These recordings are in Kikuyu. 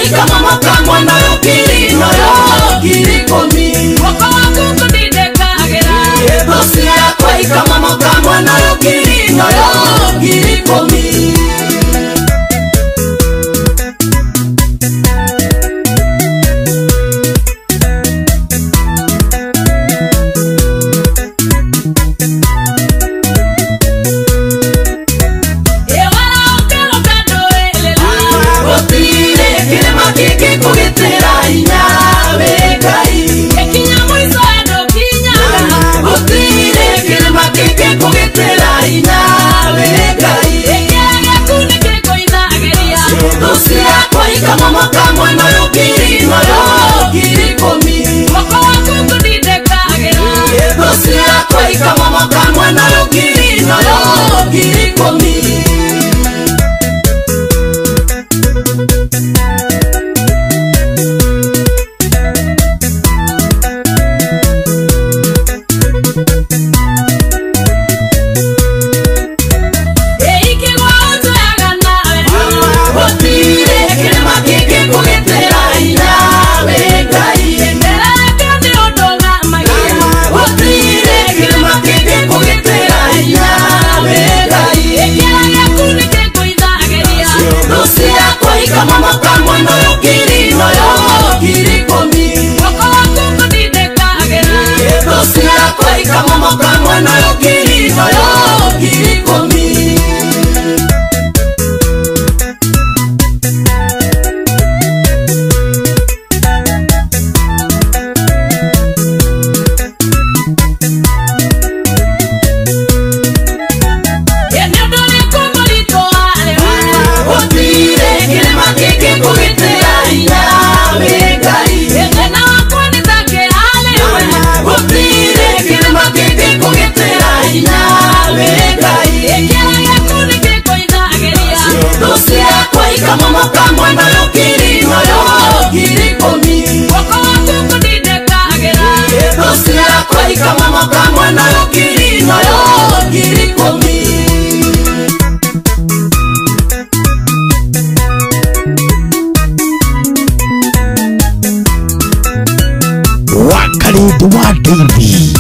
ikamomoka mwena ũyũ ngiri ĩno yo ngiri ikũmi. Guoko waku ngũtindĩkagĩra. Thũ ciakwa ikamomoka mwena ũyũ ngiri ĩno yo ngiri ikũmi.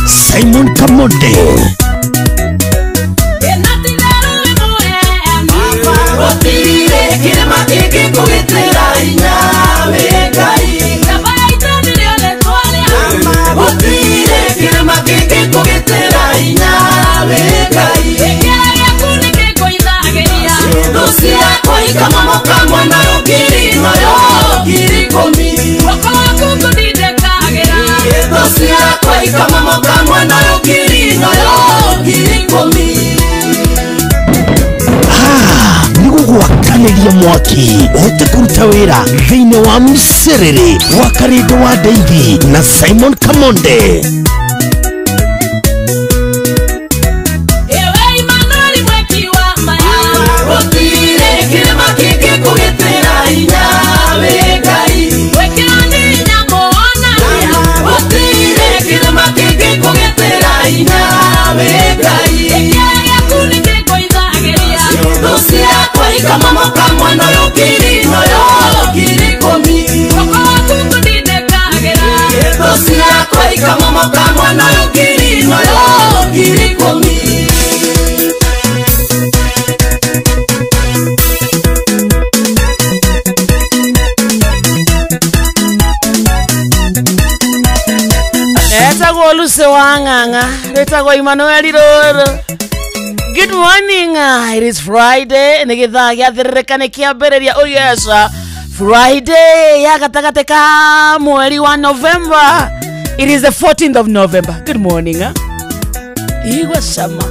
Simon Kamonde. Nigũgwakanĩria mwaki ũhote kũruta wĩra thĩinĩ wa mcerere wa Karĩndũ wa Ndeithi na Simon Kamonde. Good morning. It is Friday. Nigitha gĩathĩrĩrĩka nĩ kĩambĩrĩria. Oh yes. Friday ya gatagatĩ ka mweri wa November. It is the 14th of November. Good morning. Igwa sama.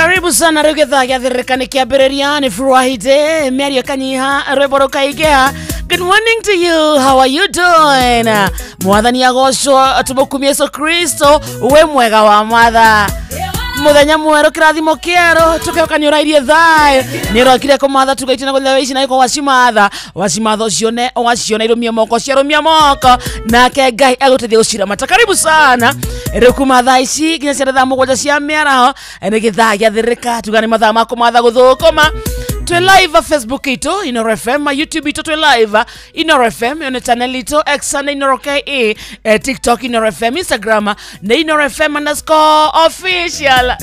Karibu sana rĩu gĩthaa gĩathĩrĩrĩka nĩ kĩambĩrĩria nĩ Friday mĩario kanyiha rwĩmbo rũkaingĩha. Good morning to you. How are you doing? Mwathani agocwo tũmũkumie Yesu Kristo we mwega wa matha. Muthenya mwerũ kĩrathimo kĩerũ tũkehoka nĩ ũrairie thayũ nĩ ũrokire kũmatha tugaitĩ na gũthiĩ ici na gĩko wacimatha wacimatha ũcione waciona irũmie moko ciarũmia moko nake Ngai agũteithie gũciramata. Karibu sana rĩu kuma thaa ici nginya cia thaa 7 cia mĩaraho nĩ gĩthaa gĩathĩrĩrĩka tuga nĩ mathaa ma kũmatha gũthũkũma. Twe live Facebook ito Inoro FM, YouTube ito twe live Inoro FM, yone channel ito X na Inoro KE, TikTok Inoro FM, Instagram na Inoro FM _official.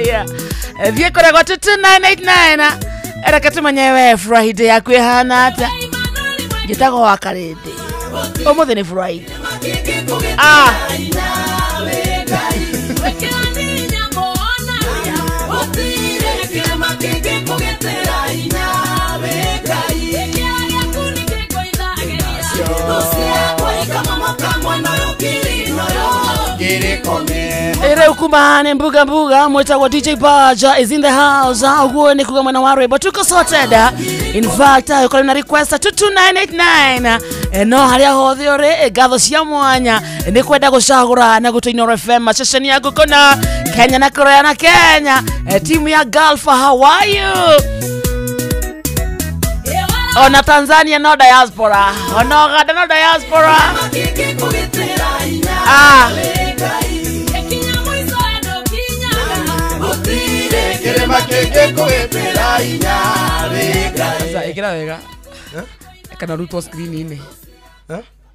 Yeah. Thiĩ kũrĩa gwa 2989 reke tũmenye we Friday yaku ĩhana atĩa. Njĩtagwo wa Karĩndĩ. Ũmũthĩ nĩ Friday. Ere ukumane mbuga mbuga mwetagwo DJ Baja is in the house. Uguo ni kuga mwana wa rwĩmbo tuko sorted. In fact ukorwo na request 22989 no haria hothe uri ngatho cia mwanya ni kwenda gucagura na gutu Inoro FM ceceni yaku kona Kenya na Korea na Kenya timu ya Gulf, how are you? Ona Tanzania no diaspora, ona Uganda no diaspora. Ikira wega kana rutwo screen-inĩ.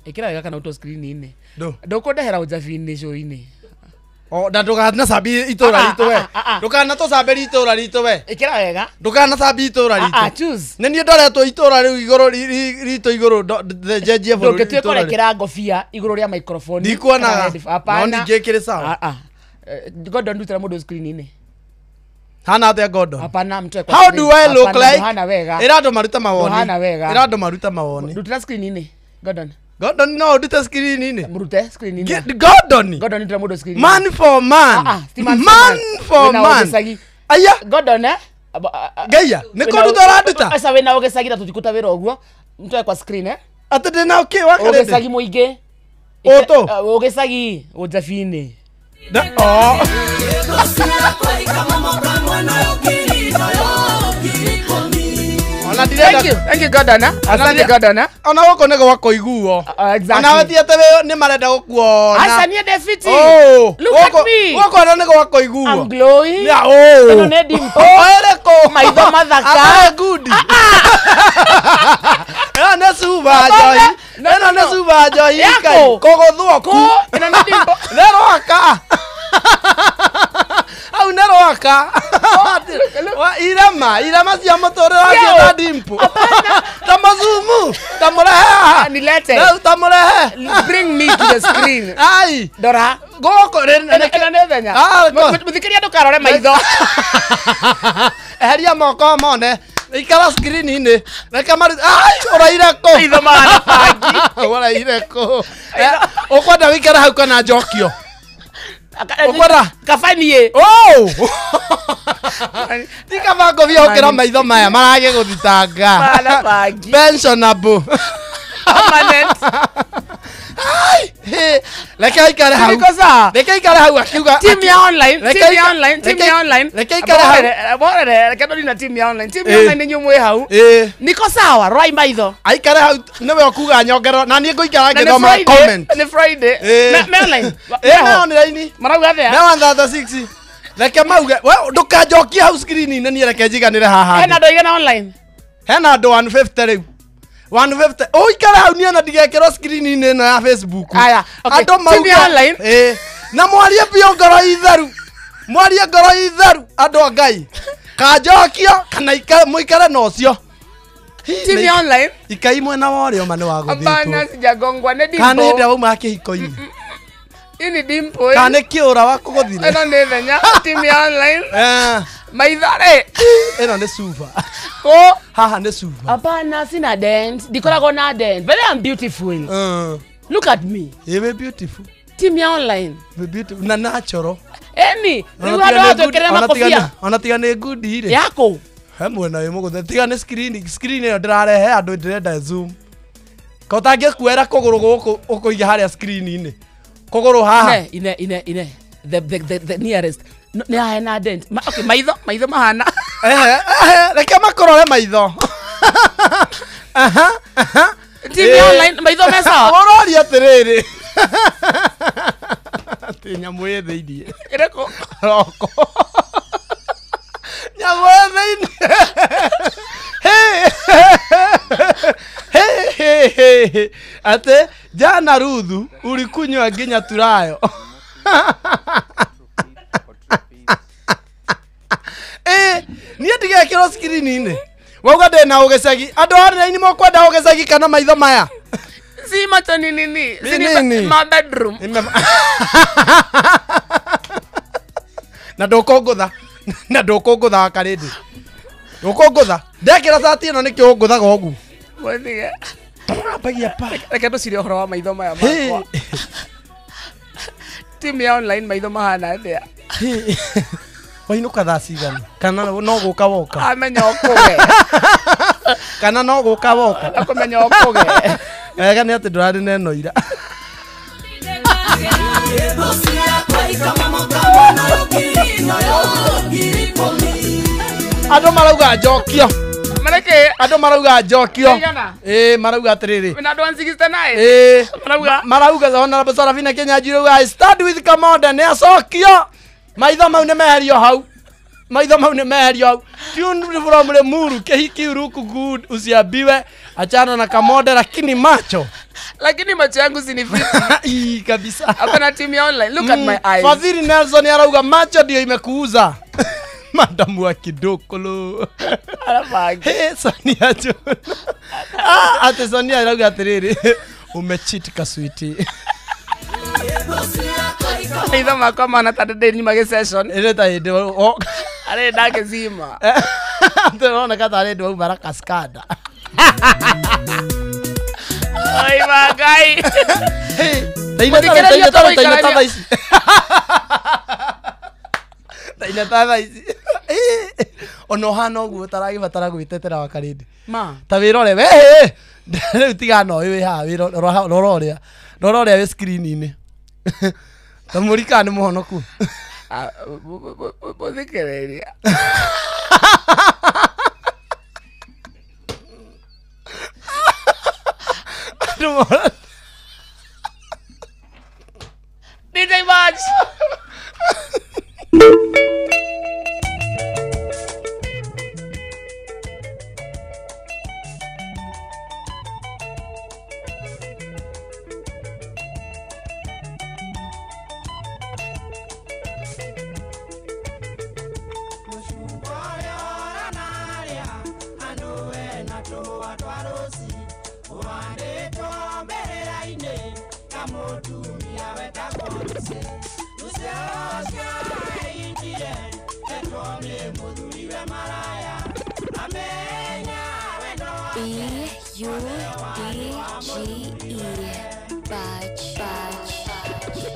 Ikira wega kana rutwo screen-inĩ. Ndũkũndehera ũnjabi-inĩ show-inĩ. O na ndũgana cabi itũra ritũ we. Ndũkana tũcambĩrie itũra ritũ we. Ikira wega. Ndũkana cabi itũra ritũ. Choose. Nĩ niĩ ndoretwo itũra rĩu igũrũ ritũ igũrũ njenjie bũrũri. Ndũngĩtuĩka ũrekĩra ngobia igũrũ rĩa microphone. Ndikuonaga. No ningĩ kĩrĩ sawa. Gordon ndutĩra mũndũ screen-inĩ. Hana atia Gordon. Hapana mtu kwa. How do I look like? Hana wega. Ira maruta mawoni. Hana wega. Ira maruta mawoni. Ndutira screen-inĩ. Gordon. Gordon no ndute screen-inĩ. Mrute screen-inĩ. Gordon. Gordon ndutira mũndũ screen-inĩ. Man for man. Man for man. Aya. Gordon eh? Geia. Nĩ kũnduta ũranduta. Aca wĩna ũgĩcagi na tũtikuta wĩra ũguo. Mtu kwa screen eh? Atĩ ndĩna ũkĩ wa karĩndĩ. Ũgĩcagi mũingĩ. Ũtũ. Ũgĩcagi ũnjabi-inĩ. Oh. Thank you. Thank you Gordon. Asante Gordon. Ona gũkũ nĩ gwa kũiguo. Exactly. Ona wetie atĩ nĩ marenda gũkuona. Aca niĩ ndĩ fiti. Look at me. Gũkũ ona nĩ gwa kũiguo. I'm glowing. Yeah, oh. Ĩno nĩ dimple. Ĩrĩkũ? Maitho mathaka. Good. Ĩno nĩ cuba njohi. Ĩno nĩ cuba njohi. Kũgũthwo ku. Ĩno nĩ dimple. Nĩ rwaka. Au nĩ rwaka. Irema, irema cia mũtũrĩre wacio ta dimple. Ta mazumu, ta mũrehe. Nilete. Ta mũrehe. Bring me to the screen. Ai. Ndora. Gũkũ ĩno nĩ thenya. Mũthikĩria ndũkarore maitho. Eheria moko mone. Ikara screen-inĩ. Reke maru. Ai, ũraire kũ? Maitho mahana bangi. Ũraire kũ? Ũkwenda wĩikare hau kana njokio? Ukwenda kabanie. Oh! Ti kaba ngobia ũkĩra maitho maya maragĩgũthitanga. Mahana bangi. Pensionable. Permanent. Ai! Reke aikare hau. Reke aikare hau akiuga. Team ya online, team ya online, team ya online. Reke aikare hau. Borere, reke ndori na team ya online. Team ya online nĩ mwĩ hau. Niko sawa, roi maitho. Aikare hau nĩwe ũkuga nyongerero na niĩ ngũikara ngĩthoma comment. Nĩ Friday. Me online. Me online. Marauga atĩa? Me 136. Reke mauge, we ndũkanjokie hau screen-inĩ niĩ reke njiganĩre haha. Hena andũ aigana online? Hena andũ 150 rĩu. 150. Ũikare hau niĩ ona ndigekĩrwo screen-inĩ ĩno ya Facebook. Aya, okay. Andũ mauge online. Na mwarie biũ ngoro itheru. Mwarie ngoro itheru andũ a Ngai. Kanjokio kana mũikare na ũcio. Team ya online. Ikai mwena wa ũrĩo ma nĩ wa gũthĩtwo. Hapana sijagongwa nĩ dimple. Kana nĩ hĩndĩ ĩrĩa wauma kĩhiko-inĩ. Hii ni dimple. Kana nĩ kĩũra wa kũgũthire. Ĩno nĩ thenya. Team ya online. Maitho rĩ. Ĩno nĩ cuba. Ko haha nĩ cuba. Hapana sina dent. Ndikoragwo na dent. But I'm beautiful. Look at me. You be beautiful. Team ya online. Be beautiful. Na natural. Eni rĩu andũ atwĩkĩrĩre makobia. Ona tiga nĩ ngundi rĩ. Yako. He mwena wĩ mũgũthe tiga nĩ screen ĩyo ndĩrarehe andũ ndĩrenda zoom. Ka ũtangĩkuera kũgũrũ gũkũ ũkũiga harĩa screen-inĩ. Kũgũrũ haha. Ine the nearest. Nĩ haha na dent. Okay, maitho mahana. Reke makorore maitho. Aha. TV online maitho me sawa. Ũroria atĩrĩrĩ. Atĩ nyamũ ĩ thĩiniĩ. Ĩrĩkũ? Roko. Nyamũ ĩ thĩiniĩ. Hey. Ate jana Ruthu ulikunywa nginya turayo. Niĩ ndigekĩrwo screen-inĩ. Wauga ndĩna ũgĩcagi. Andũ a online mokwenda ũgĩcagi kana maitho maya. Si macho ni nini? Si ni my bedroom. Na ndũkũngũtha. Na ndũkũngũtha karĩndĩ. Ndũkũngũtha. Ndekĩra cati ĩno nĩkĩo ũngũthaga ũguo. Mwethige. Ambagia pa. Reke tũcire ũhoro wa maitho maya makwa. Timu ya online maitho mahana atĩa? Wainũka thaa cigana? Kana no gũka woka? Amenya ũkũge. Kana no gũka woka? Akũmenya ũkũge. Wega nĩ atĩ ndũrarĩ na ĩno ira. Andũ marauga njokio. Mareke andũ marauga njokio. Marauga atĩrĩrĩ. Wĩna andũ 169. Marauga. Marauga Honorable Sarafina Kenya I stand with Kamonda nĩ acokio. Maitho mau nĩ meherio hau. Maitho mau nĩ meherio hau. Tune from Lemuru kehiki uruku good usiambiwe achana na Kamonda lakini macho. Lakini macho yangu sinifiti. Ii kabisa. Hapa na team ya online. Look at my eyes. Fadhili Nelson arauga macho ndio imekuuza. Madamu wa kidokolo. Arabagi. Hey, Sonia John. Ate Sonia arauga atĩrĩrĩ. Umecheat kaswiti. Maitho makwa mahana ta ndĩ nyuma gĩ session. Ĩrĩ ta hĩndĩ arĩ ndagĩcima. Ndĩroneka ta arĩ ndĩ wauma rakaskanda. Oi magai. Taina thaa ici. Taina thaa ici. Ona ũhana ũguo ũtaragĩbatara gwĩtetera wa karĩndĩ. Ma. Ta wĩrore we. Rĩu tiga no wĩ haha wĩrore rora ũrĩa. Rora ũrĩa wĩ screen-inĩ. Ta mũrika nĩ mũhonoku. Mũthikĩrĩria. DJ March. E-U-D-G-E Badge, badge, badge.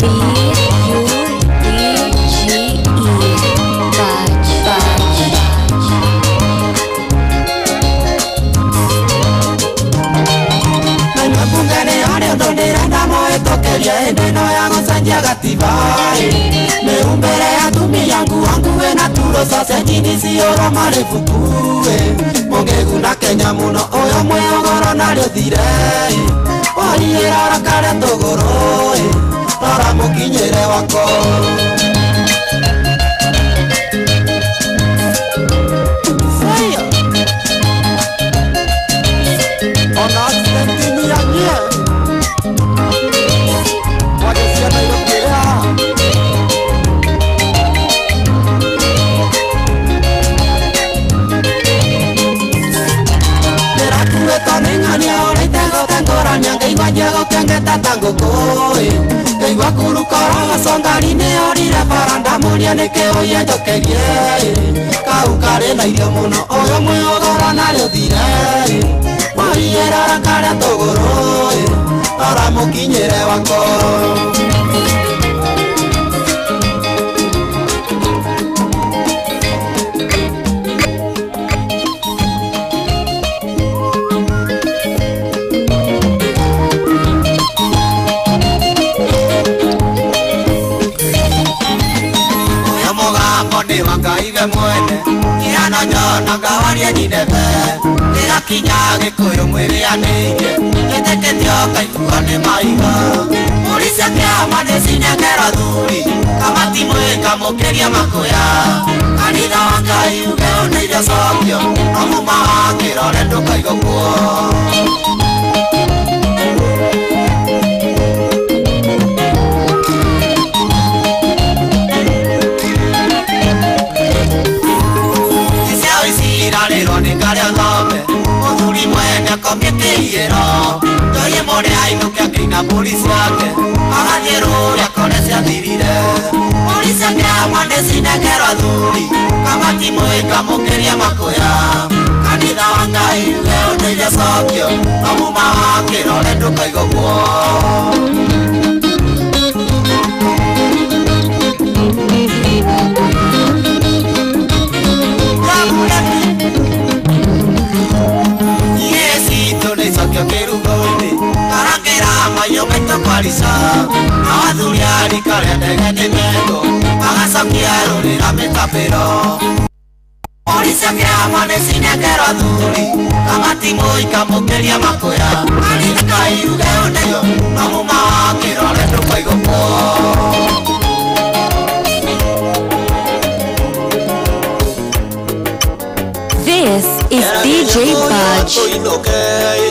B U D G E. gũcenjia gatiba mĩhumbĩre ya atumia nguo nguhĩ na turo sausage nĩciũrwo marĩ buku mũgĩguna Kenya mũno ũyũ mwĩũgoro narĩo thire wariĩra karĩa tũgũrũ rora mũkinyĩre wako. Ngaigua kurukora gacongari nĩ orire bara ndamũria nĩkĩ ũienjokerie kau karĩ na irio mũno ũyũ mwĩũgoro narĩo thire wariĩrora karĩa tũgũrũ rora mũkinyĩre wako. Wakaive mwene kihano njona ngawarie nyinebe gĩgakinya gĩkũyũ mwĩrĩanĩirie gĩtĩkĩtio ngaigua nĩ maiga mbũri cia kĩama nĩcinengera thuri kamati mwĩkamũkĩria makũya kanitha wa Ngai uge ũnĩire cokio no muma wa kĩrore ndũkaigũkwo. Mũthuri mwene akomie kĩiyĩro ndoie mũrĩ ainũke akĩina mbũri ciake agathiĩ rũrĩa akore ciathirire mbũri cia kĩama nĩcinengerwo athuri kamati mwĩkamũkĩria makũya kanitha wa Ngai uge ũnĩire cokio no muma wa kĩrore ndũkaigũkwo. Na athuri a rika rĩa ndege nĩ mendo magacokia rũrĩra mĩtambĩro mbũri cia kĩama nĩcinengerwo athuri kamati mũikamũkĩria makũya kanitha Ngai uge ũnĩo no muma wa kĩrore ndũkaigũkwo. This is DJ Budge.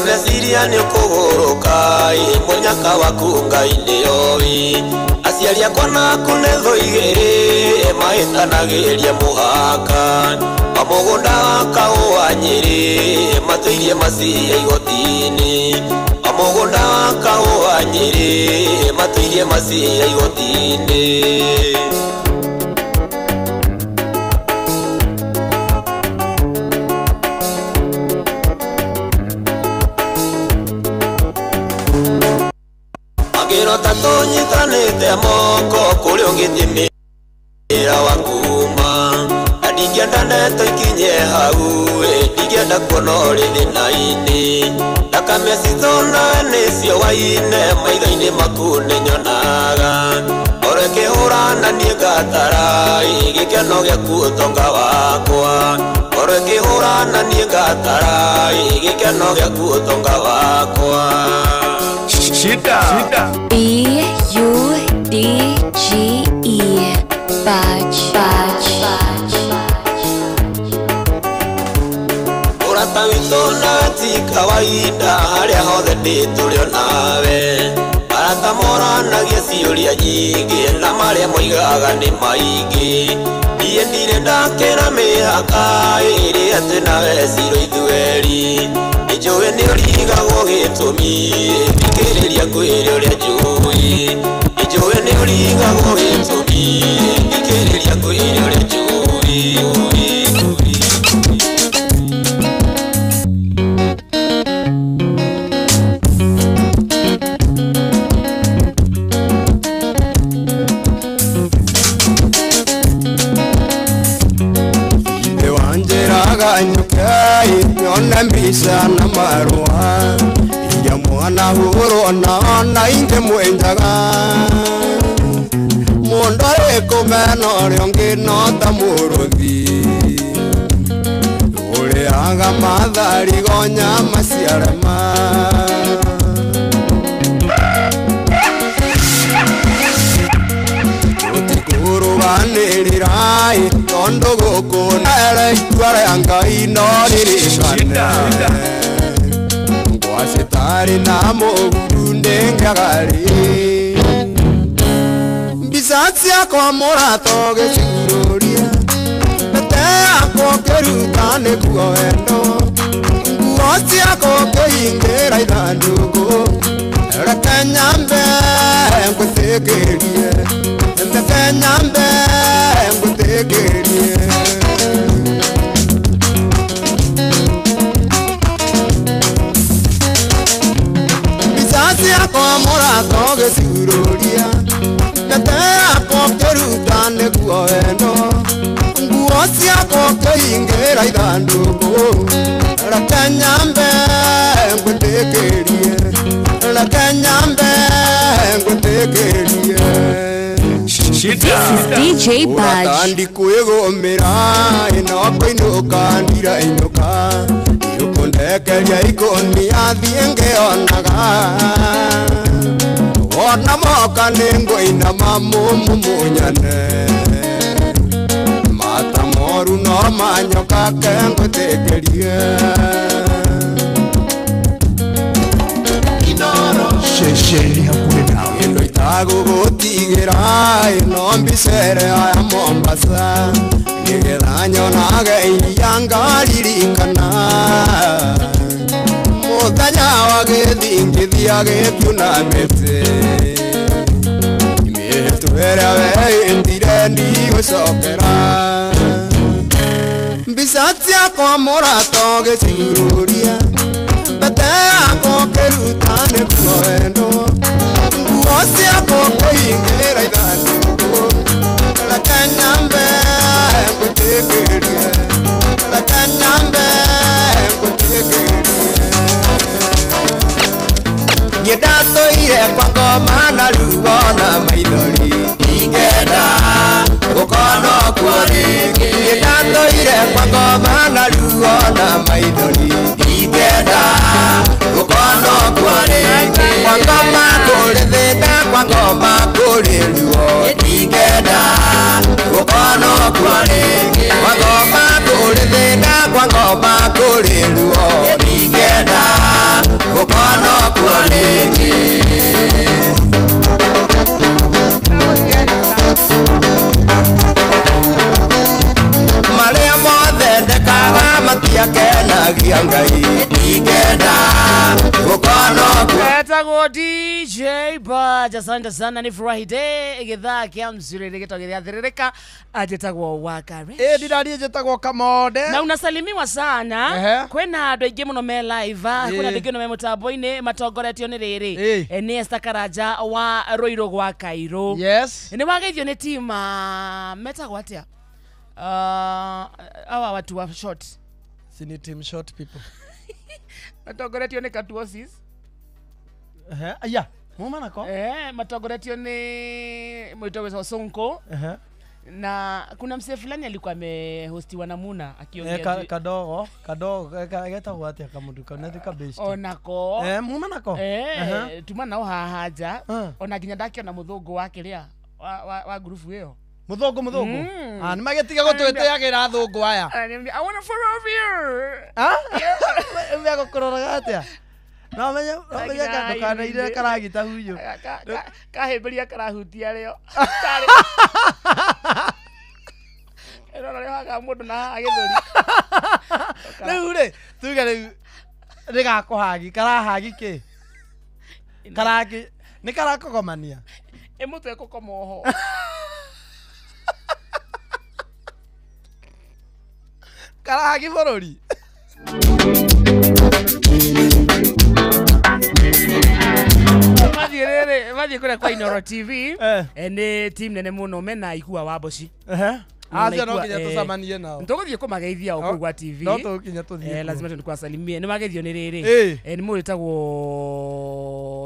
Meciria nĩ ũkũgũrũka mũnyaka waku Ngai nĩoĩ aciari akwa naku nĩ thũ igĩrĩ mahĩtanagĩria mũhaka wa mũgũnda wa Kahũa Nyĩrĩ matũirie maciria igoti-inĩ wa mũgũnda wa Kahũa Nyĩrĩ matũirie maciria igoti-inĩ. Ngĩrota tũnyitanĩte moko kũrĩa ũngĩthimĩra wa kuma na ndingĩenda ndeto ikinye hau ndingĩenda kuona ũrĩ thĩna-inĩ thakame citũ nawe nĩcio waine maitho-inĩ maku nĩnyonaga oro ĩkĩhũra na niĩ ngatara gĩkeno gĩaku ũtonga wakwa oro ĩkĩhũra na niĩ ngatara gĩkeno gĩaku ũtonga wakwa. Shida. B U D G E Budge Budge. Ũrata witũ nawe ti kawaida harĩa hothe ndĩ tũrĩ o nawe arata moranagia ciũria nyingĩ na marĩa moigaga nĩ maingĩ niĩ ndirĩ ndakĩra mĩhaka ĩrĩa twĩ nawe ciro ithuerĩ nĩnjũĩ nĩ ũrigagwo gĩtũmi thikĩrĩria ngwĩre ũrĩa njũĩ nĩnjũĩ nĩ ũrigagwo gĩtũmi thikĩrĩria ngwĩre ũrĩa njũĩ. Nyona mbica na marũa iria mwana Ndahurwo na inge mwenjaga Mundu arikumena uria ungi no ta muruthi Uriaga matharigo nyama ciarema Tutikurũganĩrĩrai tondu gũkũ nere itua rĩa Ngai no ririkane Ngwacĩ tarĩ na mũguru ndĩngĩagarĩ Mbica ciakwa mũrata ũgĩcigururia Mbete yakwa ũkĩruta nĩguo wendo Nguo ciakwa ũkĩhingĩra ithandũkũ Reke nyambe ngwĩtĩkĩrie Reke nyambe ngwĩtĩkĩrie Mbica ciakwa mũrata ũgĩcururia Mbete yakwa ũkĩruta nĩguo wendo Nguo ciakwa ũkĩhingĩra ithandũkũ Reke nyambe ngwĩtĩkĩrie Reke nyambe ngwĩtĩkĩrie This is DJ Budge. Ũratandi kwĩgũmĩra ĩno kũinũka ndirainũka Irũkũndekeria ikũnia thiĩ ngĩonaga Wona moka nĩngũinama mũmumunyane Mata moru no manyoka ke ngwĩtĩkĩrie Ceceni hakuhĩ nawe Ĩndo itagũgũtigĩra ĩno mbicere ya Mombasa Nĩgetha nyonage iria ngaririkana Mũthenya wa gĩthingithia gĩkiuna mĩtĩ Mĩhĩtwa ĩrĩa wehĩtire ndigũcokera Mbica ciakwa mũrata ũgĩciururia Mbete yakwa ũkĩruta nĩguo wendo Nguo ciakwa ũkĩhingĩra ithandũkũ Reke nyambe ngwĩtĩkĩrie Reke nyambe ngwĩtĩkĩrie Niĩ ndatũire kwa ngoma na ruo na maithori Ingĩenda gũkorwo kuo rĩngĩ Niĩ ndatũire kwa ngoma na ruo na maithori Ingĩenda gũkorwo kuo rĩngĩ Kwa ngoma kũrĩ thĩna kwa ngoma kũrĩ ruo Ingĩenda gũkorwo kuo rĩngĩ Kwa ngoma kũrĩ thĩna kwa ngoma kũrĩ ruo Ingĩenda gũkorwo kuo rĩngĩ Marĩa mothe ndekaga matiakenagia Ngai Ingĩenda gũkorwo kuo Etagwo DJ Budge. Asante sana, ni Friday githaa kia mzuri gĩtwa gĩathĩrĩrĩka anjĩtagwo Wakare Ĩ ndirarie njĩtagwo Kamonde na unasalimiwa sana kwĩna andũ aingĩ mũno me live kwĩna andũ aingĩ mũno me mũtambo-inĩ matongoretio nĩ rĩrĩ nĩ Esther Karanja wa Rũirũ gwa Kairũ. Yes. Nĩ wageithio nĩ tima metagwo atĩa awa watu wa short sini team short people matongoretio nĩ Katuosis. Aya muma nako matongoretio nĩ mwito wa Sonko. Na kuna msee fulani alikuwa amehostiwa na Muna akiongea kadogo kadogo getagwo atia kamundu kau kabesti onako muma nako tuma nao haha nja ona nginya ndakiona muthungu wa kiria wa ngurubu iyo muthungu ah ni magitiga gutwitiagira athungu aya. I want to follow over here. Ah megũkũroraga atia no menye kandu kanaire karagita huyu kahĩmbĩria karahutia rĩo ĩrora rĩohaga mũndũ na haha gĩthũri rĩu rĩ tuge rĩu rĩgakũhagi karahagi kĩ karaki nĩ karakogomania ĩ mũtwe kũkoma oho karahagi bũrũri. Mathiĩ kũrĩa kwa Inoro TV nĩ team nene mũno mena Ikua wa Mboci. Acio no nginya tũcemanie nao. Tũgũthiĩ kũmageithia o kũu gwa TV. No tũkinya tũthiĩ. Lazima tũkwasalimie. Nĩ mageithio nĩ rĩrĩ. Nĩ mũndũ wĩtagwo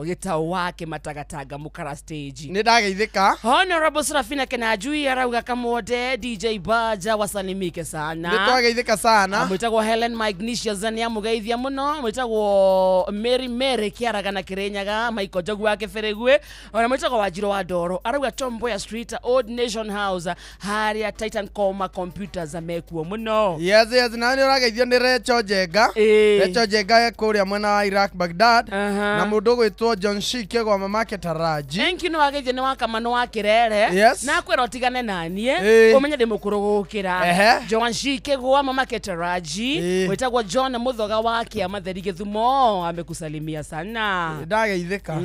Gĩtaũ wa Kĩmatagatanga Mũkara stage. Nĩ ndageithĩka. Honorable Serafina Kenajui arauga Kamode DJ Baja wasalimike sana. Nĩ twageithĩka sana. Mwĩtagwo Helen Magnesius nĩ amũgeithia mũno. Mwĩtagwo Mary Mary Kĩaraga na Kĩrĩnyaga Michael Njogu wa Kĩbĩrĩgwe. Ona mwĩtagwo Wanjirũ wa Ndoro arauga Tom Mboya Street Old Nation House harĩa Titan Coma Computers mekuo mũno. Yes yes, na nĩ ũrageithio nĩ Recho Njenga. Recho Njenga kũrĩa mwena wa Iraq Baghdad. Na mũndũ ũgwĩtwo John Shike gwa mamake Taraji. Thank you nĩ wageithio nĩ wakamano wa Kĩrere. Yes. Na kwĩra ũtigane naniĩ ũmenye ndĩ mũkũrũ gũkĩra. John Shike gwa mamake Taraji. Wĩtagwo John Muthoga wa Kĩama Theri Gĩthumo amekusalimia sana. Ndageithĩka.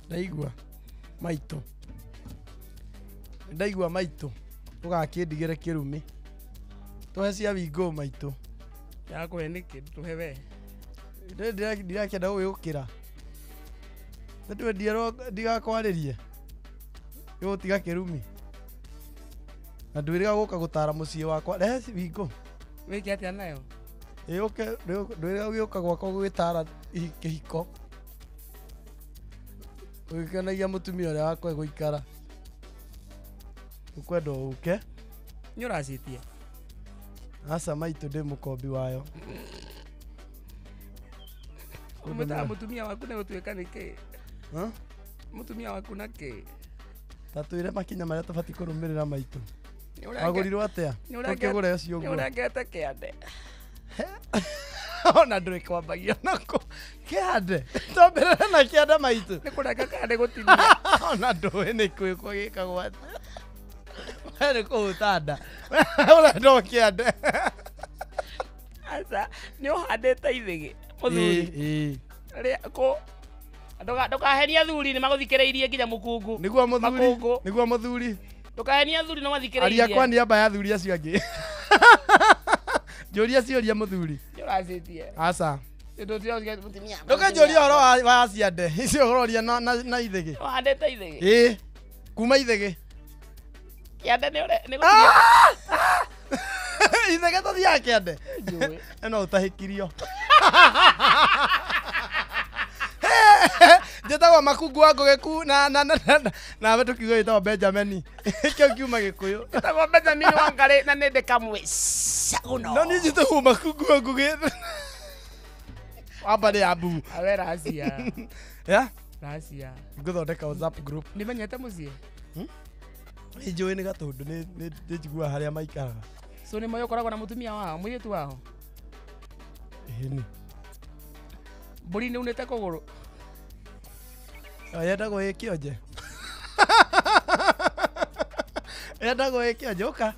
Ndaigua maitũ. Ndaigua maitũ. Ũgakĩndigĩre kĩrumi. Tũhe cia wingo maitũ. Yakũhe nĩkĩ tũhe we? Ndirakĩenda gũgĩũkĩra. Nĩtwendia ndigakwarĩrie. Gĩgũtiga kĩrumi. Na ndwĩrĩga gũka gũtara mũciĩ wakwa. Rehe wingo. Wĩke atĩa nayo? Ĩũke ndwĩrĩga gũka gwakwa gũgĩtara kĩhiko. Ũgĩkenagia mũtumia ũrĩa wakwa egũikara. Ũkwenda ũke? Nĩ ũraciĩtie? Aca maitũ ndĩ mũkombi wayo. Ũmwĩtaga mũtumia waku na gũtuĩka nĩkĩ? Mũtumia waku na kĩ? Ta twĩre makinya marĩa tũbatiĩ kũrũmĩrĩra maitũ. Wagũrirwo atĩa? Ũkĩgũra ũcio ũguo. Nĩ ũrengete kĩande. Ona ndũrĩ kwambagia nako. Kĩande. Twambĩrĩre na kĩande maitũ. Nĩ kũrenga kana nĩ gũtinia? Ona ndũĩ nĩ kwĩkwo gĩkagwo atĩa. We nĩ kũhuta nda. Ũrenda o kĩande. Aca nĩ ũhandĩte ithĩgĩ mũthuri. Kũ ndũkahenie athuri nĩ magũthikĩrĩirie nginya mũkungu. Nĩguo mũthuri. Nĩguo mũthuri. Ndũkahenie athuri no mathikĩrĩirie. Aria kwa niaba ya athuri acio angĩ. Njũria ciũria mũthuri. Nĩ ũraciĩtie? Aca. Ndũkanjũrie ũhoro wa ciande. Icio ũroria na ithĩgĩ. Ũhandĩte ithĩgĩ? Ĩĩ. Kuma ithĩgĩ. Kĩande nĩ gũtinia. Ithĩgĩ tũthiaga kĩande. No ũtahĩkirio. Njĩtagwo Makungu wa Ngũgĩku na nawe tũkiuga wĩtagwo Benjamin. Kĩo kiuma Gĩkũyũ. Njĩtagwo Benjamin Wangarĩ na nĩ ndĩ kamwe caguno. No niĩ njĩtagwo Makungu wa Ngũgĩ. Wamba nĩ Abu. Awe racia. Ya? Racia. Ngũthondeka WhatsApp group. Nĩ menyete mũciĩ? Nĩ njũĩ nĩ Gatũndũ nĩ njiguaga harĩa maikaraga. So nĩ moĩ ũkoragwo na mũtumia wao, mũirĩtu wao? Ĩni. Mbũri nĩ unĩte kũgũrũ? Yendagwo ĩ kĩonje. Yendagwo ĩ kĩonje ũka.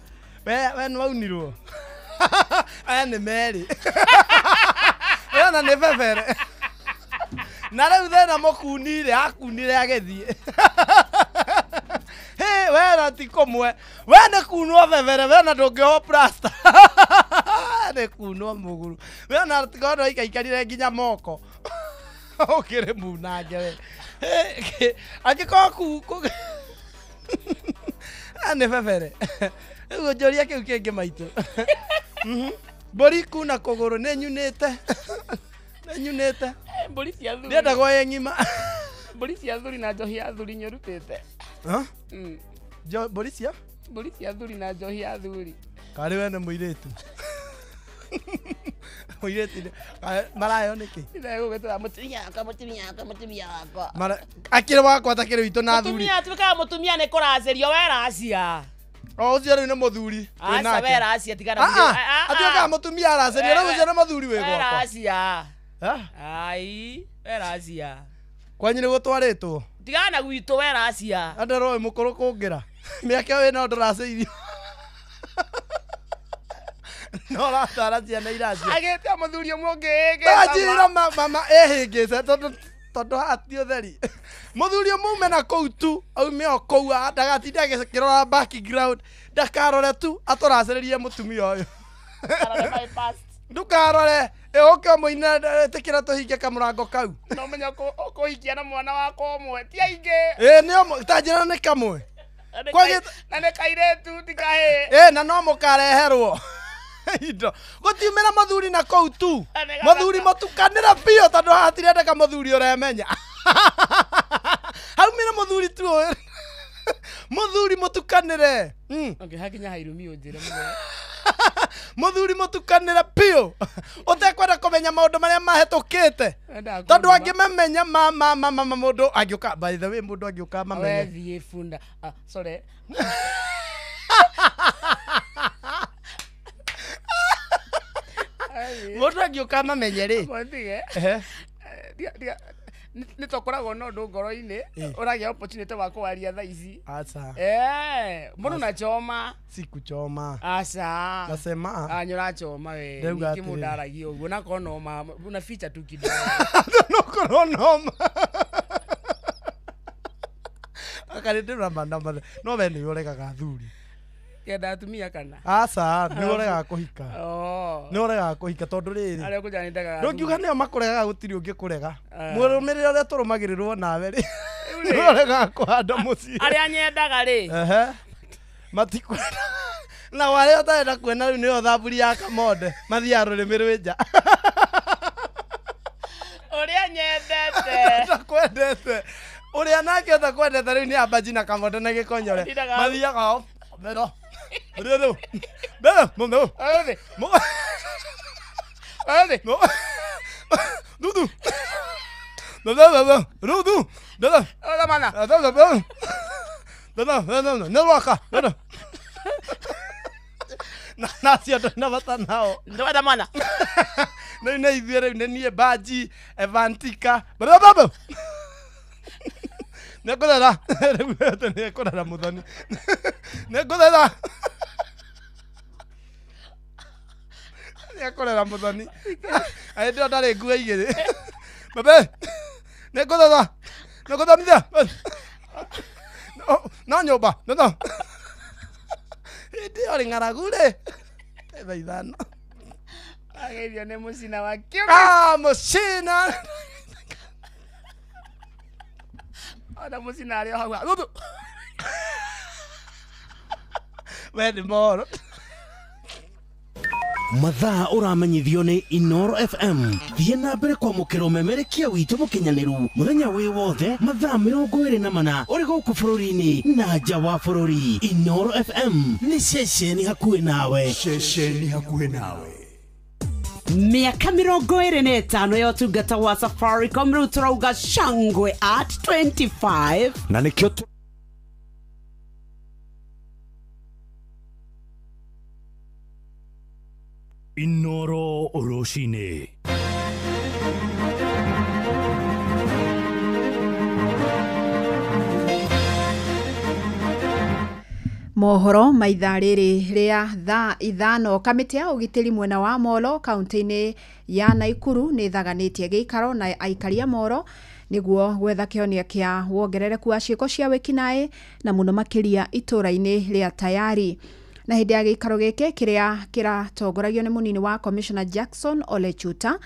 We nĩ waunirwo. Aya nĩ merĩ. We ona nĩ bebere. Na rĩu thĩna mũkunire akunire agĩthiĩ. Hĩ we na ti kũmwe. We nĩ kunwo bebere we na ndũngĩohwo plaster. Nĩ kunwo mũgũrũ. We ona tikorwo aikaikarire nginya moko. Ũkĩrĩ munange we. Angĩkorwo ku nĩ bebere. Rĩu njũria kĩu kĩngĩ maitũ. Mbũri kuna kũgũrũ nĩ nyunĩte. Nĩ nyunĩte. Mbũri cia thuri. Ndĩendagwo ĩ ng'ima. Mbũri cia thuri na njohi ya thuri nĩ ũrutĩte? Mbũri cia? Mbũri cia thuri na njohi ya thuri. Karĩ we nĩ mũirĩtu. Mũirĩtu maraheo nĩkĩ? Ndĩgũgĩtwĩra mũtumia wakwa mũtumia wakwa mũtumia wakwa. Akĩrĩ wakwa ta kĩrĩ witũ na thuri. Mũtumia atuĩkaga mũtumia nĩ kũracĩrio we racia. O ũcio rĩu nĩ mũthuri. Aca we racia tigana mũthuri. Atuĩkaga mũtumia aracĩrio rĩu ũcio nĩ mũthuri wĩ gwakwa. We racia. Ai we racia. Kwanyu nĩ gũtwarĩtwo? Tigana na gwitũ we racia. Andũ roĩ mũkũrũ kũngĩra. Mĩaka ĩyo ĩna ndũracĩirio. No ratara ciana iracio. Agĩte mũthuri ũmwe ũngĩ Tanjĩra mama ehĩngĩce tondũ haha ti ũtheri. Mũthuri ũmwe ume na kũu tu aume o kũu ndagatinde agĩkĩrora background ndakarore tu atũracĩrĩrie mũtumia ũyũ. Ndũkarore ũke ũmũine ĩtĩkĩra tũhinge kamũrango kau. No menya ũkũhikia na mwana wakwa ũmwe ti aingĩ. Ĩĩ nĩ ũmwe ta njĩra nĩ kamwe. Na nĩ kairĩtu ti kahĩĩ. Na no mũkareherwo indo. Gũtiumĩra mũthuri na kũu tu. Mũthuri mũtukanĩre biũ tondũ hatirendeka mũthuri ũremenya. Haumĩra mũthuri tu. Mũthuri mũtukanĩre. Okay, hakinya hairumi ũnjĩre mũno. Mũthuri mũtukanĩre biũ. Ũtekwenda kũmenya maũndũ marĩa mahĩtũkĩte. Tondũ angĩmamenya ma mũndũ angĩũka, by the way mũndũ angĩũka mamenye. We thiĩ bunda. Ah, sorry. Mũndũ angĩũka mamenye rĩ. Mũtige. Nĩ tũkoragwo na ũndũ ngoro-inĩ ũragĩa opportunity wa kwaria thaa ici. Aca. Mbona unachoma? Sikuchoma. Aca. Nasema. Ah, nĩ ũrachoma we. Ningĩ mũndũ aragia ũguo na korwo noma una feature tu kidogo. No korwo noma. Akarĩndĩ ramba no we nĩ ũregaga athuri. Kenda atumia kana? Aca, nĩ ũregaga kũhika. Nĩ ũregaga kũhika tondũ rĩrĩ. Arĩa kũnja nĩndegaga. Ndũngiuga nĩo makũregaga gũtirĩ ũngĩ kũrega. Mũrũmĩrĩre ũrĩa tũrũmagĩrĩrwo nawe rĩ. Nĩ ũregaga kũhanda mũciĩ. Arĩa nyendaga rĩ. Matikwenda. Na arĩa ũtarenda kuona rĩu nĩo thamburi ya Kamonde. Mathiaga rũrĩmĩ rwĩ nja. Ũrĩa nyendete. Ũtakwendete. Ũrĩa nake ũtakwendete rĩu nĩ Ambaji na Kamonde na Gĩkonyore. Mathiaga mero. Rĩu. Bebe, mundo. Ade. Ade. No. Dudu. Dudu. Dudu. Dudu. Ola mana. Dudu. Dudu. Dudu. Waka. Dudu. Na cio ndona bata nao. Ndwenda mana. Rĩu nĩ ithuĩ rĩu nĩ niĩ Baji, Evantika. Baba. Nĩngũrera. Rĩu nĩngũrera mũthoni. Nĩngũrera. Nĩngũrera mũthoni. Hĩndĩ ĩyo ndarĩ nguo igĩrĩ. Bebe. Nĩngũrera. Nĩngũthomithia. No nyũmba. No. Hĩndĩ ĩyo rĩ ng'aragu rĩ. Thaa 5. Ageithio nĩ mũcina wa kĩũmbe. Ah, mũcina. Ona mũcina arĩ o hau. Dudu. We nĩ moro. Mathaa ũramenyithio nĩ Inoro FM. Thiĩ na mbere kwamũkĩra ũmemerekia witũ mũkinyanĩru mũthenya wĩ wothe mathaa 24 ũrĩ gũkũ bũrũri-inĩ na nja wa bũrũri. Inoro FM nĩ ceceni hakuhĩ nawe. Ceceni hakuhĩ nawe. Miaka 25 ya ũtungata wa Safaricom rĩu tũrauga shangwe at 25 na nĩkĩo Inoro rũcinĩ. Mohoro maithaa rĩrĩ rĩa thaa 5 kamĩtĩ ya ũgitĩri mwena wa Molo kaunti-inĩ ya Naikuru nĩ ĩthaganĩtie gĩikaro na aikari a Molo nĩguo gwetha kĩhonia kĩa wongerereku wa ciĩko cia wĩkinaĩ na mũno makĩria itũũra-inĩ rĩa Tayari. Na hĩndĩ ya gĩikaro gĩkĩ kĩrĩa kĩratongoragio nĩ mũnini wa Commissioner Jackson Ole Chuta,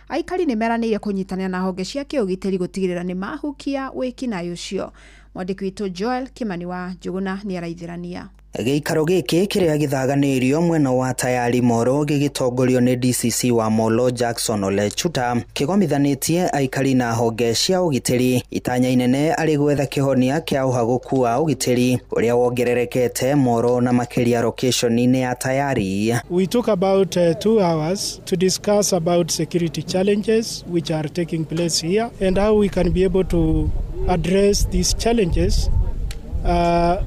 aikari nĩ meranĩire kũnyitanĩra na honge cia kĩũgitĩri gũtigĩrĩra nĩ mahukia wĩkinaĩ ũcio. Mwandĩki witũ Joel Kimani wa Njũgũna nĩ araithĩrania. Gĩikaro gĩkĩ kĩrĩa gĩthaganĩirio mwena wa Tayari Moro gĩgĩtongorio nĩ DCC wa Molo Jackson Ole Chuta kĩgomithanĩtie aikari na honge cia ũgitĩri itanya inene arĩ gwetha kĩhonia kĩa ũhagũku wa ũgitĩri ũrĩa wongererekete Moro na makĩria location-inĩ ya Tayari. We took about 2 hours to discuss about security challenges which are taking place here and how we can be able to address these challenges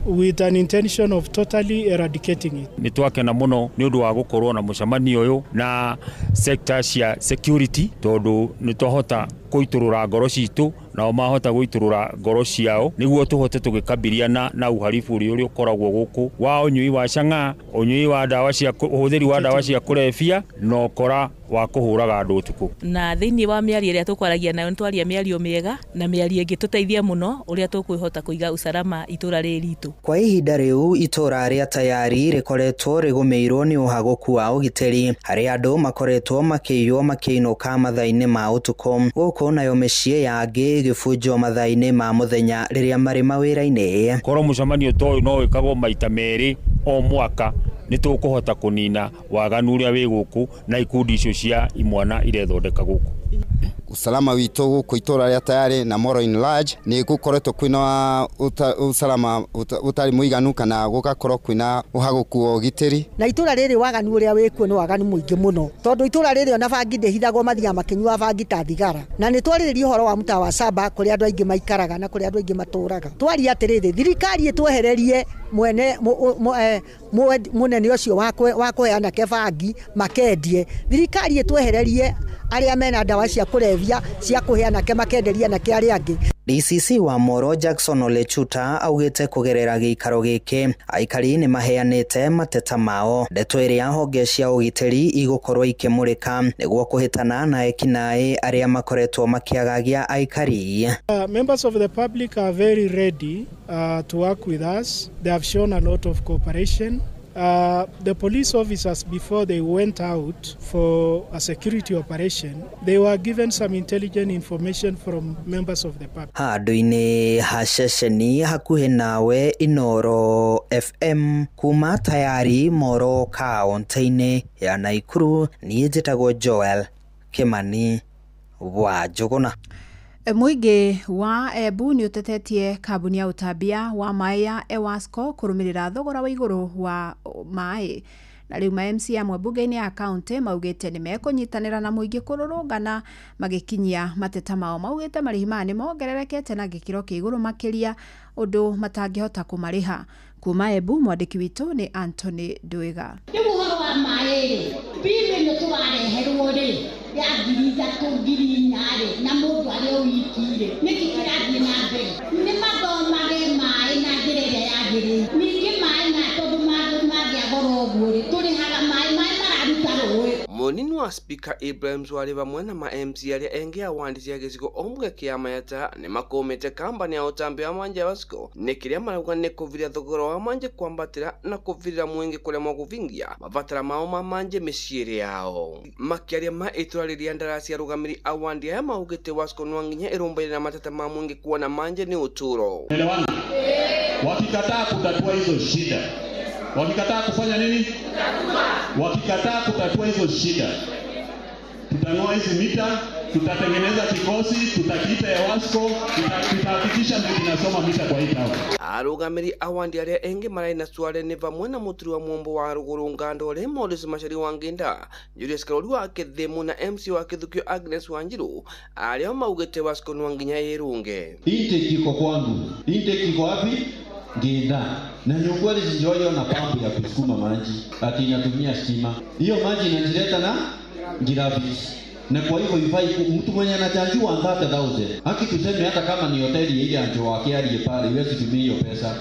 with an intention of totally eradicating it. Nĩ twakena mũno nĩ ũndũ wa gũkorwo na mũcemanio ũyũ na sector cia security tondũ nĩ twahota kũitũrũra ngoro citũ nao mahota gũitũrũra ngoro ciao nĩguo tũhote tũgĩkabiliana na uhalifu ũrĩa ũkoragwo gũkũ wa ũnyui wa chang'aa, ũnyui wa ndawa cia ũhũthĩri wa ndawa cia kũrebia na ũkora wa kũhũraga andũ ũtukũ. Na thĩinĩ wa mĩario ĩrĩa tũkwaragia nayo nĩ twaria mĩario mĩega na mĩario ĩngĩ tũteithia mũno ũrĩa tũkwĩhota kũiga usalama itũra rĩrĩ ritũ. Kwa ihinda rĩu itũra rĩa Tayari rĩkoretwo rĩgũmĩirwo nĩ ũhagũku wa ũgitĩri harĩa andũ makoretwo makĩiywo makĩinũka mathaa-inĩ ma ũtukũ. Gũkũ ũtukũ nayo mĩciĩ ya angĩ ĩgĩbunjwo mathaa-inĩ ma mũthenya rĩrĩa marĩ mawĩra-inĩ. Korwo mũcemanio ta ũyũ no wĩkagwo maita merĩ o mwaka nĩ tũkũhota kũnina waganu ũrĩa wĩ gũkũ na ikundi icio cia imwana irethondeka gũkũ. Usalama witũ gũkũ itũra rĩa Tayari na Moro in large nĩ gũkoretwo kwĩna usalama ũtarĩ mũiganu kana gũgakorwo kwĩna ũhagũku wa ũgitĩri. Na itũra rĩrĩ waganu ũrĩa wĩkuo nĩ waganu mũingĩ mũno tondũ itũra rĩrĩ ona bangi ndĩhithagwo, mathiaga makĩnyua bangi ta thigara. Na nĩ twarĩrĩria ũhoro wa mũtaa wa Saba kũrĩa andũ aingĩ maikaraga na kũrĩa andũ aingĩ matũraga. Twaria atĩrĩrĩ, thirikari ĩtwehererie mwene mũnene ũcio wa kũhe anake bangi makendie. Thirikari ĩtwehererie arĩa mena ndawa cia kũrebia cia kũhe anake makenderia anake arĩa angĩ. DCC wa Moro Jackson Ole Chuta augĩte kũgerera gĩikaro gĩkĩ aikari nĩ maheanĩte mateta mao, ndeto ĩrĩa honge cia ũgitĩri igũkorwo ikĩmũrĩka nĩguo kũhĩtana na ekinaĩ arĩa makoretwo makĩagagia aikari. Members of the public are very ready to work with us. They have shown a lot of cooperation. The police officers, before they went out for a security operation, they were given some intelligent information from members of the public. Handũ-inĩ ha ceceni hakuhĩ nawe Inoro FM kuma Tayari Moro kaunti-inĩ ya Naikuru, niĩ njĩtagwo Joel Kimani wa Njũgũna. Mũingĩ wa Embu nĩ ũtetetie kambuni ya ũtambia wa maĩ ya EWASCO kũrũmĩrĩra thogora wa igũrũ wa maĩ. Na rĩu ma MC amwe mbunge-inĩ ya kaunti maugĩte nĩ mekũnyitanĩra na mũingĩ kũrũrũngana magĩkinyia mateta mao. Maugĩte marĩhi maya nĩ mongererekete na gĩkĩro kĩa igũrũ makĩria ũndũ matangĩhota kũmarĩha. Kuma Embu mwandĩki witũ nĩ Anthony Ndwiga. Rĩu ũhoro wa maĩ rĩ, bili ĩno tũrareherwo rĩ ya 3,000 4,000 rĩ, na mũndũ arĩ o wiki rĩ, nĩkĩ kĩrathiĩ na mbere? Nĩ mathomage maĩ na njĩra ĩrĩa yagĩrĩire. Ningĩ maĩ maya tondũ mangĩa goro ũguo rĩ, tũrĩhaga maĩ, maĩ mararuta rũĩ. Munini wa Speaker Ibrahim Swale vamwe na ma MC aria engi awandisi a gĩcigo ombwe kĩa Mayata nĩ makũmĩte kambani ya ũtambi wa manja Wasco nĩ kĩrĩa marauga nĩ kũviria thogora wa manje kwambatĩra na kũvirira mwingi kũremwo kũvingia mabatara mao ma manje mĩciĩ yao. Makĩaria ma itũra rĩrĩa ndarasi arũgamĩri awandi aya maugĩte Wasco no nginya ĩrũmbũirie na mateta ma mwingi kuona manje nĩ ũtũro. Elewana? Wakikataa kutatua hizo shida, wakikataa kufanya nini? Wakikataa kutatua hizo shida, tutang'oa hizi mita, tutatengeneza kikosi, tutakiita EWASCO, tutahakikisha ndio tunasoma mita kwa hii town. Arũgamĩri awandi arĩa engi mararĩ na Swale nĩ vamwe na mũturi wa mwombo wa rũgũrũ Ngandore Morris Machari wa Nginda, Julius Karori wa Kĩthĩmu na MC wa Kĩthukio Agnes Wanjiru arĩa maugĩte Wasco no nginya ĩrũnge. Intake iko kwangu, intake iko wapi? Nginda. Na ni ukweli sijawahi ona pampu ya kusukuma maji ati inatumia stima. Hiyo maji inajileta na gravity. Na kwa hivyo ifai mtu mwenye anachanjua 30,000. Haki tuseme hata kama ni hoteli ile anjo aliye pale iwezi tumia hiyo pesa.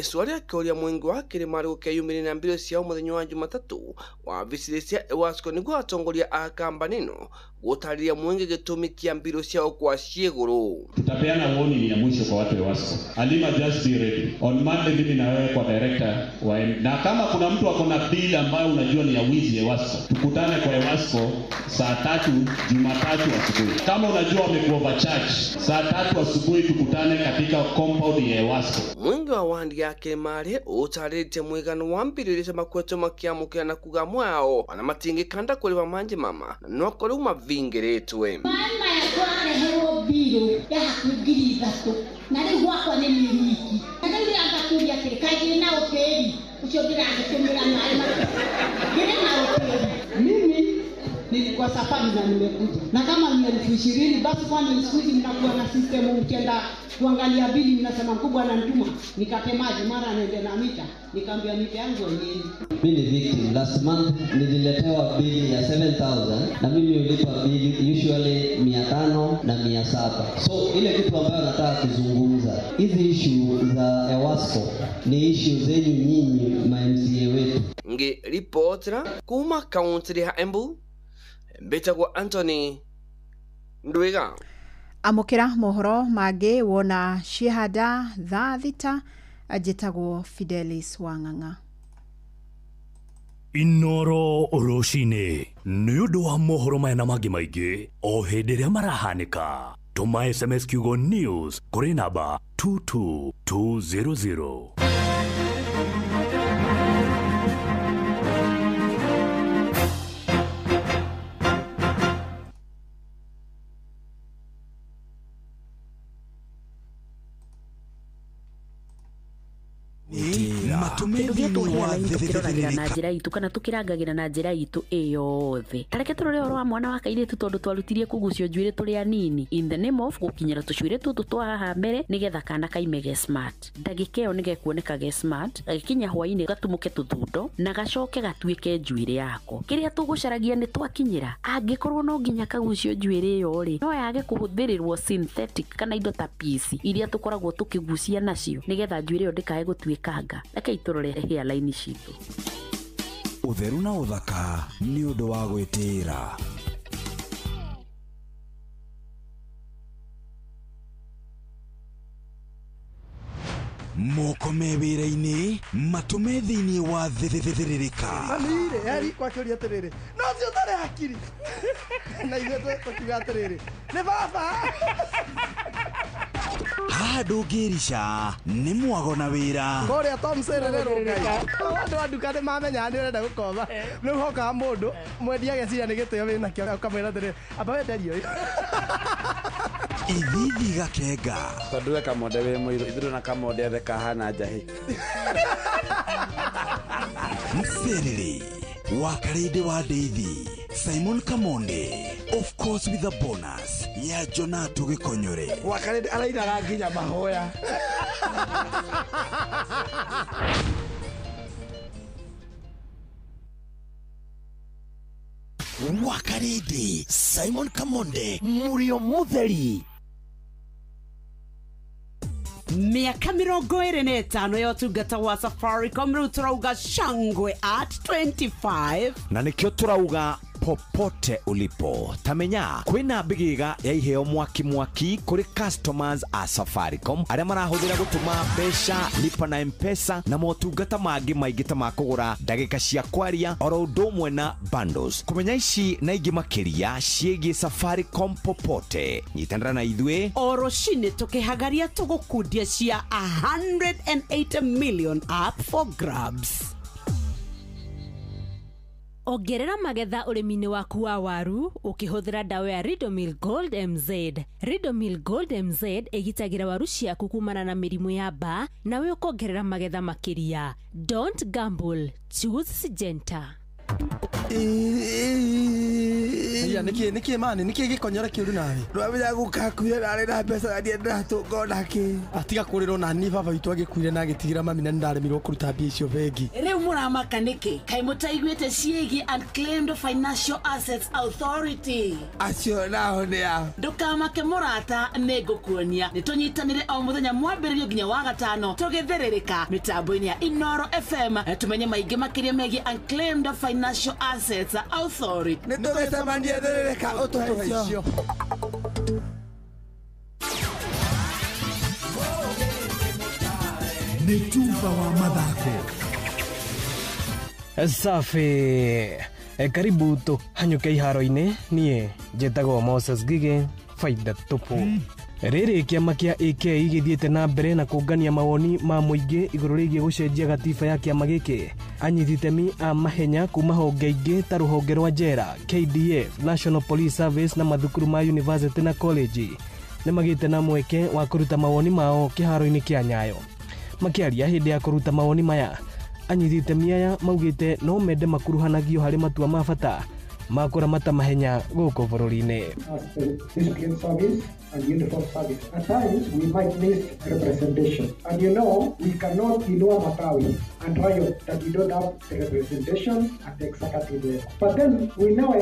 Swali akĩũria mũingĩ wa kĩrĩma gũkĩyumĩria na mbiro cia mũthenya wa Jumatatũ wabici cia EWASCO nĩguo atongoria a kambani ĩno gũtarĩria mũingĩ gĩtũmi kĩa mbiro ciao kwa ciĩgũrũ. Tutapeana warning ya mwisho kwa watu wa EWASCO. Alima, just be ready. On Monday mimi na wewe kwa director wa na kama kuna mtu ako na bill ambayo unajua ni ya wizi EWASCO, tukutane kwa EWASCO saa 3 Jumatatu asubuhi. Kama unajua wamekuwa overcharge, saa 3 asubuhi tukutane katika compound ya EWASCO. Mwingi wa wandi ya kĩrĩma ũtarĩte mwigano wa mbiro iria makwetwo makĩamũkĩra na kuga mwao ona matingĩkanda kũrĩha manje mama na no korwo mavingĩrĩtwe. Maĩ maya twareherwo mbirũ ya hakuhĩ 3,000 na rĩu gwakwa nĩ niĩ wiki. Na rĩu rĩrĩa ngakũria atĩrĩ, kaĩ ndĩrĩ na ũtĩri ũcio ndĩragĩtũmĩra maĩ macio? Ndĩrĩ na ũtĩri. Mimi nilikuwa safari na nimekuja, na kama ni 20,000 basi, kwani siku hizi mnakuwa na system, mkienda kuangalia bili mnasema mkubwa ananituma nikate maji, mara niende na mita, nikamwambia mita yangu yenyewe. Mimi ni victim. Last month nililetewa bili ya 7,000 na mimi ulipa bili usually 500 na 700. So ile kitu ambayo nataka kuzungumza, hizi issue za EWASCO ni issue zenyu nyinyi ma MCA wetu. Ngi ripotera kuma kaunti ya Embu, mbetagwo Anthony Ndwiga. Amũkĩra mohoro mangĩ wona ciehanda thaa 6. Njĩtagwo Fidelis Wang'ang'a. Inoro rũcinĩ nĩ ũndũ wa mohoro maya na mangĩ maingĩ o hĩndĩ ĩrĩa marahanĩka. Tũma SMS kiugo news kũrĩ namba 22200. Kĩndũ gĩetwo hairline tũkĩroragĩra na njĩra itũ kana tũkĩrangagĩra na njĩra itũ ĩyothe. Tareke tũrore ũhoro wa mwana wa kairĩtu tondũ twarutirie kũgucio njuĩrĩ tũrĩ anini in the name of gũkinyĩra tũcuĩrĩ tũtũ twa haha mbere nĩgetha kana kaime ge smart. Ndagĩka ĩyo nĩgekuoneka ge smart, gagĩkinya hwainĩ gatumũke tũthundo na gacoke gatuĩke njuĩrĩ yako. Kĩrĩa tũgũcaragia nĩ twakinyĩra, angĩkorwo no nginya kagucio njuĩrĩ ĩyo rĩ, no yage kũhũthĩrĩrwo synthetic kana indo ta piece iria tũkoragwo tũkĩgucia nacio nĩgetha njuĩrĩ ĩyo ndĩkae gũtuĩkanga. Reke itũrore hairline citũ. Ũtheru na ũthaka nĩ ũndũ wa gwĩtĩĩra. Moko me wĩra-inĩ matũme thĩinĩ wa thĩthĩrĩrĩka. Mami-rĩ, eri kwakĩũria atĩrĩrĩ, no ũcio ũtarĩ hakiri. Na ithuĩ tũkiuga atĩrĩrĩ, nĩ baba. Haha ndũngĩrica nĩ mwago na wĩra. Kũrĩa Tom Serere Rũngai. Andũ a nduka nĩ mamenyaga nĩ ũrenda gũkomba. Rĩu hokaga mũndũ mwendia ageciria nĩ gĩtĩo wĩnakĩo ũkamwĩra atĩrĩrĩ, amba wenderie ũyũ. Ithithi gakenga. Tondũ we Kamonde wĩ mũirũ, ithuĩ na Kamonde othe kahana njahĩ. Mserere wa Karĩndĩ wa Ndeithi, Simon Kamonde, of course with a bonus ya Jonato Gĩkonyore. Wa Karĩndĩ arainaga nginya mahoya. Wakaridi Simon Kamonde Murio Mutheri. Mĩaka 25 ya ũtungata wa Safaricom rĩu tũrauga shangwe at 25 na nĩkĩo tũrauga popote ulipo tamenya kwĩna mbĩgĩga ya iheo mwaki mwaki kũrĩ customers a Safaricom arĩa marahũthĩra gũtũma mbeca lipa na M-Pesa na motungata mangĩ maingĩ ta ma kũgũra ndagĩka cia kwaria oro ũndũ ũmwe na bundles. Kũmenya ici na ingĩ makĩria ciĩgiĩ Safaricom popote, nyitanĩra na ithuĩ o rũcinĩ tũkĩhagaria tũgũkundia cia 180 million up for grabs. Ongerera magetha ũrĩmi-inĩ waku wa waru ũkĩhũthĩra ndawa ya Ridomil Gold MZ. Ridomil Gold MZ ĩgitagĩra waru ciaku kumana na mĩrimũ ya mbaa nawe ũkongerera magetha makĩria. Don't gamble, choose Syngenta. Nĩkĩ mani nĩkĩ gĩkonyore kĩũru nawe? Ndwamenya gũkakuire narĩ na mbeca na ndiĩ ndĩratũnga onakĩ. Atiga kũrĩrwo na niĩ baba witũ agĩkuire na agĩtigĩra mami na nĩndaremirwo kũruta mbia icio bengi. Rĩu mũramaka nĩkĩ? Kaĩ mũtaiguĩte ciĩgiĩ Unclaimed Financial Assets Authority? Acio nao nĩ a? Ndũkamake mũrata, nĩngũkuonia. Nĩtũnyitanĩre o mũthenya mwambĩrĩrio nginya wa gatano tũgĩthĩrĩrĩka mĩtambo-inĩ ya Inoro FM tumenye maingĩ makĩria megiĩ Unclaimed Financial Assets Authority. Nĩtũgĩcemania thĩrĩrĩka ũtũhe icio. Nĩ tuba wa mathako. Safi. Karibu tũhanyũke iharo-inĩ. Niĩ njĩtagwo Moses Ngigĩ, faida tupu. Rĩrĩ kĩama kĩa AK gĩthiĩte na mbere na kũngania mawoni ma mũingĩ igũrũ rĩgiĩ gũcenjia gatiba ya kĩama gĩkĩ. Anyiti itemi a mahenya kuma honge ingĩ ta rũhonge rwa njera, KDF, National Police Service na mathukuru ma university na college nĩ magĩte na mweke wa kũruta mawoni mao kĩharo-inĩ kĩa Nyayo. Makĩaria hĩndĩ ya kũruta mawoni maya, anyiti itemi aya maugĩte no mende makuruhanagio harĩ matua ma bata ma kũramata mahenya gũkũ bũrũri-inĩ. Discipline service and uniform service. At times we might miss representation. And you know, we cannot inua matawi and riot that we don't have the representation at the executive level. But then we now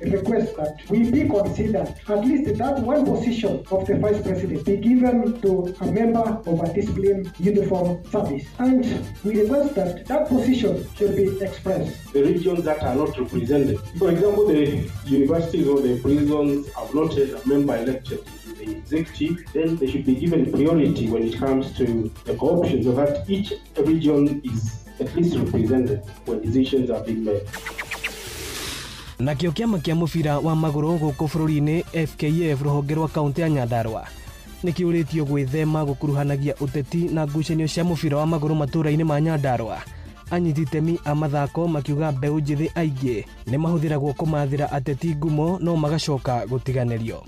request that we be considered, at least that one position of the vice president be given to a member of a discipline uniform service. And we request that that position should be expressed. The regions that are not represented. For example, the universities or the prisons have not had a member elected to the executive, then they should be given priority when it comes to the co-option so that each region is at least represented when decisions are being made. Nakĩo kĩama kĩa mũbira wa magũrũ gũkũ bũrũri-inĩ FKF rũhonge rwa kaũntĩ ya Nyandarua nĩ kĩũrĩtio gwĩthema gũkuruhanagia ũteti na ngucanio cia mũbira wa magũrũ matũũra-inĩ ma Nyandarua. Anyiti itemi a mathako makiuga mbeũ njĩthĩ aingĩ nĩ mahũthĩragwo kũmathĩra ateti ngumo no magacoka gũtiganĩrio.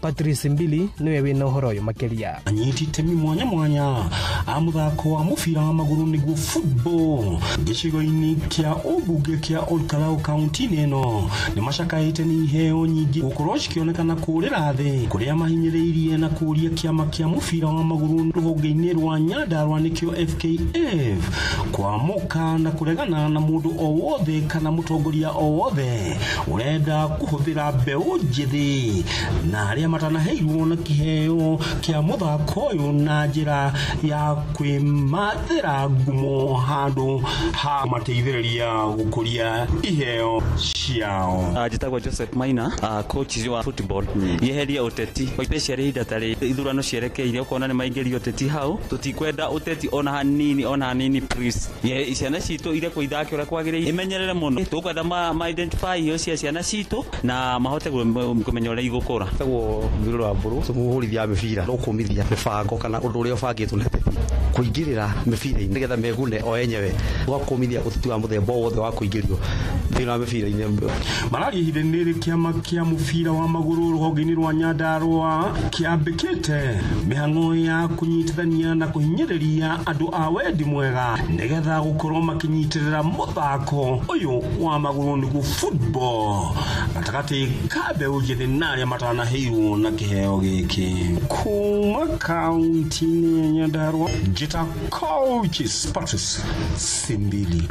Patrice Mbili niwe wĩna ũhoro ũyũ makĩria. Anyiti itemi mwanya mwanya a mũthako wa mũbira wa magũrũ nĩguo football gĩcigo-inĩ kĩa ũmbunge kĩa Olkalau kaunti-inĩ ĩno nĩ macakaĩte nĩ iheo nyingĩ gũkorwo cikĩonekana kũrĩra thĩ kũrĩa mahinyĩrĩirie na kũũria kĩama kĩa mũbira wa magũrũ rũhonge-inĩ rwa Nyandarua nĩkĩo FKF kwamũka na kũregana na mũndũ o wothe kana mũtongoria o wothe ũrenda kũhũthĩra mbeũ njĩthĩ na arĩa matanaheirwo na kĩheo kĩa mũthako ũyũ na njĩra ya kwĩmathĩra ngumo handũ ha mateithĩrĩria gũkũria iheo ciao. Njĩtagwo Joseph Maina, coach wa football. Yeheria ũteti especially ihinda tarĩ ithurano cierekeire ũkona nĩ maingĩria ũteti hau tũtikwenda ũteti ona hanini please. Ciana citũ irekwo ithake ũrĩa kwagĩrĩire imenyerere mũno tũkwenda ma identify iheo cia ciana citũ na mahote kũmenya ũrĩa igũkũra. Mũthuri wa mbũrũ tũmũhũrithia mĩbira no kũmithia mĩbango kana ũndũ ũrĩa ũbangĩtwo nĩ ateti kũingĩrĩra mĩbira-inĩ nĩgetha megune o enyewe ũgakũmithia ũteti wa mũthemba o wothe wa kũingĩrio thĩinĩ wa mĩbira-inĩ. Mararia ihinda-inĩ rĩrĩ kĩama kĩa mũbira wa magũrũ rũhonge-inĩ rwa Nyandarua kĩambĩkĩte mĩhang'o ya kũnyitithania na kũhinyĩrĩria andũ a wendi mwega nĩgetha gũkorwo makĩnyitĩrĩra mũthako ũyũ wa magũrũ nĩguo football gatagatĩ ka mbeũ njĩthĩ na arĩa matanaheirwo na kĩheo gĩkĩ. Kuma kaunti-inĩ ya Nyandarua njĩta Coach Patrice Simbili.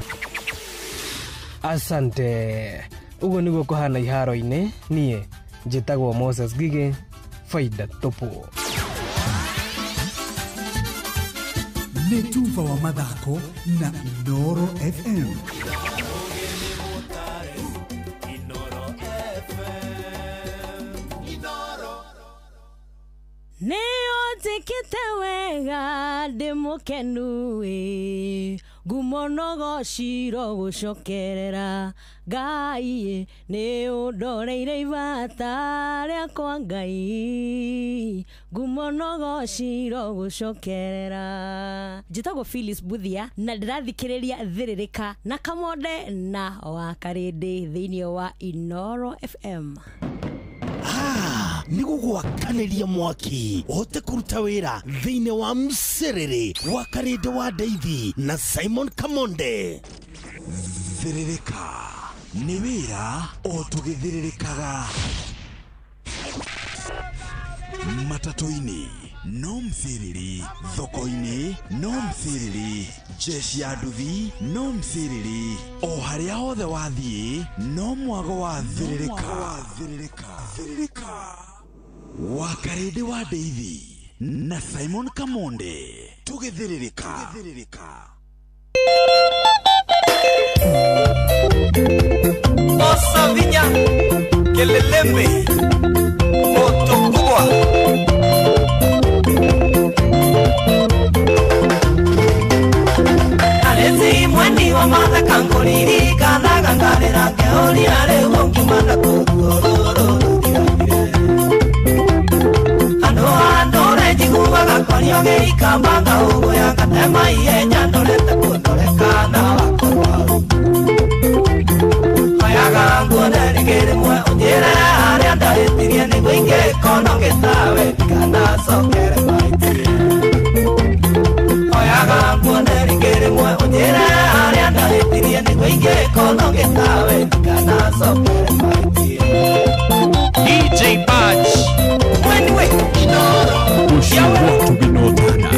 Asante. Ũguo nĩguo kũhana iharo-inĩ. Niĩ njĩtagwo Moses Gige, faida tupu. Nĩ tuba wa mathako na Inooro FM. Nĩũnjĩkĩte wega ndĩ mũkenu ĩ ngumo no ciro gũcokerera Ngai nĩ ũndoreire ibata rĩakwa Ngai ngumo no ciro gũcokerera. Njĩtagwo Phyllis Buthia na ndĩrathikĩrĩria Thĩrĩrĩka na Kamonde na wa Karĩndĩ thĩinĩ wa Inooro FM. Nĩ gũgwakanĩria mwaki ũhote kũruta wĩra thĩinĩ wa mcerere wa Karĩndĩ wa Ndeithi na Simon Kamonde. Thĩrĩrĩka nĩ wĩra o tũgĩthĩrĩrĩkaga. Matatũ-inĩ no mciriri, thoko-inĩ no mciriri, jeshi ya nduthi no mciriri, o harĩa hothe wathiĩ no mwago wa thĩrĩrĩka. Wa Karĩndĩ wa Ndeithi na Simon Kamonde tũgĩthĩrĩrĩka. Osavinya Kelelembe moto kubwa Alezi mweni wa matha kangoliri kana gangarira keori are wongimana kuororo Ando andore jiguaga kwario geikamba ugo ya katema iye nyandorete kundoreka na wakorwa Hayaga nguone rĩngĩ rĩmwe ũnjĩre harĩa ndahĩtirie nĩguo ingĩkono gĩtawe ndikanacokere mahĩtia. Oyaga nguone rĩngĩ rĩmwe ũnjĩre harĩa ndahĩtirie nĩguo ingĩkono gĩtawe ndikanacokere mahĩtia. DJ Patch Mwenwe Inooro ũcio tũgĩnotana.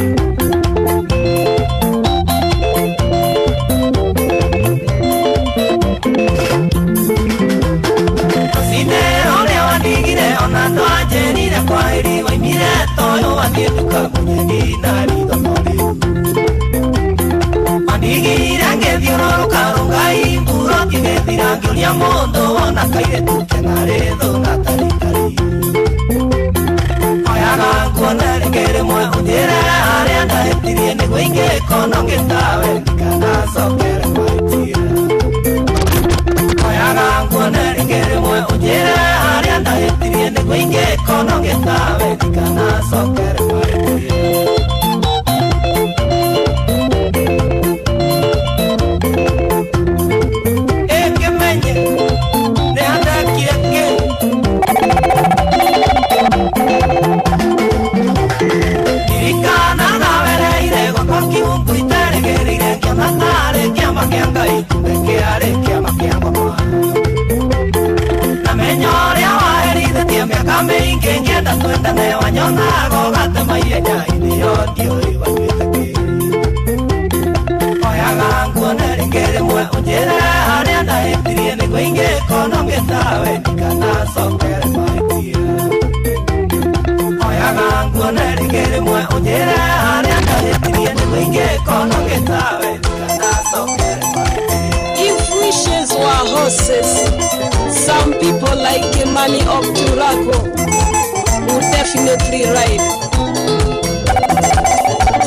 Ona twanjĩrire kwaheri waimire toyo wathiĩ nduka kũnyendi na ritho rĩu wandigire ngĩthiũrũrũka rũngai mburo ngĩgĩthira ngĩũria mũndũ wona kairĩtu kena rĩthũ gatarikari oyaga nguone rĩngĩ rĩmwe ũnjĩre harĩa ndahĩtirie nĩguo ingĩkono ngĩtawe ndikanacokere. Ririkana nawereire gwakwa kĩhungu iteregereire ngĩona tarĩ kĩama kĩa Ngai kumbe kĩarĩ kĩama kĩa baba. Namenya ũrĩa waherithĩtie mĩaka mĩingĩ ngĩenda twendane wanyonaga ũgatema ihenya hĩndĩ ĩyo ndiũĩ watuĩte kĩ. Oyaga nguone rĩngĩ rĩmwe ũnjĩre harĩa ndahĩtirie nĩguo ingĩkona ngĩtawe ndikanacokere mahĩtia. Oyaga nguone rĩngĩ rĩmwe ũnjĩre harĩa ndahĩtirie nĩguo ingĩkona ngĩtawe ndikanacokere mahĩtia. If wishes were horses, some people like Kimani Okturago would definitely ride.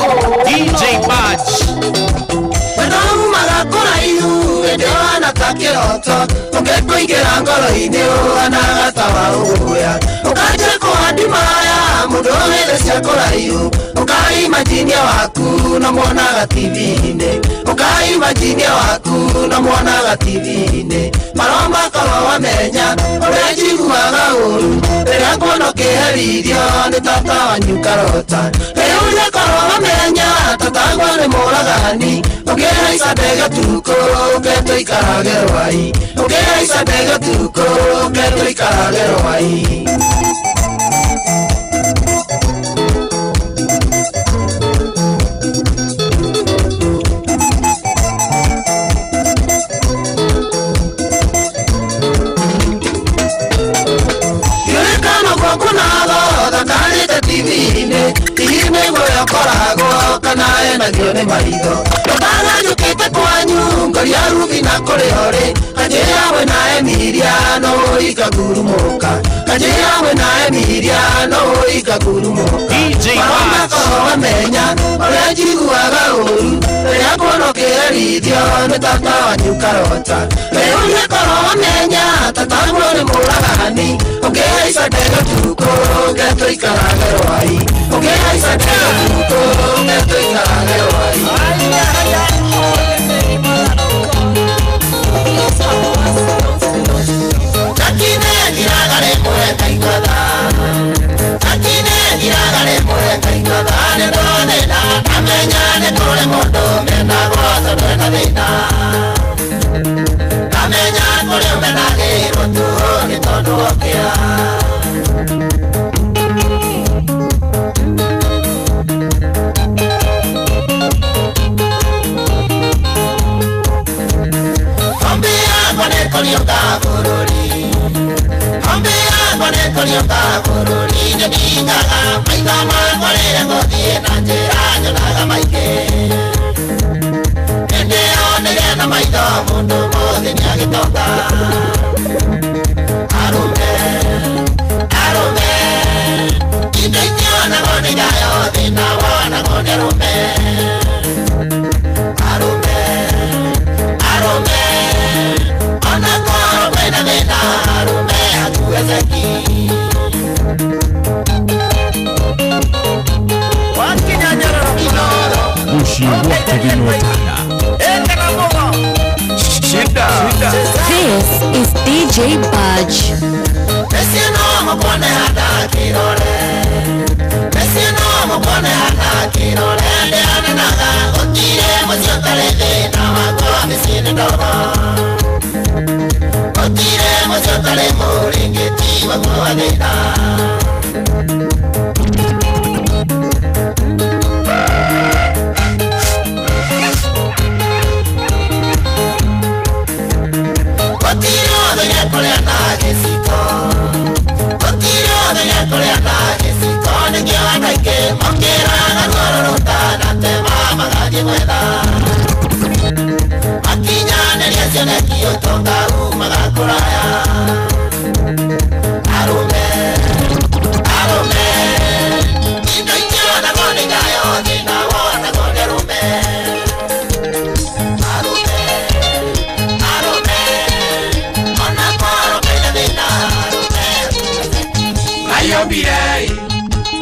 Oh, DJ Badge. Wenaumaga kũraihu ĩndĩ ũhana ta kĩroto ũngĩkũingĩra ngoro-inĩ ũhanaga ta wa ũgũya ũkanjia kũhandimaya mũndũ wĩthĩ cia kũraihu ũkaimajinia waku na mwonaga TV-inĩ ũkaimajinia waku na mwonaga TV-inĩ maroma korwo wamenya ũrĩa njiguaga ũru rĩrĩa nguona ũkĩherithio nĩ tata wanyu karota rĩu nĩkorwo wamenya tatagwa nĩ mũragani ũkĩhaica ndege tukũ ũke tũikarage rwai ũkĩhaica ndege tukũ ũke tũikarage rwai. Koragwo kana enagio nĩ maitho ndũkaga njũkĩte kwanyu ngoria rubi na kũrĩ orĩ kanjĩra we na Emilia no ikagurumũka kanjĩra we na Emilia no ikagurumũka maroma korwo wamenya ũrĩa njiguaga ũru rĩrĩa nguona ũkĩherithio nĩ tata wanyu karota rĩu nĩkorwo wamenya tataguo nĩ mũragani ũkĩhaica ndege tukũ ũke tũikarage rwai ũkĩhaica ndege tukũ ũke tũikarage rwai. Takine rĩmwe ngaigua takine thiraga rĩmwe ngaigua nĩ ndona ndamenya nĩ kũrĩ mũndũ menagwo tondũ ena thĩna ndamenya kũrĩ ũmenagĩrwo tu nĩ tondũ okĩa. Ombi yakwa nĩ kũriũka bũrũri Ombi yakwa nĩ kũriũka bũrũri nĩ ndingaga maitho makwa rĩrĩa ngũthiĩ na njĩra nyonaga maingĩ hĩndĩ ĩyo nĩrĩa na maitho mũndũ mũthĩ nĩagĩtonga arũme arũme indo itionagwo nĩ nyayo thĩna wonagwo nĩ arũme arũme arũme ona korwo kwĩna thĩna arũme hatuwezeki. Mushi wote vinotana. Shida. This is DJ Budge. Mesino mukone hata kirore Mesino mukone hata kirore Ndeananaga gũtirĩ mũciĩ ũtarĩ thĩna wakwa mĩciĩ nĩ ndogo Gũtirĩ mũciĩ ũtarĩ mũrĩngĩti wakuo wa thĩna. Gũtirĩ ũthenya kũrĩa na gĩciko Gũtirĩ ũthenya kũrĩa na gĩciko nĩkĩo andũ aingĩ mokĩraga ruo rũtanatema magathiĩ gwetha makinyanĩria cioneki ũtonga umaga kũraya arũme arũme indo itionagwo nĩ nyayo thĩna wonagwo nĩ arũme arũme arũme ona korwo kwĩna thĩna arũme Ayombire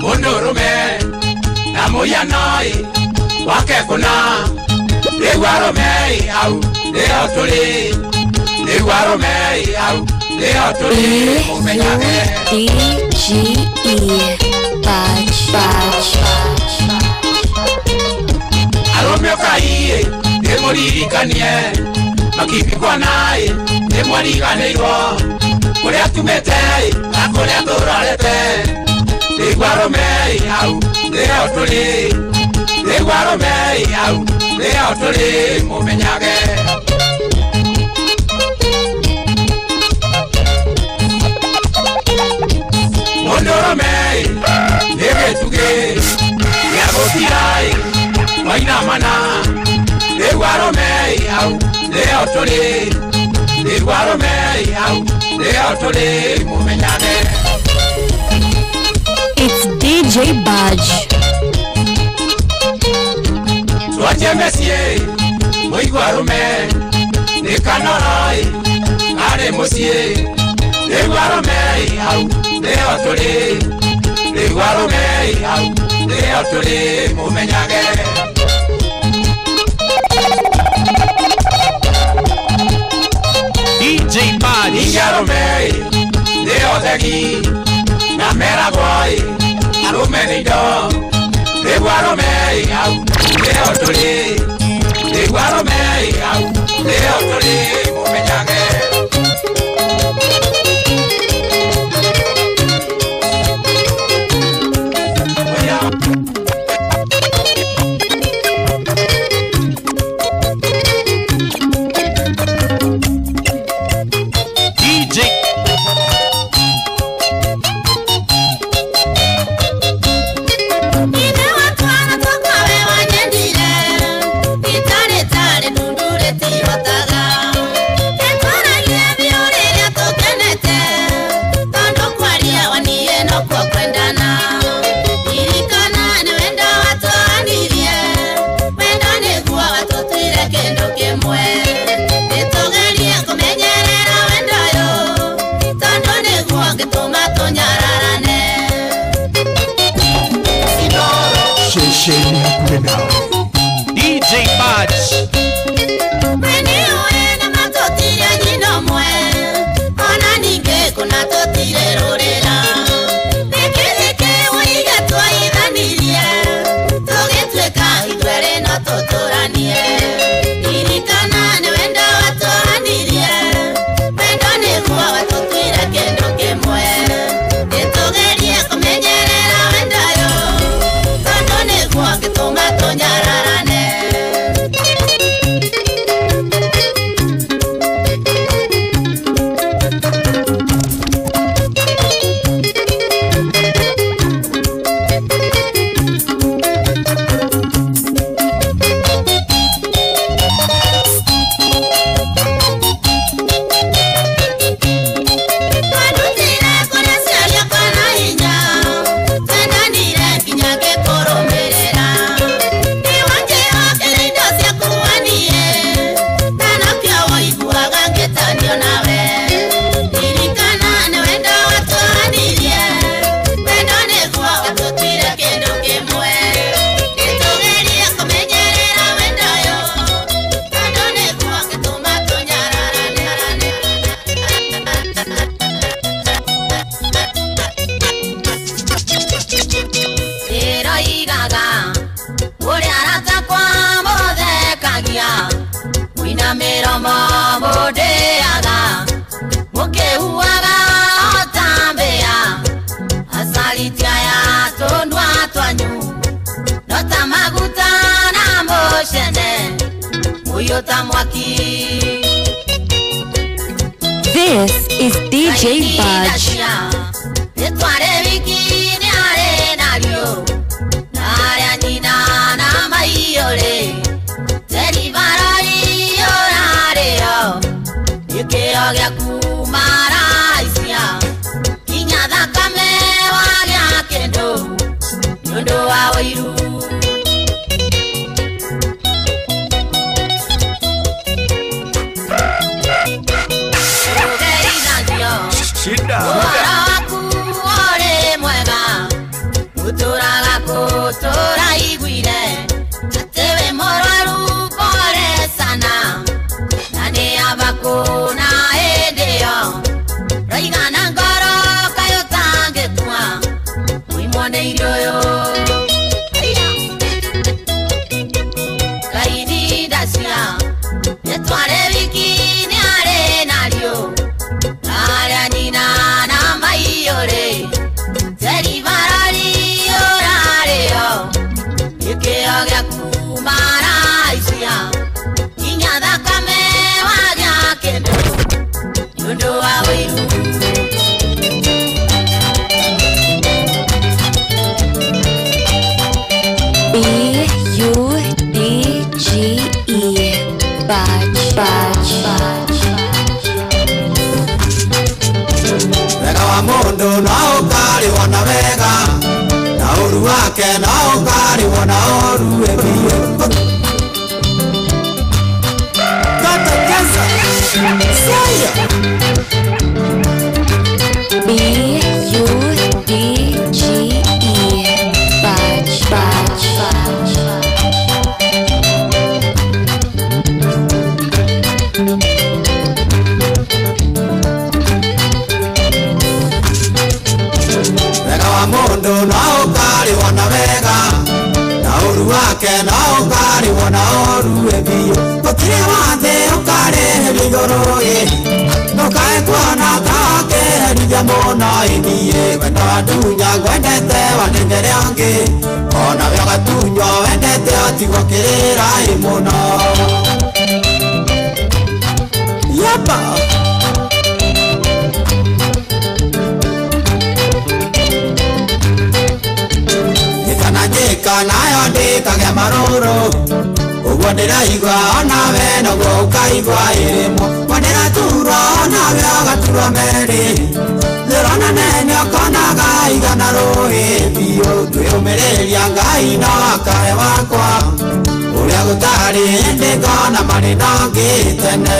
mũndũrũme na mũhianoi wake kũna rĩu arũme au nĩo tũrĩ rĩu arũme au nĩo tũrĩ mũmenyage D G E Budge Budge. Ndĩmũririkanie makibikwa naĩ nĩmwariganĩirwo kũrĩa tumĩte na kũrĩa tũrorete rĩu arũme hau nĩho tũrĩ rĩu arũme hau nĩho tũrĩ mũmenyage. Mũndũrũme nĩ gĩtugĩ gĩa gũtira wainamana rĩu arũme hau nĩho tũrĩ rĩu arũme hau nĩho tũrĩ mũmenyage. It's DJ Budge. Twanjie mĩciĩ mũigua arũme nĩ kanoro karĩ mũciĩ rĩu arũme hau nĩho tũrĩ rĩu arũme hau nĩho tũrĩ mũmenyage. DJ Budge. Ningĩ arũme nĩo thegi na meragwo arũme nĩ indo rĩu arũme hau nĩho tũrĩ rĩu arũme hau nĩho tũrĩ mũmenyage. DJ DJ Budge. This is DJ Budge. Shida. Ore mwega, utura. Kĩo gĩaku maraicia nginya thakame wagĩa kĩndũ nĩ ũndũ wa ũiru. B-U-D-G-E Badge, badge, badge. Wega wa mũndũ no ũkarĩhwo na wega na ũru wake no ũkarĩhwo na ũru ĩbiũ. Kata Kesa Saya. B-U-D-G-E Badge, badge, badge. Wega wa mũndũ no ũkarĩhwo na wega na ũru wake no ũkarĩhwo na ũru ĩbiũ. Gũtirĩ wathe ũkarĩhĩrio igũrũ ĩ ndũkae kuona ta wakĩherithia mũno ĩthiĩ. Wendo wandunya ngwendete wanengere angĩ onawe ũgatunywo wendete ũtigwo kĩrĩra ĩ mũno. Yapa. Njĩka nayo ndĩkagĩa marũrũ ũguo ndĩraigua onawe noguo ũkaigua ĩrĩmwo ndĩraturwo onawe ũgaturwo merĩ ndĩrona nene ũkonaga igana rũĩ biũ twĩyũmĩrĩria Ngai no akae wakwa ũrĩa gũtarĩ hĩndĩ ngona marĩ na ũngĩ tene.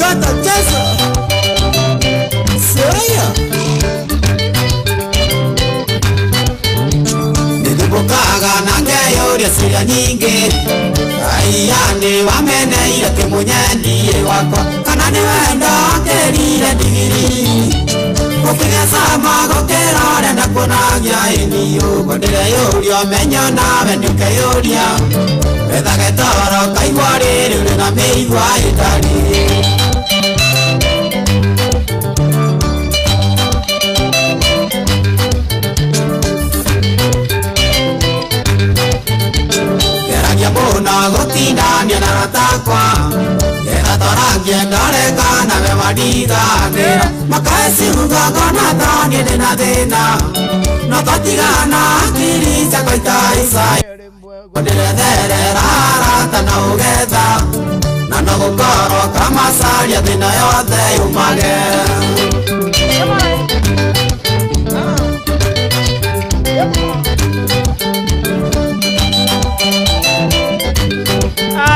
Kata Kesa Saya. Nĩthubũkaga na ngeyũria ciũria nyingĩ aiya nĩ wameneire kĩmũnyendie wakwa kana nĩ wendo wakĩrire ndigiri gũkĩgĩa cama gũkĩra ũrĩa ndakuonagia ĩni ũguo ndĩreyũria ũmenyo nawe ndũkeyũria wethage toro kaigua rĩrĩ ũrĩ na mĩigua ĩtarĩ. Geragia mũno gũtindania na aratakwa getha twarangie ndore kana we wandiganĩra makae ciuga ngona ta niĩ ndĩna thĩna no twatigana hakiri ciakwa itaica ndĩretherera arata na ũgetha na no gũkorwo kamacaria thĩna yothe yumage.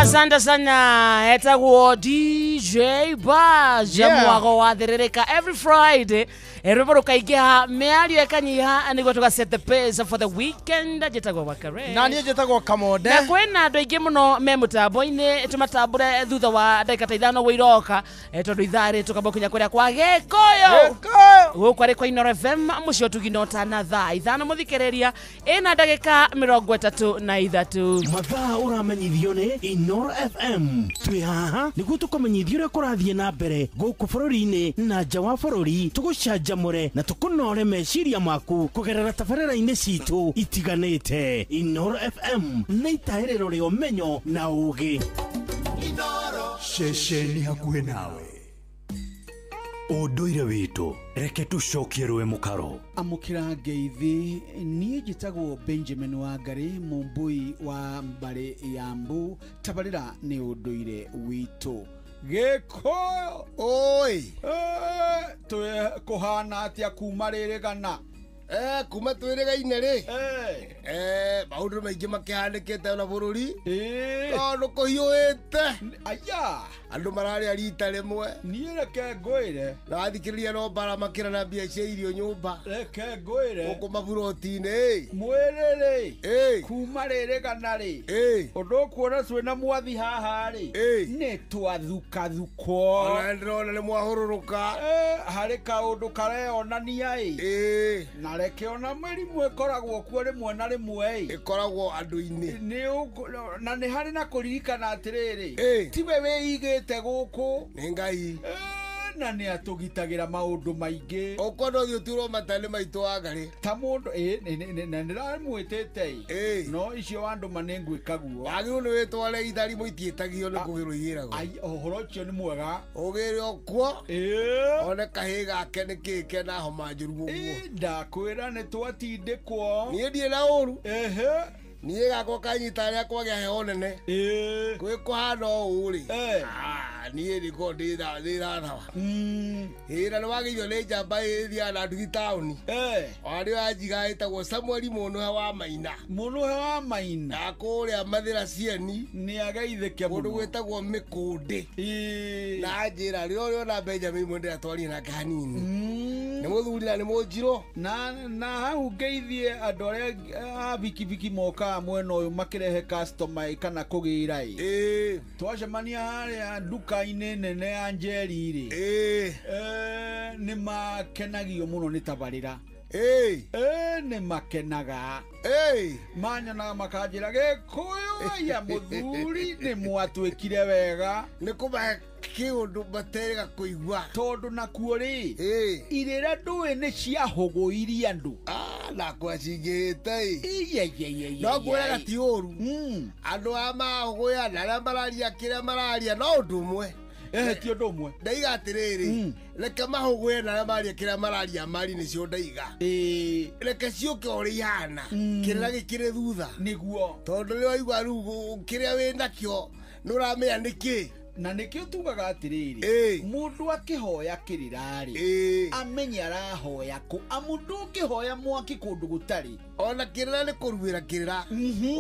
Asante sana etagwo DJ Baj. Yeah. Mwago wathĩrĩrĩka every Friday rwĩmbo rũkaingĩha mĩario ĩkanyiha nĩguo tũga set the pace for the weekend. Njĩtagwo Wakare na niĩ njĩtagwo Kamonde na kwĩna andũ aingĩ mũno me mũtambo-inĩ tũmatambũre thutha wa ndagĩka ta ithano ũguo iroka tondũ ithaa rĩ tũkamba kinya kũrĩa kwa Gĩkũyũ gũkũ arĩ kwa Inooro FM mũciĩ ũtugino tana thaa 5 mũthikĩrĩria ĩna ndagĩka 33. Mathaa ũramenyithio nĩ Inooro FM. Twĩ haha nĩguo tũkũmenyithia ũrĩa kũrathiĩ na mbere gũkũ bũrũri-inĩ na nja wa bũrũri, tũgũcanjamũre na tũkũnore meciria maku kũgerera tabarĩra-inĩ citũ itiganĩte. Inooro FM nĩ itahĩrĩro rĩa ũmenyo na ũũgĩ. Ceceni hakuhĩ nawe ũndũire witũ reke tũcokie rũĩ mũkaro. Amũkĩra ngeithi niĩ njĩtagwo Benjamin Wangari mũmbui wa mbarĩ ya Mbu tabarĩra nĩ ũndũire witũ. Gĩkũyũ oi twĩ kũhana atĩa kuma rĩrĩ gana kuma twĩrĩgaine rĩ maũndũ maingĩ makĩhanĩkĩte ona bũrũri tondũ kũhiũhĩte aya andũ mararĩa rita rĩmwe niĩ reke ngwĩre na wathikĩrĩria no mbara makĩra na mbia cia irio nyũmba reke ngwĩre gũkũ maburoti-inĩ mwĩrĩ rĩ kuma rĩrĩ gana rĩ ũndũ ũkuona twĩna mwathi haha rĩ nĩ twathukathukwo ona ndĩrona nĩ mwahũrũrũka harĩ kaũndũ kareyonania ĩ na Reke ona mĩrimũ ĩkoragwo kuo rĩmwe na rĩmwe ĩkoragwo andũ-inĩ na nĩ harĩ na kũririkana atĩrĩrĩ tiwe wĩigĩte gũkũ nĩ Ngai na nĩ atũgitagĩra maũndũ maingĩ ũkwenda ũthiĩ ũturwo mata nĩ maitũ wa Ngarĩ ta mũndũ na nĩramwĩtĩte no icio wandũma nĩ ngwĩka guo wagĩrĩirwo nĩ wĩtware itharimũ itiĩtagio nĩ kũgĩrwo igĩragwo ũhoro ũcio nĩ mwega ũgĩre okuo one kahĩĩ gake nĩ kĩĩ kena homa njũru ũguo ndakwĩra nĩ twatindĩkwo niĩ ndirĩ na ũru niĩ gakwa kanyita rĩa kwagĩa heho nene kwĩ kũhana ũũ rĩ niĩ nĩkorwo ndĩ thathawa ĩ na nĩwagĩirio nĩ njamba ĩthiaga na nduthi taũni ona nĩyo yanjiga ĩtagwo Samuel Mũnũhe wa Maina Mũnũhe wa Maina na kũrĩa Mathĩra Cieni nĩ ageithĩke mũno kũndũ gwĩtagwo Mĩkũndĩ na njĩra rĩrĩa ũrĩona Benjamin Mwende atwarie nake hanini nĩ mũthuri na nĩ mũnjirũ na hau ngeithie andũ arĩa a bikibiki mokaga mwena ũyũ makĩrehe customer kana kũgĩra ĩ twacemania harĩa nduka-inĩ nene ya Njeri rĩ nĩ makenagio mũno nĩ tabarĩra nĩ makenaga manyonaga makanjĩra Gĩkũyũ ya mũthuri nĩ mwatwĩkire wega nĩ kũmahe kĩũndũ materega kũigua tondũ nakuo rĩ irĩra ndũĩ nĩ ciahũgũirie andũ nakwa cingĩhĩte ĩ no ngwĩraga ti ũru andũ aya mahũgũya na arĩa mararia kĩrĩa mararia no ũndũ ũmwe ti ũndũ ũmwe ndaiga atĩrĩrĩ reke mahũgũye na arĩa maria kĩrĩa mararia mari nĩcio ndaiga reke ciũke ũrĩa ihana kĩrĩra gĩkĩrĩ thutha nĩguo tondũ rĩrĩa waigua rĩu kĩrĩa wĩ nakĩo nĩ ũramenya nĩkĩ na nĩkĩo tugaga atĩrĩrĩ mũndũ akĩhoya kĩrĩra rĩ amenye arahoya kũ amu ndũngĩhoya mwaki kũndũ gũtarĩ ona kĩrĩra nĩ kũruĩra kĩrĩra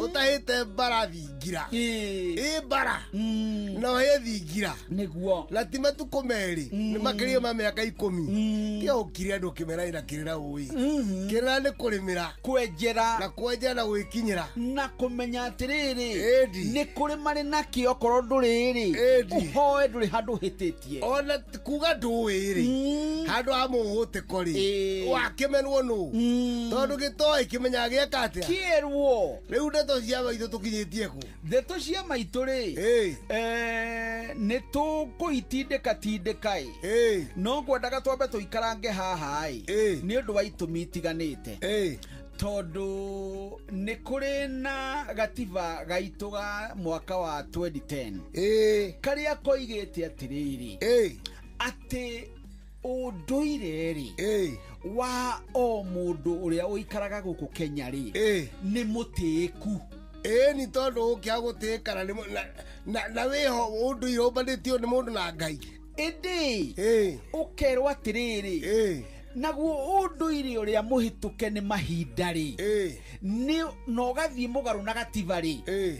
ũtahĩte mbara thingira ĩ mbara na ũhĩe thingira nĩguo na ti matukũ merĩ nĩ makĩria ma mĩaka 10 tiga ũkire andũ ũkĩmera ĩna kĩrĩra ũĩ kĩrĩra nĩ kũrĩmĩra kwenjera na kwenjera na gwĩkinyĩra na kũmenya atĩrĩrĩ nĩ kũrĩ marĩ nakĩo okorwo ndũrĩ rĩ ũhoe ndũrĩ handũ ũhĩtĩtie ona kuga ndũĩ rĩ handũ ha mũhũtĩko rĩ wakĩmenwo nũ tondũ gĩtoĩ kĩmenyaga gĩeka atĩa kĩerwo rĩu ndeto cia maitũ tũkinyĩtie kũ ndeto cia maitũ rĩ nĩ tũkũitindĩka tindĩka ĩ no ngwendaga twambe tũikarange haha ĩ nĩ ũndũ wa itũmi itiganĩte tondũ nĩ kũrĩ na gatiba gaitũ ga mwaka wa 2010 karĩa koigĩte atĩrĩrĩ atĩ ũndũire rĩ wa o mũndũ ũrĩa ũikaraga gũkũ Kenya rĩ nĩ mũtĩĩku nĩ tondũ ũkĩaga gũtĩĩkana na wĩho ũndũire ũmbanĩtio nĩ mũndũ na Ngai ĩndĩ ũkerwo atĩrĩrĩ naguo ũndũire ũrĩa mũhĩtũke nĩ mahinda rĩ na ũgathiĩ mũgarũ na gatiba rĩ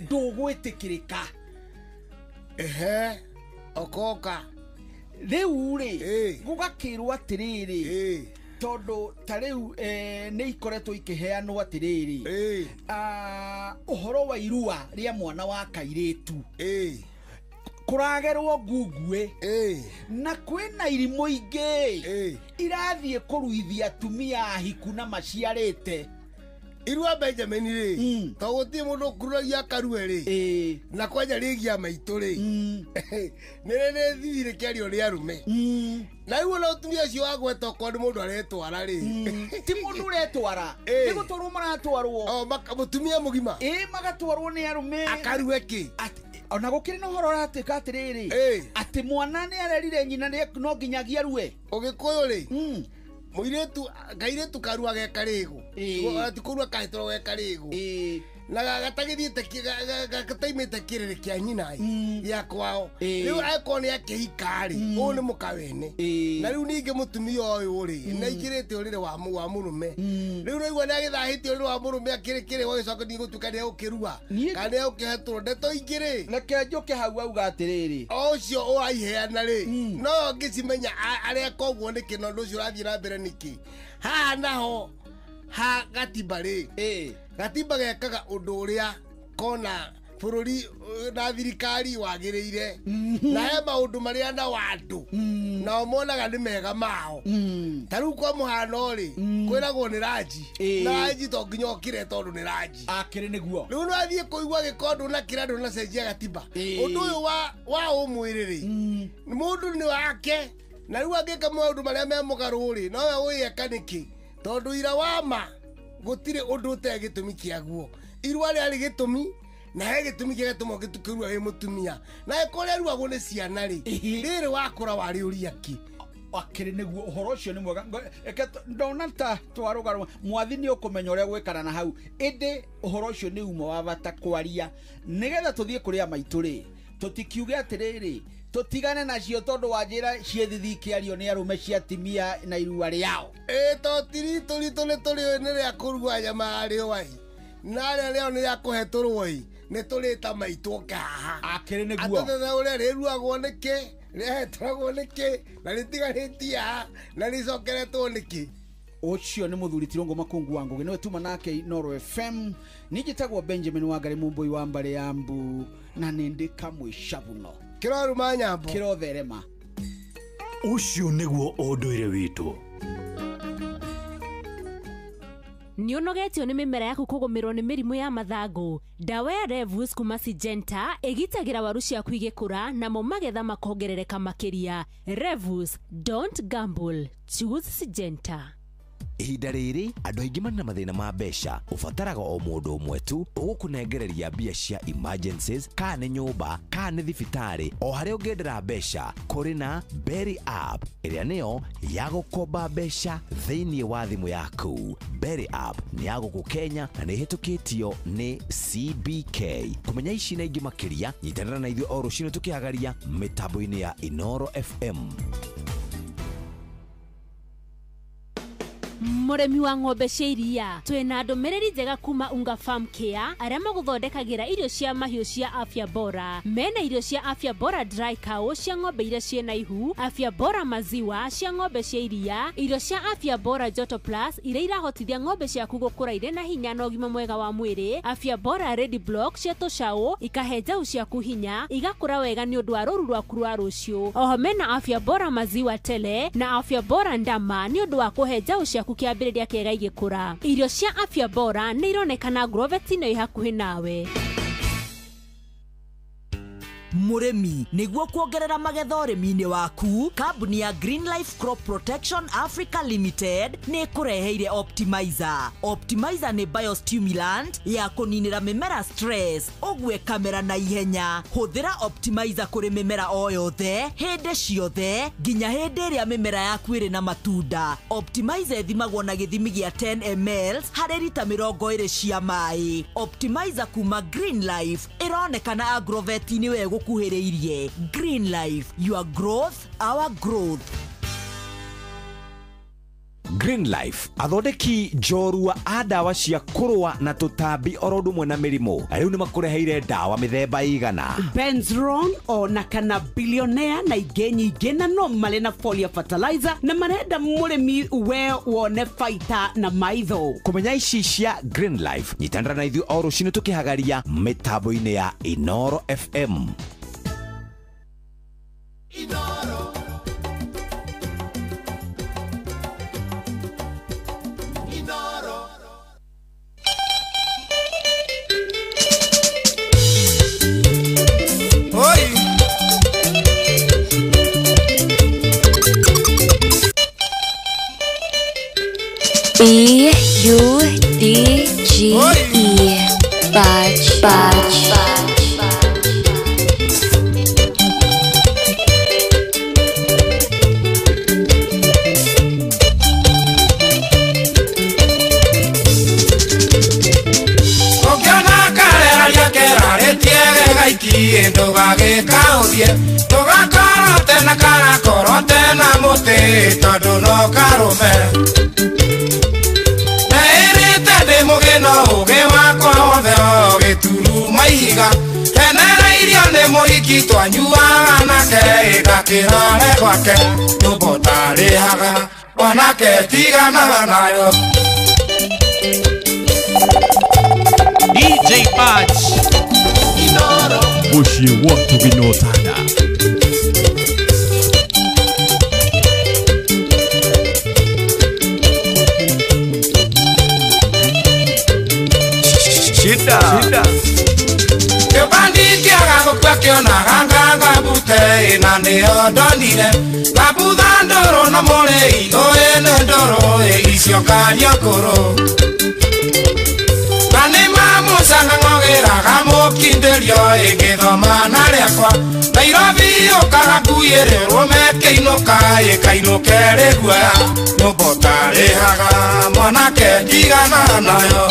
ndũgwĩtĩkĩrĩka ehe okoka rĩu rĩ gũgakĩrwo atĩrĩrĩ tondũ ta rĩu nĩ ikoretwo ikĩheanwo atĩrĩrĩ ũhoro wa irua rĩa mwana wa kairĩtu kũragerwo ngungue na kwĩna irimũ ingĩ irathiĩ kũruithia atumia ahiku na maciarĩte irua Benjamin rĩ to gũtirĩ mũndũ ũkururagia akarue rĩ na kwanja rĩgia maitũ rĩ nĩ nĩ thithirĩ kĩario nĩ arũme na rĩu ona ũtumia ũcio wagweta okorwo nĩ mũndũ aretwara rĩ ti mũndũ ũretwara nĩ gũtwarwo maratwarwo mũtumia mũgima magatwarwo nĩ arũme akarue kĩ ona gũkĩrĩ na ũhoro ũratuĩka atĩrĩrĩ atĩ mwana nĩ arerire nyina no nginyagia arue ũgĩkũyũ rĩ mũirĩtu kairĩtu karua ge karĩgũ ti kũrua kahĩtũrwo ge karĩgũ na gatagĩthiĩte gataimĩte kĩrĩrĩ kĩa nyina gĩa kwao rĩu angĩkorwo nĩ akĩhika rĩ ũyũ nĩ mũkawene na rĩu ningĩ mũtumia ũyũ rĩ nĩ aingĩrĩte ũrĩrĩ wa mũrũme rĩu naigua nĩ agĩthahĩtie ũrĩrĩ wa mũrũme akĩrĩ kĩrĩ gũgĩcoka nĩ gũtuĩka nĩ egũkĩrua kana nĩ egũkĩhetũrwo ndeto ingĩ rĩ reke njũke hau auga atĩrĩrĩ o ũcio ũraiheana rĩ no ngĩcimenya areka ũguo nĩkĩ na ũndũ ũcio ũrathiĩ na mbere nĩkĩ haha naho ha gatiba rĩ gatiba gekaga ũndũ ũrĩa kona bũrũri na thirikari wagĩrĩire na he maũndũ marĩa na wandũ nao monaga nĩ mega mao Ta rĩu kwa mũhano rĩ, kwĩragwo nĩ ranji. Na ranji to nginya ũkire tondũ nĩ ranji. Akĩrĩ nĩguo. Rĩu no athiĩ kũigua gĩkondo na kĩra ndũnacenjia gatiba. Ũndũ ũyũ wa ũmwĩrĩ rĩ, mũndũ nĩ wake. Na rĩu angĩka maũndũ marĩa me mũgarũ rĩ, nowe ũĩeka nĩkĩ? Tondũ ira wa ma gũtirĩ ũndũ ũtarĩ gĩtũmi kĩaguo. Irua rĩarĩ gĩtũmi na he gĩtũmi kĩrĩa gĩtũma ũgĩtukĩrua wĩ mũtumia. Na kũrĩa ruagwo nĩ ciana rĩ, rĩrĩ wakũra warĩũria kĩ? Akĩrĩ nĩguo ũhoro ũcio nĩ mwega. Ndona ta twarũgarũga mwathi nĩ ũkũmenya ũrĩa gwĩkana na hau, ĩndĩ ũhoro ũcio nĩ umo wa bata kwaria nĩgetha tũthiĩ kũrĩa maitũ rĩ, tũtikiuge atĩrĩrĩ tũtigane nacio tondũ wanjĩra ciĩthithi ikĩario nĩ arũme ciatimia na irua rĩao. Ĩ to tiritũ ritũ nĩ tũrĩ nĩ rĩa kũrua nyama ya rĩũa ĩ, na rĩrĩa rĩao nĩ rĩa kũhetũrwo ĩ, nĩ tũrĩta maitũ oke haha. Akĩrĩ nĩguo. Atũthethe ũrĩa rĩruagwo nĩkĩ, rĩhetũragwo nĩkĩ, na rĩtigarĩtie haha, na rĩcokeretwo nĩkĩ. Ũcio nĩ mũthuri Tirũngũ Makungu wa Ngũgĩ, nĩwe tuma nake Inooro FM. Niĩ njĩtagwo Benjamin Wangari Mũmbũi wa mbarĩ ya Mbu, na nĩ ndĩ kamwe cabuno. Kĩroruma nyambo. Kĩrotherema. Ũcio nĩguo ũndũire witũ. Nĩ ũnogetio nĩ mĩmera yaku kũgũmĩrwo nĩ mĩrimũ ya mathangũ. Ndawa ya Revus kuma Syngenta ĩgitagĩra waru ciaku igĩkũra namo magetha makongerereka makĩria. Revus, don't gamble, choose Syngenta. Ihinda rĩrĩ andũ aingĩ marĩ na mathĩna ma mbeca, ũbataraga o mũndũ ũmwe tu ũgũkũnengereria mbia cia emergencies, kana nĩ nyũmba kana nĩ thibitarĩ, o harĩa ũngĩendera mbeca. Kũrĩ na Berry App ĩrĩa nĩyo ya gũkomba mbeca thĩinĩ wa thimũ yaku. Berry App nĩ ya gũkũ Kenya na nĩ ĩhĩtũkĩtio nĩ CBK. Kũmenya ici na ingĩ makĩria, nyitanĩra na ithuĩ o rũcinĩ tũkĩhagaria mĩtambo-inĩ ya Inooro FM. Mũrĩmi wa ng'ombe cia iria, twĩna ndũmĩrĩri njega kuma Unga Farm Care arĩa magũthondekagĩra irio cia mahiũ cia afya bora. Mena irio cia afya bora dry cow cia ng'ombe iria ciĩna ihu, afya bora maziwa cia ng'ombe cia iria, irio cia afya bora joto plus iria irahotithia ng'ombe ciaku gũkũra irĩ na hinya na ũgima mwega wa mwĩrĩ, afya bora ready block cia tũcaũ ikahe njaũ ciaku hinya igakũra wega nĩ ũndũ wa rũru rwaku rwa rũciũ. Oho mena afya bora maziwa tele na afya bora ndama nĩ ũndũ wa kũhe njaũ ciaku kĩambĩrĩria kĩega igĩkũra. Irio cia afya bora nĩ ironekana Grovet-inĩ ĩ hakuhĩ nawe. Mũrĩmi, nĩguo kuongerera magetha ũrĩmi-inĩ waku, kambuni ya Green Life Crop Protection Africa Limited nĩ ĩkũreheire Optimizer. Optimizer nĩ biostimulant ya kũninĩra mĩmera stress, ũguo ĩkamera na ihenya. Hũthĩra Optimizer kũrĩ mĩmera o yothe, hĩndĩ ciothe, nginya hĩndĩ ĩrĩa mĩmera yaku ĩrĩ na matunda. Optimizer ĩthimagwo na gĩthimi gĩa 10 ml harĩ rita 20 cia maĩ. Optimizer kuma Green Life ĩronekana Agrovet-inĩ we gũkuhĩrĩirie. Green Life, your growth, our growth. Green Life athondeki njorua a ndawa cia kũrũa na tũtambi oro ũndũ ũmwe na mĩrimũ rĩu nĩ makũreheire ndawa mĩthemba igana Benzron ona kana billionaire na ingĩ nyingĩ, na no marĩ na folia fertilizer na marenda mũrĩmi we wone faita na maitho. Kũmenya ici cia Green Life, nyitanĩra na ithuĩ o rũcinĩ tũkĩhagaria mĩtambo-inĩ ya Inooro FM. Inooro. Inooro. Oi. B U D G E Badge Badge Badge. Ndũgagĩkaũthiĩ ndũgakorote na karakorote na mũtĩ tondũ no karũme neĩrĩte ndĩ mũgĩ no ũgĩ wakwa wothe o gĩturuma ihiga henereirio nĩ mũhiki twanyuaga nake ĩgakĩrore gwake nyũmba ũtarĩhaga onake tiganaga nayo. DJ Badge Muciĩ wa Tũginotanda. Na nĩo ndonire Ngabutha ndũrũ na mũrĩi Ũĩ nĩ ndũrũ icio karia kũrũ Na nĩ mamũcang'ang'ogĩraga mũkindĩrio Ĩgĩthoma na rĩakwa Nairobi ũkaga nguĩrĩrwo mekĩinũka Ĩkainũke rĩguoya Nyũmba ũtarĩhaga mwanake ndigana nayo.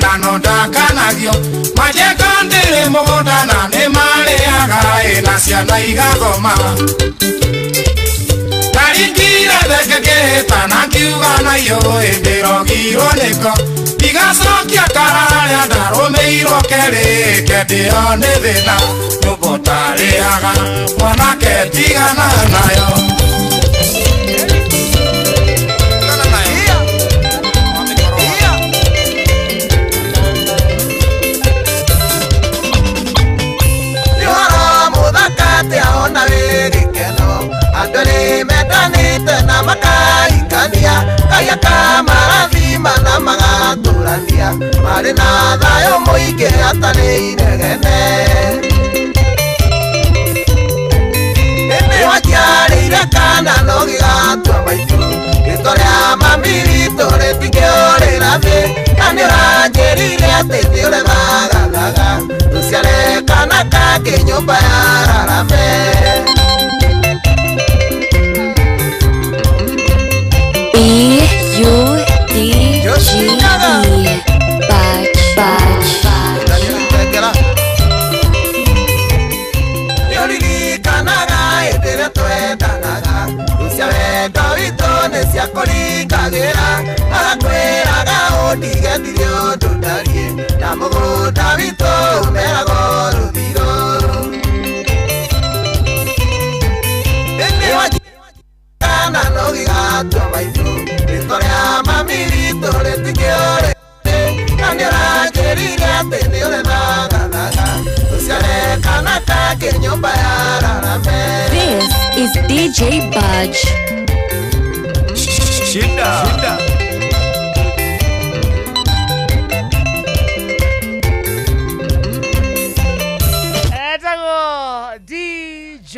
Na no ndakanagio majengo ndĩrĩ mũgũnda na nĩ marĩaga na ciana igathoma ndaringire thenge ngĩhĩtana ngiuga nayo ndĩrogirwo nĩko ndigacokia kararĩa ndarũmĩirwo kerĩ kendĩo nĩ thĩna nyũmba ũtarĩhaga mwanake tigana nayo. Ona gĩkeno andũ nĩmendanĩte na makaikania Ngai akamarathima na magatũrania marĩ na thayũ mũingĩ hatarĩ inegene. Ĩndĩ waciarĩire kana no gĩgatua maitũ rĩtwa rĩa mami ritũ rĩtingĩũrĩra thĩ na nĩũranjĩrire atĩ nĩũrethagathaga tũciare kana kangĩ nyũmba ya rarame. B U D G E Batch Batch. Nĩũririkanaga hĩndĩ ĩrĩa twendanaga cia wendo witũ nĩ ciakũringagĩra agakwĩraga ũndige ndirĩ ũndũ ndariĩ na mũgũnda witũ ũmeragwo rũthiro. Kana no gĩgatua maitũ rĩtwa rĩa mami ritũ rĩtingĩũrĩ na nĩũranjĩrire atĩ nĩũrethagathaga tũciare kana kangĩ nyũmba ya rarame. This is DJ Budge. Shida. Shida. Etago DJ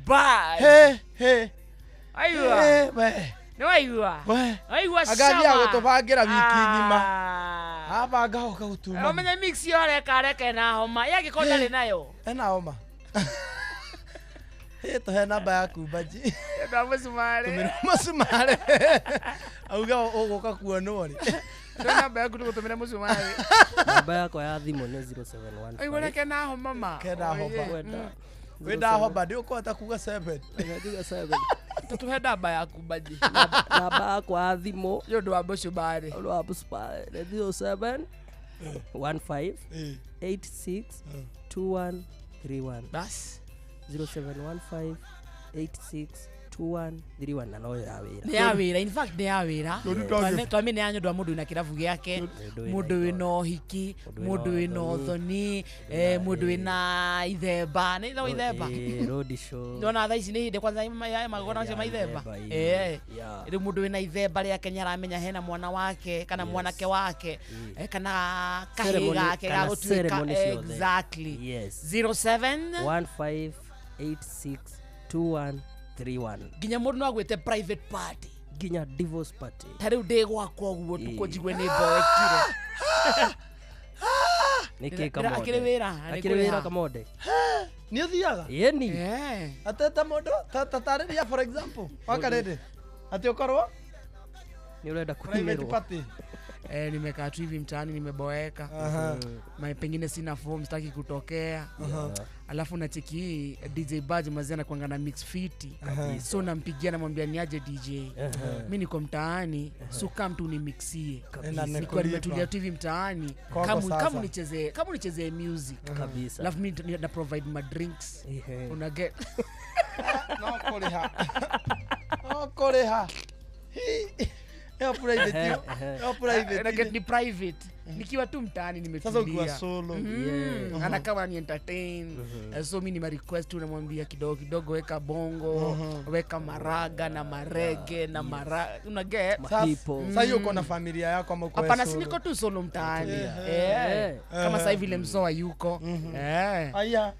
Budge. Hey, hey. Aiwa. Nĩwaigua? Waigua cama. Agathiaga gũtũbangĩra wiki ng'ima. Abanga goka gũtuma. Ũmenye mix yo areka areka ena homa. Yangĩkorwo ndarĩ nayo. Ena homa. Ĩ tũhe namba yaku Mbaji. Enda mũcumarĩ. Tũmĩra mũcumarĩ. Auga ũgũka kuonwo rĩ. Tũhe namba yaku tũgũtũmĩre mũcumarĩ. Namba yakwa ya thimũ nĩ 0715. Aigua reke na homa ma. Kena homa. Wenda homa ndĩũkũhota kuga 7. Njuga 7. Tũtũhe namba yaku Mbaji. Namba yakwa ya thimũ nĩ ũndũ wa mũcumarĩ. Ũndũ wa mũcumarĩ nĩ 07 15 86 21 31. Bas. 0715 86 2131 na no ya wĩra. Nĩ ya wĩra, in fact nĩ ya wĩra. Twamene ya nĩ ũndũ wa mũndũ wĩna kĩrabu gĩake, mũndũ wĩna ũhiki, mũndũ wĩna ũthoni, mũndũ wĩna ithemba, nĩ ithemba ithemba. Road show. Ndona thaa ici nĩ hĩndĩ kwanza ya magongona macio ma ithemba. Rĩu mũndũ wĩna ithemba rĩake nĩ aramenya hena mwana wake kana mwanake wake kana kahĩĩ gake ga gũtuĩka. Exactly. 07 15 86 21 31. Nginya mũndũ no agwĩte private party nginya divorce party ta rĩu ndĩ gwakwa ũguo tukũ njigue nĩ mboekire. Nĩkĩ Kamonde? Akĩrĩ wĩra, akĩrĩ wĩra Kamonde. Nĩ ũthiaga? Ĩni. Atĩ ta mũndũ ta tarĩria for example wakarĩndĩ atĩ ũkorwo nĩ ũrenda private kũimĩrwo. party. Nimekaa tu hivi mtaani nimeboeka. Ma pengine sina form sitaki kutokea. Alafu nacheki hii DJ Budge mazee anakuanga na mix fiti. So nampigia namwambia niaje DJ. Mimi niko mtaani, so come tu nimixie. Niko nimetulia tu hivi mtaani. Kama unichezee music. Kabisa. Alafu mimi na provide my drinks. Una get. No kũrĩha. No kũrĩha. Ĩyo private. Ĩyo private. Na ni private. Nikiwa tu mtaani nimetulia. Sasa ukiwa solo. Ana kama ni entertain. So mimi ni ma request tu namwambia kidogo kidogo weka bongo, weka maraga na marege na mara una get. Sasa hiyo uko na familia yako ama uko solo? Hapana, si niko tu solo mtaani. Kama sasa hivi ile msoa yuko. Aya.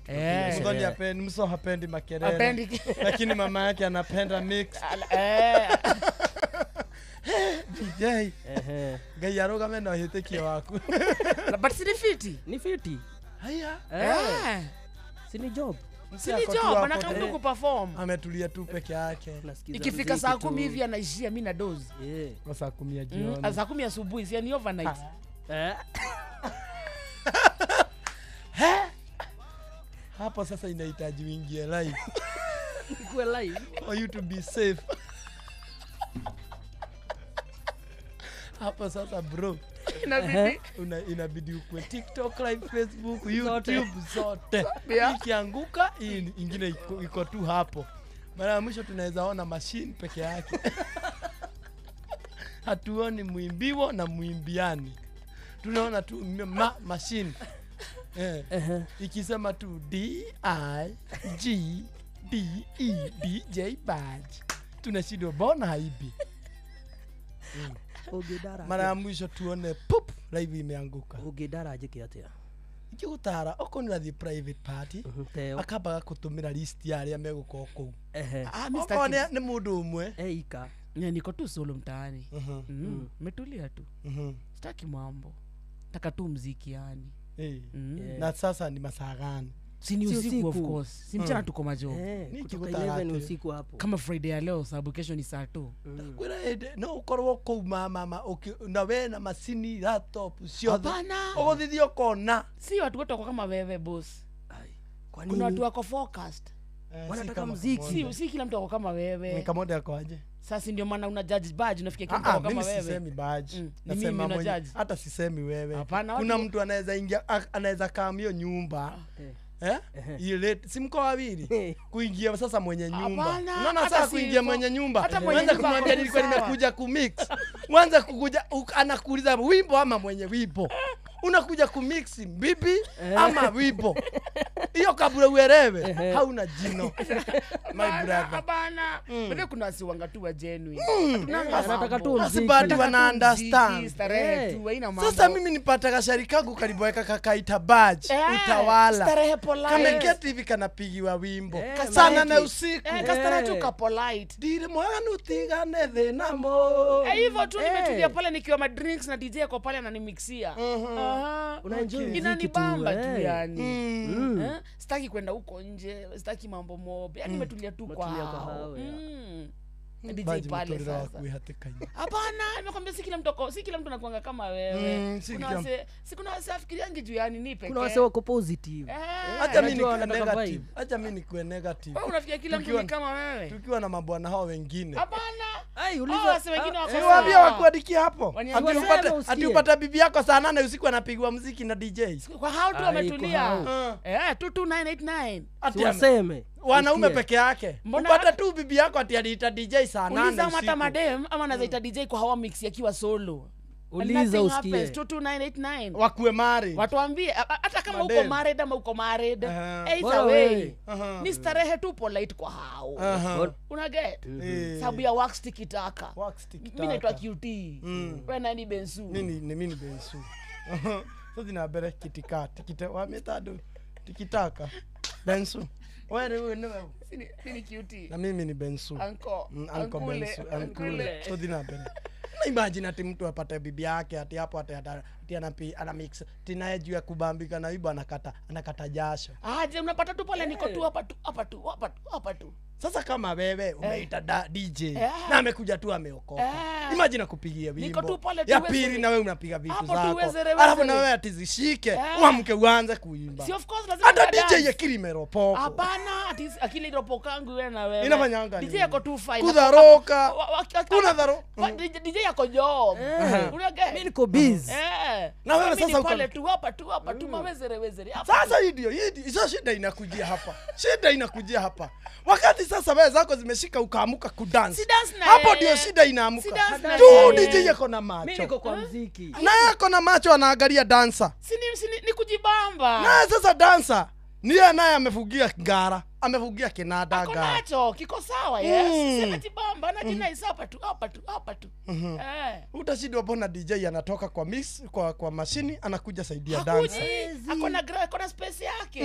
Msoa hapendi, msoa hapendi makelele. Hapendi. Lakini mama yake anapenda mix. DJ. Ngai arugame na uhĩtĩkio waku. But si ni fiti? Ni fiti. Haya. Si ni job. Si ni job, anataka mtu kuperform. Ametulia tu peke yake. Ikifika saa 10 hivi anaishia mimi na doze. Kwa saa 10 ya jioni. Saa 10 asubuhi, si ni overnight. Hapo sasa inahitaji uingie live. Ikuwe live. For you to be safe. Hapa sasa bro, inabidi ukue TikTok live, Facebook, YouTube zote. Ikianguka ingine iko tu hapo. Mara ya mwisho tunaweza ona machine peke yake. Hatuoni muimbiwo na muimbiani. Tunaona tu machine. Ikisema tu D I G D E D J Badge. Tunashindwa bona haibi. Mara ya mwisho tuone pop live imeanguka. Ugidara njike atia? Ingĩgũtara okorwo nĩ ũrathiĩ private party akambaga kũtũmĩra list ya arĩa megũkorwo kũu. Okorwo nĩ mũndũ ũmwe ika. Niko tu solo mtaani. Metulia tu. Sitaki mambo. Nataka tu muziki yani. Na sasa ni masaa gani? Si ni usiku of course. Si mchana tuko majo. Kutoka 11 usiku hapo. Kama Friday ya leo sababu kesho ni saa 2. Kwira no ukorwo kuu mama na we na macini laptop ciothe. Hapana. Uguthithio kona. Si watu wote wako kama wewe boss. Kuna watu wako focused. Wanataka muziki. Si kila mtu wako kama wewe. Ni kama ndio aje? Sasa ndio maana una judge badge unafikia kila mtu kama wewe. Mimi sisemi badge. Nasema mwenye hata sisemi wewe. Kuna mtu anaweza ingia anaweza kaa hiyo nyumba. Ile si mko wawili kuingia sasa mwenye nyumba. Unaona sasa kuingia mwenye nyumba. Unaanza kumwambia nilikuwa nimekuja kumix. Uanza kukuja anakuuliza wimbo ama mwenye wimbo. Unakuja kumix bibi ama wimbo. Hiyo kabla uelewe hauna jino. My brother. Hapana. Wewe kuna wasiwanga tu wa genuine. Nataka tu muziki. Bado wana understand. Starehe tu haina mambo. Sasa mimi nipata kashari kangu karibu kakaita badge utawala. Starehe polite. Kameketi hivi kanapigiwa wimbo. Sana na usiku. Kastarehe tu ka polite. Dire mwana utigane thina mo. Hivyo tu nimetulia pale nikiwa ma drinks na DJ kwa pale ananimixia. Unaenjoy muziki tu. Inanibamba tu yani. Sitaki kwenda huko nje, sitaki mambo mob. Yaani nimetulia tu kwa hao. DJ pale sasa. Hapana, nimekwambia si kila mtu si kila mtu anakuanga kama wewe. Kuna wase afikiriangi juu yani ni pekee. Kuna wase wako positive. Hata mimi ni negative. Hata mimi ni negative. Wewe unafikiria kila mtu ni kama wewe? Tukiwa na mabwana hao wengine. Hapana. Ai, uliza wase wengine wako. Niwaambie wakuandikia hapo. Ati upate bibi yako saa 8 usiku anapigwa muziki na DJ. Kwa hao tu wametulia. 22989. Ati waseme. Wanaume peke yake. Upata tu bibi yako ati aliita DJ saa 8. Uliza hata madem ama anazaita DJ kwa hawa mix yakiwa solo. Uliza usikie. 22989. Wakuwe married. Watuambie hata kama uko married ama uko married. Either way. Ni starehe tu polite kwa hao. Una get? Sababu ya wax tikitaka. Mimi naitwa QT. Wewe nani Bensu? Mimi ni Bensu. Sasa nina bere kitikati. Tikite wa metado. Tikitaka. Bensu. Wewe ni wewe. Mimi ni QT. Na mimi ni Bensu. Uncle Bensu. Uncle. So dina bere. Na imagine ati mtu apate bibi yake ati hapo ati ana mix tinaye juu ya kubambika na wibo anakata jasho. Aje unapata tu pale niko tu hapa tu hapa tu hapa tu hapa tu. Sasa kama wewe umeita DJ na amekuja tu ameokoka. Imagine akupigie wimbo. Niko tu pale tu ya pili na wewe unapiga vitu zako. Alafu na wewe atizishike uamke uanze kuimba. Si of course lazima hata DJ akili imeropoka. Hapana, akili iropokangu wewe na wewe. Inafanyanga nini? DJ yako tu fine. Kudharoka. Kuna dharo. DJ yako job. Unaga. Mimi niko busy. Na wewe sasa uko pale tu hapa tu hapa tu mawezere wezere. Sasa hii ndio, hii sasa shida inakujia hapa. Shida inakujia hapa. Wakati sasa wewe zako zimeshika ukaamuka kudance. Si dance na hapo yeye. ndio shida inaamuka. Si dance na Tu yeye. DJ yako na macho. Mimi niko kwa muziki. Naye ako na macho anaangalia dancer. Si ni kujibamba. Na sasa dancer ni yeye naye amefugia ngara, amefugia kinada ngara. Nacho kiko sawa, yes. Sema jibamba na jina is hapa tu, hapa tu, hapa tu. Utashindwa mbona DJ anatoka kwa mix kwa mashini anakuja saidia dancer. Akona space yake.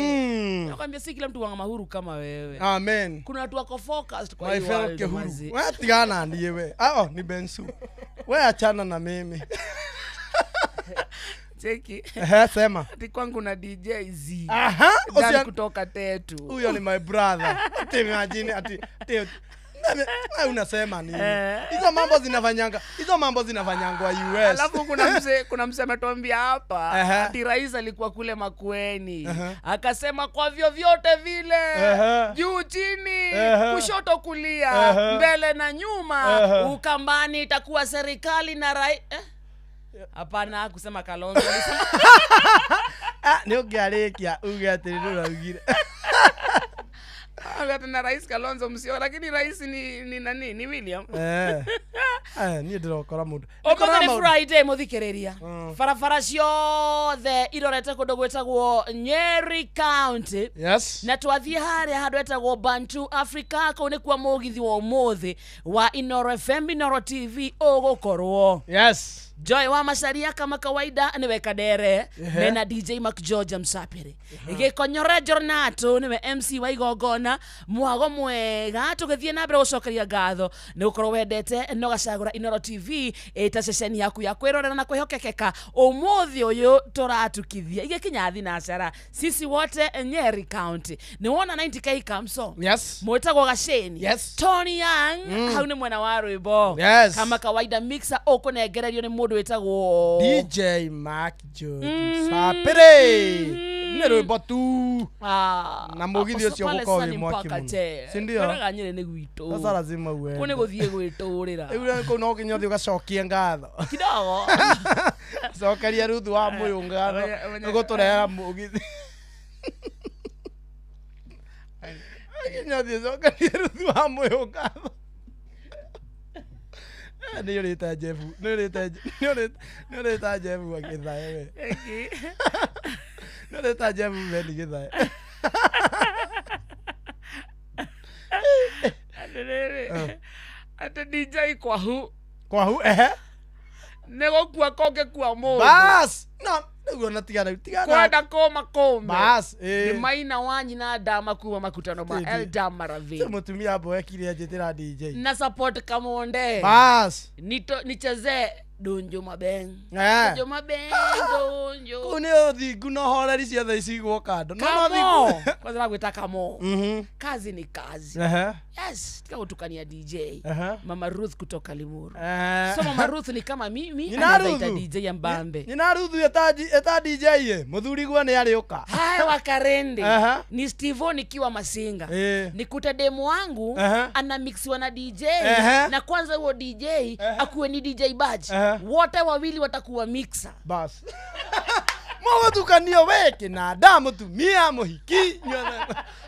Nakwambia si kila mtu wanga mahuru kama wewe. Amen. Kuna watu wako focused kwa My hiyo fellow world. Kehuru. Mazi. Wewe tigana ndiye we. Ah, ni Bensu. Wewe achana na mimi. Cheki. Sema. Ati kwangu na DJ Z. Aha, Dan kutoka Tetu. Huyo ni my brother. Ati imagine ati unasema nini? Hizo mambo zinafanyanga. Hizo mambo zinafanyangwa US. Alafu kuna mzee ametuambia hapa ati rais alikuwa kule Makueni. Akasema kwa vyovyote vile, juu chini, kushoto kulia, mbele na nyuma, Ukambani itakuwa serikali na rais. Hapana kusema Kalonzo. Ni ungearikia uge atĩ ndũraugire. Hata na rais Kalonzo msio, lakini rais ni nani? Ni William. Niĩ ndĩrokora mũndũ. Ũmũthĩ nĩ Friday mũthikĩrĩria. Barabara ciothe irorete kũndũ gwĩtagwo Nyeri County. Yes. Na twathiĩ harĩa handũ etagwo Bantu Africa, kũu nĩkuo mũgithi wa ũmũthĩ wa Inoro FM, Inoro TV ũgũkorwo. Yes. Joy wa Macharia kama kawaida niwe Kadere mena DJ Mark George Msapiri. Gikonyore Jornato niwe MC wa igongona mwago mwega tugithie na mbere gucokeria ngatho ni gukorwo wendete no gacagura Inoro TV ita ceceni yaku ya kwirorera na kwihokekeka. Umuthi uyu turatukithia igikinya thinacara sisi wote Nyeri County ni wona 90k kamso. Yes. Mwitagwo Gaceni. Yes. Tony Young hau ni mwena wa rwimbo. Yes. Kama kawaida mixer ukunengererio ni mundu witagwo DJ Mark George Sapere. Nĩ rwĩmbo tu. Na mũgithi ũcio ũgũkorwo wĩ mwaki mũno. Si ndio? Karaga Nyeri nĩ gwitũ. Sasa lazima uende. Kũ nĩ gũthiĩ gwĩtũrĩra. Rĩu kũu no nginya ũthiĩ ũgacokie ngatho. Kidogo. Cokeria Ruthu wa Mũyũ ngatho. Nĩ gũtũrehera mũgithi. Nginya ũthiĩ ũcokerie Ruthu wa Mũyũ ngatho. Nĩ ũrĩta Jeff, nĩ ũrĩta Jeff agĩthae we. Nĩ ũrĩta Jeff Beni gĩthae. Atĩrĩrĩ, atĩ DJ kwahu. Kwahu, ehe. Nĩ gũkua kũngĩkua mũndũ. Bas! No, nĩguo na tigana, tigana. Kwenda kũma kũme. Bas, ĩĩ. Nĩ maina wa nyina ndama kuma makutano ma Elda Maravini. Ti mũtumia amboekire anjĩtĩra DJ. Na support Kamonde. Bas. Nichezee Donjo Mabeng. Donjo Mabeng, Donjo. Kũu nĩ ũthingu na ũhoreri ciothe icigwo kando. No Kamo. Kwanza nagwĩta Kamo. Kazi ni kazi. Yes, tika gutukania DJ. Mama Ruth kutoka Limuru. So Mama Ruth ni kama mimi anaita DJ ya Mbambe. Nyina Ruth eta DJ ye, muthuri gwa nĩ arĩũka. Haya wakarende. Ni Steve nikiwa Masinga. Nikuta demu wangu ana mixiwa na DJ na kwanza huo DJ akuwe ni DJ Badge. Wote wawili watakuwa mixer. Bas. Mũgũtukanio we kĩnanda mũtumia mũhiki.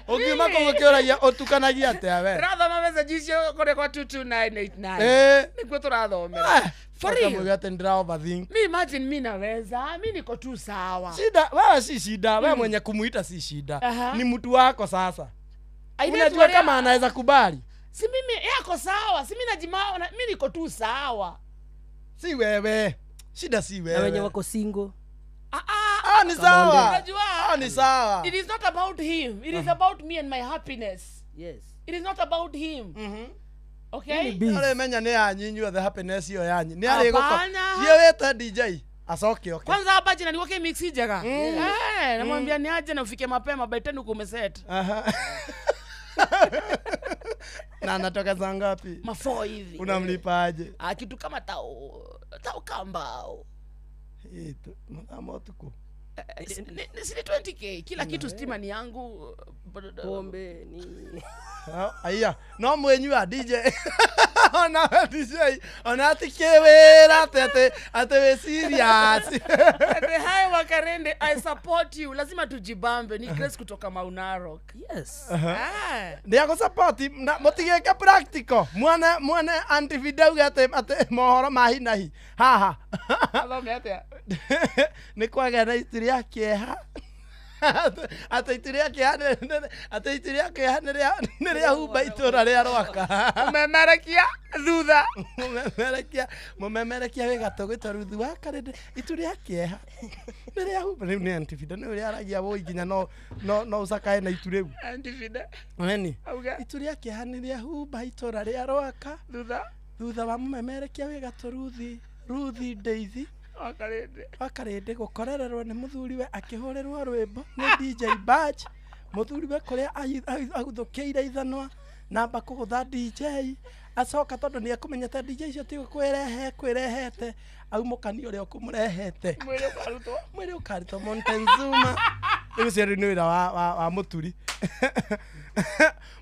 Ũngiuma kũu ũkĩũragia ũtukanagia atĩa we? Rathoma message icio kũrĩa kwa 22989. Nĩkuo tũrathomera. For real. Ũkamwĩra atĩ ndĩra overthink. Mi imagine mi naweza, mi niko tu sawa. Shida, wewe si shida, wewe mwenye kumuita si shida. Ni mtu wako sasa. Unajua kama anaweza kubali. Si mimi yako sawa, si mimi najima, mimi niko tu sawa. Si wewe. Shida si wewe. Na wenye wako single. Ni sawa. Ni sawa. It is not about him. It is about me and my happiness. Yes. It is not about him. Okay? Are menya ni yanyu inyuothe happiness iyo yanyu. Ni ari guko. Thiĩ wĩte DJ. Acoke oke. Kwanza hapa jina niweke mix njega. Namwambia ni aje na ufike mapema by 10 uko umeset. Na anatoka saa ngapi? Mafo hivi. Unamlipa aje? Kitu kama tao kambao. Mathaa ma ũtukũ. Si 20k kila kitu stima ni yangu, pombe ni aya no mwenyua DJ. Ona DJ ona ati kewera ate ate we serious. Ate hai wakarende. Wakarende, I support you. Lazima tujibambe. Ni Grace kutoka Maunarok. Yes. Ndiago support na mutigeke practical. Mwana mwana antividau ate ate mohoro ma hi na hi. Haha. Athome atia? Ni kwagĩa na itu rĩa kĩeha. Ate itu rĩa kĩeha ate itu rĩa kĩeha nĩ rĩahumba itũra rĩa Rwaka. Mũmemerekia thutha. Mũmemerekia wĩ gatũ gwĩtwo Ruthu wa Karende itu rĩa kĩeha nĩ rĩahumba. Rĩu nĩ antivida nĩ ũrĩa aragia wũi nginya no no no ũcakae na itu rĩu. Antivida. Nani? Itu rĩa kĩeha nĩ rĩahumba itũra rĩa Rwaka thutha wa mũmemerekia wĩ gatũ Ruthi Daisy Wakarende gukorererwo ni muthuriwe akihũrĩrwo rwĩmbo nĩ DJ Badge. Muthuriwe kuria aguthukiire ithanwa namba kũgũtha DJ acoka tondũ nĩ ekũmenyete DJ icio ti kwĩrehe kwĩrehete aumũkani ũrĩa ũkũmũrehete mwĩrĩ ũkarutwo Montezuma. Rĩu ũcio rĩu nĩ wĩra wa mũturi.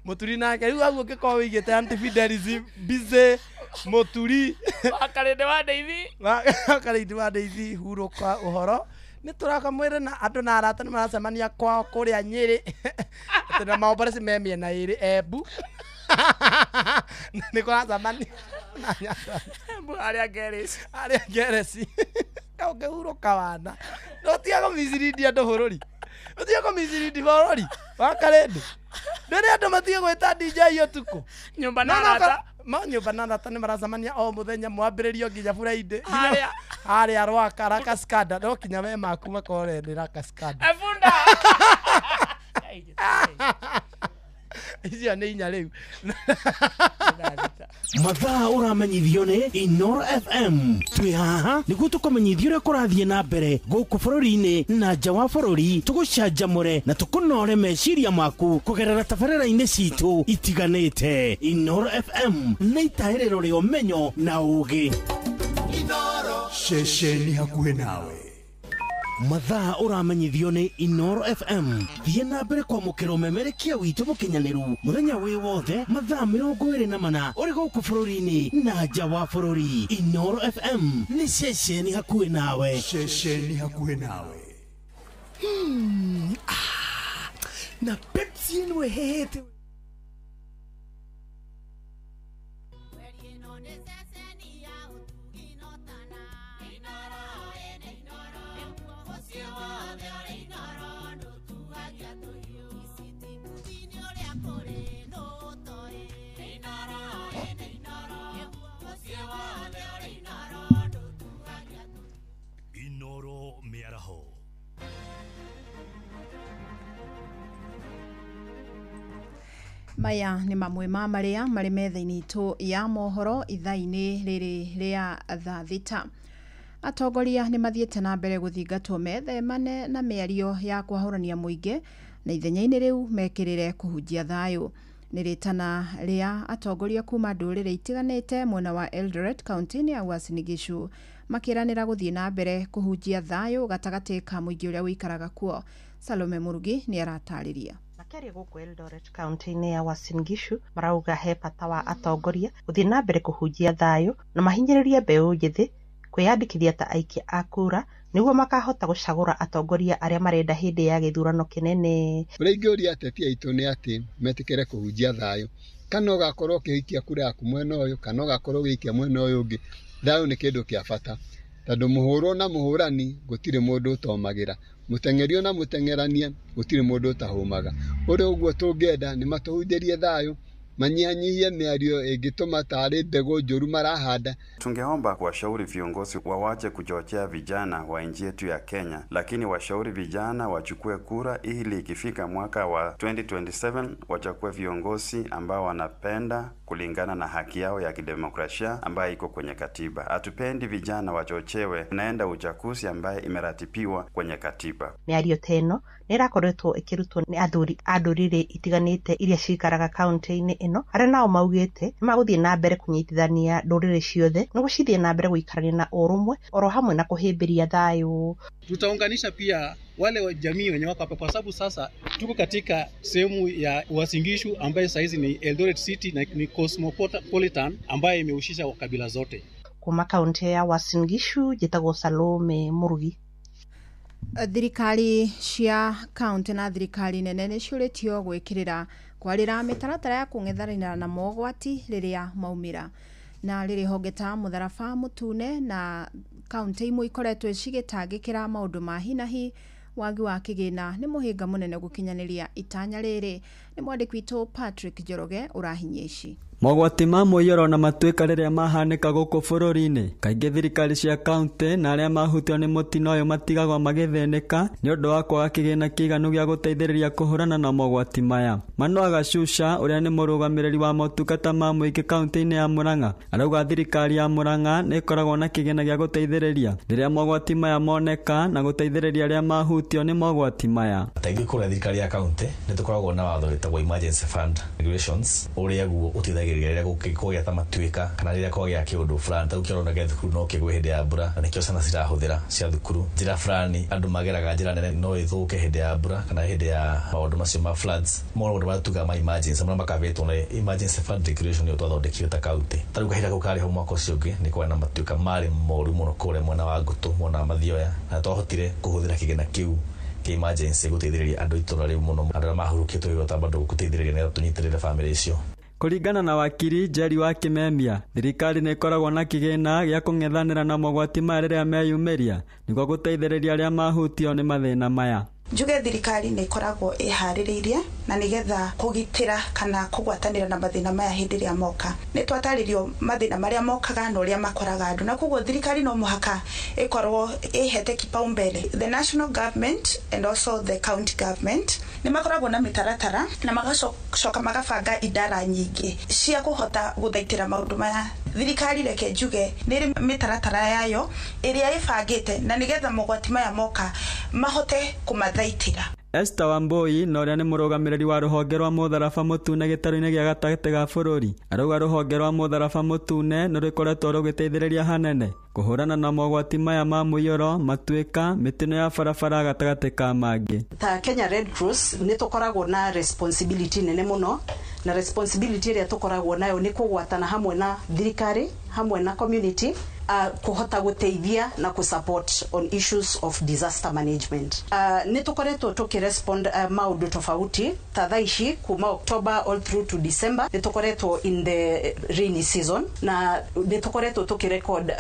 Mũturi nake rĩu hau ũngĩkorwo wĩigĩte antifidelism busy Mũturi Wakarende wa Daisy. Wakarende wa Daisy hurũka ũhoro nĩ tũraka mwĩrĩ na andũ na arata nĩ maracemania kwao kũrĩa Nyĩrĩ atĩ na maomboreci me mĩena ĩrĩ Embu nĩ kũracemania na Nyandarua Embu harĩa Ngereci harĩa Ngereci ũngĩhurũka wana no tiga kũmicirindi andũ bũrũri ũtige kũmicirindi bũrũri Wakarende rĩrĩa andũ matige gwĩta DJ ũtukũ nyũmba na arata ma nyũmba na arata nĩ maracemania o mũthenya mwambĩrĩrio nginya Friday harĩa Rwaka Rakaskada no kinya we maku makore nĩ Rakaskada ebunda icio nĩ inya rĩu. Mathaa ũramenyithio nĩ Inoro FM. Twĩ haha nĩguo tũkũmenyithia ũrĩa kũrathiĩ na mbere gũkũ bũrũri-inĩ na nja wa bũrũri, tũgũcanjamũre na tũkũnore meciria maku kũgerera tabarĩra-inĩ citũ itiganĩte. Inoro FM nĩ itahĩrĩro rĩa ũmenyo na ũũgĩ. Ceceni hakuhĩ nawe. Mathaa ũramenyithio nĩ Inoro FM. Thiĩ na mbere kwamũkĩra ũmemerekia witũ mũkinyanĩru mũthenya wĩ wothe mathaa 24 ũrĩ gũkũ bũrũri-inĩ na nja wa bũrũri. Inoro FM nĩ ceceni hakuhĩ nawe. Ceceni hakuhĩ nawe. Na Pepsi ĩno ĩhehete. Inoro mĩaraho. Maya nĩ mamwe ma marĩa marĩ metha-inĩ itũ ya mohoro ithaa-inĩ rĩrĩ rĩa thaa thita. Atongoria nĩ mathiĩte na mbere gũthingatwo methemane na mĩario ya kwahũrania mũingĩ na ithenya-inĩ rĩu mekĩrĩre kũhunjia thayũ. Nĩ rĩtana rĩa atongoria kuma ndũrĩrĩ itiganĩte mwena wa Eldoret kaunti-inĩ ya Uasin Gishu makĩranĩra gũthiĩ na mbere kũhunjia thayũ gatagatĩ ka mũingĩ ũrĩa ũikaraga kuo. Salome Murugi nĩ aratarĩria. Makĩaria gũkũ Eldoret kaunti-inĩ ya Uasin Gishu marauga he bata wa atongoria gũthiĩ na mbere kũhunjia thayũ na mahinyĩrĩrie mbeũ njĩthĩ kwĩyandĩkithia ta aikia a kura nĩguo makahota gũcagũra atongoria arĩa marenda hĩndĩ ya gĩthurano kĩnene. Ũrĩa ingĩũria ateti aitũ nĩ atĩ metĩkĩre kũhunjia thayũ, kana ũgakorwo ũkĩhikia kura yaku mwena ũyũ kana ũgakorwo ũgĩikia mwena ũyũ ũngĩ, thayũ nĩ kĩndũ kĩa bata tondũ mũhũrwo na mũhũrani gũtirĩ mũndũ ũtomagĩra, mũteng'erio na mũteng'erania gũtirĩ mũndũ ũtahũmaga. Ũrĩa ũguo tũngĩenda nĩ matũhunjĩrie thayũ, manyihanyihie mĩario ĩngĩtũma tarĩ mbegũ njũru marahanda. Tungeomba kuwashauri viongozi wawache kuchochea vijana wa nchi yetu ya Kenya, lakini washauri vijana wachukue kura ili ikifika mwaka wa 2027 wachague viongozi ambao wanapenda kulingana na haki yao ya kidemokrasia ambayo iko kwenye katiba. Hatupendi vijana wachochewe naenda uchaguzi ambaye imeratibiwa kwenye katiba. Mĩario ta ĩno nĩ ĩrakoretwo ĩkĩrutwo nĩ athuri a ndũrĩrĩ itiganĩte iria cikaraga kaunti-inĩ ĩno, arĩa nao maugĩte nĩ magũthiĩ na mbere kũnyitithania ndũrĩrĩ ciothe nĩguo cithiĩ na mbere gũikarania na ũrũmwe oro hamwe na kũhĩmbĩria thayũ. Tutaunganisha pia wale wa jamii wenye wako hapa, kwa sababu sasa tuko katika sehemu ya Uasin Gishu ambayo saizi ni Eldoret City na ni cosmopolitan ambayo imehusisha kabila zote. Kuma kaunti ya Uasin Gishu njĩtagwo Salome Murugi. Thirikari cia kaunti na thirikari nene nĩ ciũrĩtio gwĩkĩrĩra kwarĩra mĩtaratara ya kũng'ethanĩra na mogwati rĩrĩa maumĩra. Na rĩrĩ honge ta mũtharaba mũtune na kaunti imwe ikoretwo cigĩtangĩkĩra maũndũ ma hinahi, wagi wa kĩgĩna nĩ mũhĩnga mũnene gũkinyanĩria itanya rĩrĩ. Nĩ mwandĩki witũ Patrick Njoroge ũrahinyia ici. Mogwati ma mũiyũro na matuĩka rĩrĩa mahanĩka gũkũ bũrũri-inĩ, kaingĩ thirikari cia kaunti na arĩa mahutio nĩ mũtino ũyũ matigagwo magĩthĩnĩka nĩ ũndũ wa kwaga kĩgĩna kĩiganu gĩa gũteithĩrĩria kũhũrana na mogwati maya. Manoa Gacuca ũrĩa nĩ mũrũgamĩrĩri wa motungata ma mũingĩ kaunti-inĩ ya Murang'a arauga thirikari ya Murang'a nĩ ĩkoragwo na kĩgĩna gĩa gũteithĩrĩria rĩrĩa mogwati maya moneka na gũteithĩrĩria arĩa mahutio nĩ mogwati maya. Ta ithuĩ kũrĩa thirikari ya kaunti nĩ tũkoragwo na watho wĩtagwo Emergency Fund Regulations ũrĩa guo ũteithagia rĩrĩa gũkĩgĩa ta matuĩka kana rĩrĩa kwagĩa kĩũndũ fulani ta ũkĩrona gĩa thukuru no kĩgwe hĩndĩ ya mbura na nĩkĩo ciana cirahũthĩra cia thukuru njĩra fulani andũ mageraga njĩra nene no ĩthũke hĩndĩ ya mbura kana hĩndĩ ya maũndũ macio ma floods maũndũ marĩa tugaga ma emergency marĩa makavĩtwo na Emergency Fund Regulation nĩyo twathondekire ta kaunti. Ta rĩu kahinda kau karĩ ho mwaka ũcio ũngĩ nĩ kwarĩ na matuĩka marĩ moru mũno kũrĩa mwena wa Ngũtũ mwena wa Mathioya na twahotire kũhũthĩra kĩgĩna kĩu emergency gũteithĩrĩria andũ itũra rĩu mũno andũ arĩa mahurũkĩtwo wĩra ta bado gũteithĩrĩria nĩgetha tũnyitĩrĩre bamĩrĩ icio. Kũringana na wakiri Jerry wa Kimemia, thirikari nĩ ĩkoragwo na kĩgĩna gĩa kũng'ethanĩra na mogwati maya rĩrĩa meyumĩria nĩguo gũteithĩrĩria arĩa mahutio nĩ mathĩna maya. Njuge thirikari nĩ ĩkoragwo ĩharĩrĩirie na nĩgetha kũgitĩra kana kũgwatanĩra na mathĩna maya hĩndĩ ĩrĩa moka. Nĩ twatarĩrio mathĩna marĩa mokaga na ũrĩa makoraga andũ, na koguo thirikari no mũhaka ĩkorwo ĩhete kipaumbele. The national government and also the county government nĩ makoragwo na mĩtaratara na magacoka magabanga idara nyingĩ cia kũhota gũthaitĩra maũndũ maya. Thirikari reke njuge nĩ ĩrĩ mĩtaratara yayo ĩrĩa ĩbangĩte na nĩgetha mogwati maya moka mahote kũmathaitĩra. Esther Wambui na ũrĩa nĩ mũrũgamĩrĩri wa rũhonge rwa mũtharaba mũtune gĩtarũ-inĩ gĩa gatagatĩ ga bũrũri arauga rũhonge rwa mũtharaba mũtune nĩ rũkoretwo rũgĩteithĩrĩria hanene kũhũrana na mogwati maya ma mũiyũro, matuĩka, mĩtino ya barabara gatagatĩ ka mangĩ. Ta Kenya Red Cross nĩ tũkoragwo na responsibility nene mũno, na responsibility ĩrĩa tũkoragwo nayo nĩ kũgwatana hamwe na thirikari hamwe na community kuhota guteithia na kusupport on issues of disaster management. Nĩ tũkoretwo tũkirespond maũndũ tofauti ta thaa ici kuma October all through to December nĩ tũkoretwo in the rainy season na nĩ tũkoretwo tũkirecord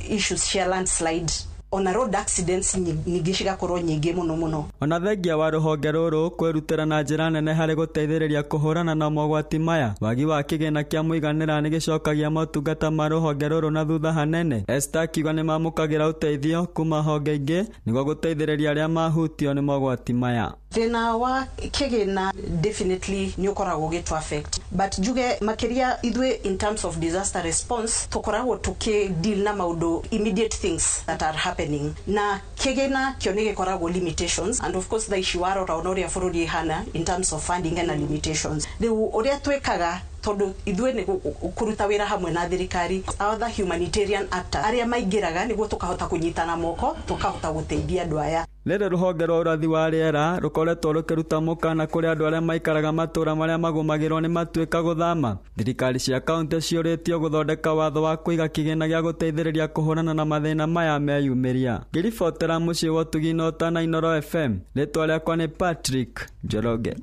issues cia landslide ona road accidents nyingĩ cigakorwo nyingĩ mũno mũno. Ona thengia wa rũhonge rũrũ kwĩrutĩra na njĩra nene harĩ gũteithĩrĩria kũhũrana na mogwati maya, wagi wa kĩgĩna kĩa mũiganĩra nĩ gĩcokagia motungata ma rũhonge rũrũ na thutha hanene. Esther akiuga nĩ mamũkagĩra ũteithio kuma honge ingĩ nĩguo gũteithĩrĩria arĩa mahutio nĩ mogwati maya. Thĩna wa kĩgĩna definitely nĩ ũkoragwo ũgĩtũ affect, but njuge makĩria ithuĩ in terms of disaster response tũkoragwo tũkĩ deal na maũndũ immediate things that are happening, na kĩgĩna kĩo nĩ gĩkoragwo limitations, and of course thaa ici warora ona ũrĩa bũrũri ĩhana in terms of funding and limitations. Rĩu ũrĩa twĩkaga tondu ithuĩ nĩ kũruta wĩra hamwe na thirikari other humanitarian actors arĩa maingĩraga nĩguo tũkahota kũnyitana moko tũkahota gũteithia andũ aya. Rĩrĩ rũhonge rwa ũrathi wa rĩera rũkoretwo rũkĩruta mũkana kũrĩ andũ arĩa maikaraga matũũra marĩa magũmagĩrwo nĩ matuĩka gũthama. Thirikari cia kaunti ciũrĩtio gũthondeka watho wa kũiga kĩgĩna gĩa gũteithĩrĩria kũhũrana na mathĩna maya meyumĩria. Ngĩribotera mũciĩ wa Ũtugi na Ũtana Inooro FM, rĩtwa rĩakwa nĩ Patrick Njoroge.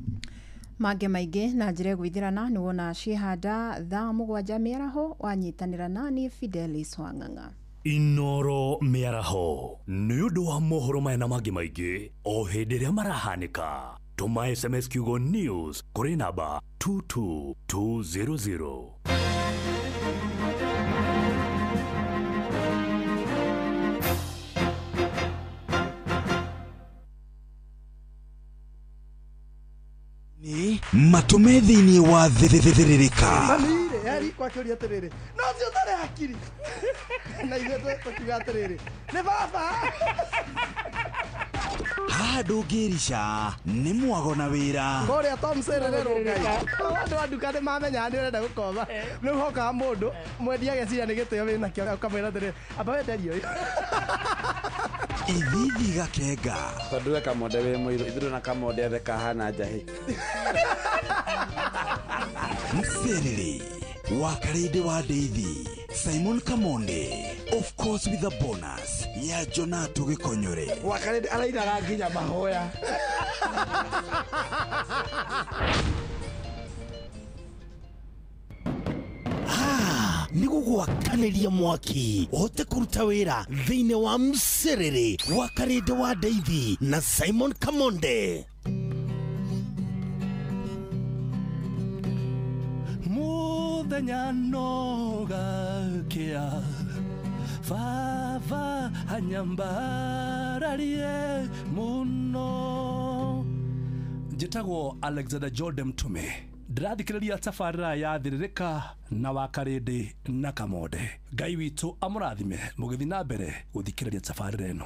Mangĩ maingĩ na njĩra ĩgũithĩrana nĩ wona ciĩhanda thaa 7 mĩaraho wanyitanĩra nani Fidelis Wang'ang'a. Inooro mĩaraho nĩ ũndũ wa mohoro maya na mangĩ maingĩ o hĩndĩ ĩrĩa marahanĩka. Tũma SMS kiugo news kũrĩ namba 22200. Ni matume thĩinĩ wa thĩthĩrĩrĩka. Mami yari kwakĩũria atĩrĩrĩ, no ũcio ũtarĩ hakiri na ithuĩ tũkiuga atĩrĩrĩ nĩ baba. Haha ndũngĩrica nĩ mwago na wĩra. Kũrĩa Tom Serere Ngai andũ a nduka nĩ mamenya nĩ ũrenda gũkoma rĩu hokaga mũndũ mwendia ageciria nĩ gĩtĩo wĩnakĩo ũkamwĩra atĩrĩrĩ amba wenderie ũyũ. Ithithi gakenga tondũ we kamonde wĩ mũirũ ithuĩ na kamonde othe kahana njahĩ. Mserere wa Karĩndĩ wa Ndeithi Simon Kamonde Of course with a bonus ya Jonato Gĩkonyore. Wakarĩndĩ arainaga nginya mahoya. Nĩ gũgwakanĩria mwaki ũhote kũruta wĩra thĩinĩ wa mcerere wa Karĩndĩ wa Ndeithi na Simon Kamonde. Mũthenya no gakĩa baba anyambararie mũno. Njĩtagwo Alexander Jordan Mtume, ndĩrathikĩrĩria tabarĩra ya Thĩrĩrĩka na wa Karĩndĩ na Kamonde. Ngai witũ amũrathime mũgĩthiĩ na mbere gũthikĩrĩria tabarĩra ĩno.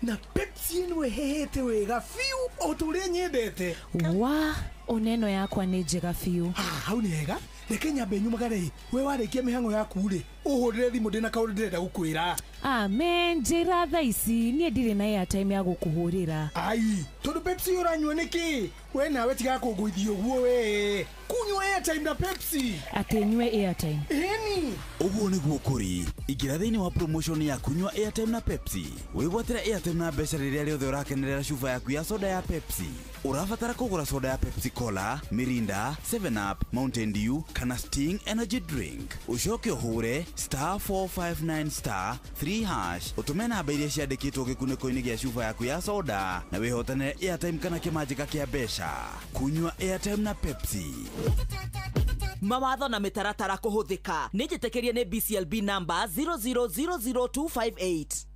Na Pepsi ĩno ĩhehete wega biũ o ta ũrĩa nyendete. Wa oneno yakwa nĩ njega biũ. Hau nĩ hega. Reke nyambe nyumagare. We warĩkia mĩhang'o yaku rĩ, ũhũrĩre thimũ ndĩna kaũndũ ndĩrenda gũkwĩra. Amen, njĩra thaa ici niĩ ndirĩ na airtime ya gũkũhũrĩra. Ai, tondũ Pepsi ũranyua nĩkĩ? We nawe tiga kũngũithia ũguo we. Kunyua airtime na Pepsi. Atĩ nyue airtime. Ĩni. Ũguo nĩguo kũrĩ. Ingĩra thĩinĩ wa promotion ya kunyua airtime na Pepsi. Wĩgwatĩre airtime na mbeca rĩrĩa rĩothe ũrakenerera cuba yaku ya soda ya Pepsi. Ũrabatara kũgũra soda ya Pepsi Cola, Mirinda, 7 Up, Mountain Dew kana Sting Energy Drink. Ũcoke ũhũre *459 *3# ũtũme namba iria ciandĩkĩtwo gĩkunĩko-inĩ gĩa cuba yaku ya soda na wĩhotanĩre airtime kana kĩmanjĩka kĩa mbeca. Kunyua airtime na Pepsi. Mawatho na mĩtaratara kũhũthĩka. Nĩ njĩtĩkĩrie nĩ BCLB number 0000258.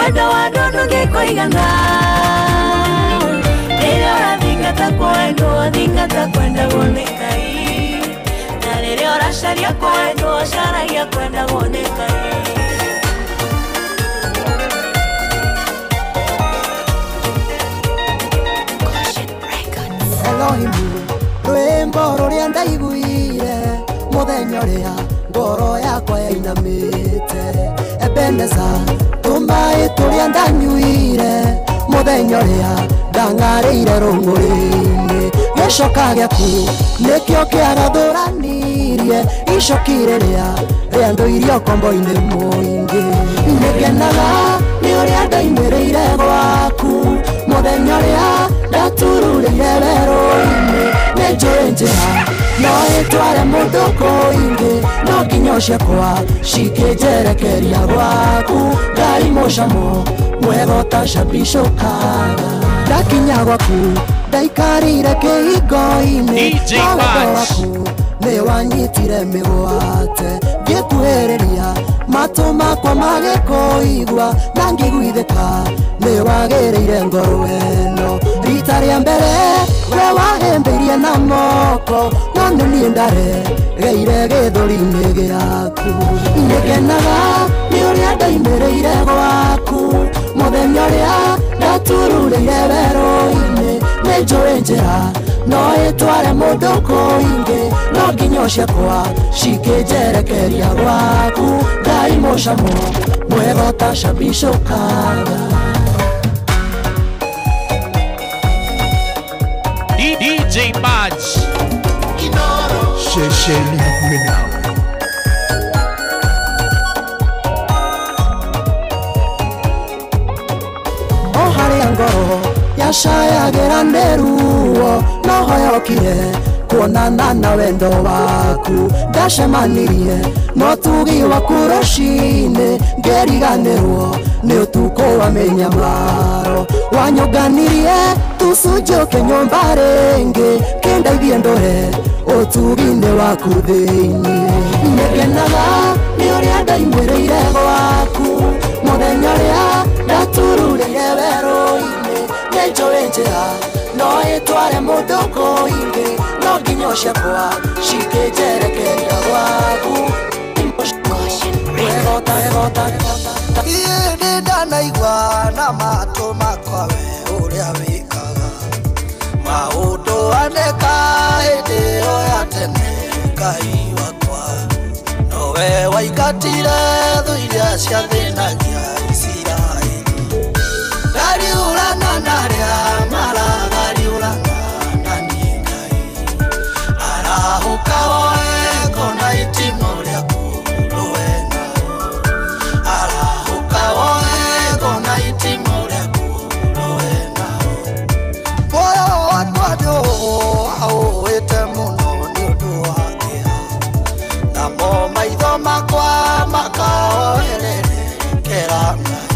Wendo wa ndũndũ ngĩkũigana. Rĩrĩa ũrathingata kwendwo. kwendwo thingata kwendagwo nĩ Ngai na rĩrĩa ũracaria kwendwo caragia kwendagwo nĩ Ngai. Elohimu rwĩmbo rũrĩa ndaiguire mũthenya ũrĩa ngoro yakwa yainamĩte Ebeneza tũmaĩ tũrĩa ndanyuire mũthenya ũrĩa ndang'arĩire rũng'ũrĩ-inĩ gĩcoka gĩaku nĩkĩo kĩarathũranirie icoki rĩrĩa rĩandũirie ũkombo-inĩ mũingĩ nĩngenaga nĩ ũrĩa ndaimĩrĩire gwaku mũthenya ũrĩa ndatururĩire werũ-inĩ nĩ njũĩ njĩra no ĩtware mũndũ kũingĩ no nginya ciakwa cikĩnjerekeria gwaku Ngai mũcamo mwega ũtacabicũkaga ndakinya gwaku ndaikarire kĩhingo-inĩ no wendo waku nĩ wanyitire mĩgwate ngĩkuhĩrĩria matũ makwa magĩkũigua na ngĩiguithĩka nĩ wagĩrĩire ngoro ĩno rita rĩa mbere we wahĩmbĩirie na moko no nĩ niĩ ndaregeire gĩthũri-inĩ gĩaku nĩngenaga nĩ ũrĩa ndaimĩrĩire gwaku mũthenya ũrĩa ndatururĩire werũ-inĩ nĩ njũĩ njĩra no ĩtware mũndũ kũingĩ no nginya ciakwa cikĩnjerekeria gwaku Ngai mũcamo mwega ũtacabicũkaga. DJ Badge Shesheni hakuhĩ nawe o harĩa ngoro yacayagĩra nĩ ruo no hoyokire kuonana na wendo waku ndacemanirie no tugi waku rũcinĩ ngĩriganĩrwo nĩ ũtukũ wa mĩnyamaro wanyũnganirie tũcunjũke nyũmba rĩngĩ kĩndeithie ndũre ũtugi-inĩ waku thĩinĩ nĩngenaga nĩ ũrĩa ndaimĩrĩire gwaku mũthenya ũrĩa ndatururĩire werũ-inĩ nĩ njũĩ njĩra no ĩtware mũndũ kũingĩ no nginya ciakwa cikĩnjerekeria gwaku. Niĩ nĩ ndanaigua na matũ makwa we ũrĩa wĩkaga maũndũ aneka hĩndĩ ĩyo ya tene Ngai wakwa nowe waingatire thũ iria ciathĩnagia Isiraeli ngariũrana na arĩa maragariũrana na niĩ Ngai arahũka woe ngona itimũ rĩaku rũe nao arahũka woe ngona itimũ rĩaku rũe nao muoyo wakwa nĩũũĩte mũno nĩ ũndũ wa kĩeha namo maitho makwa makaoererekera Ngai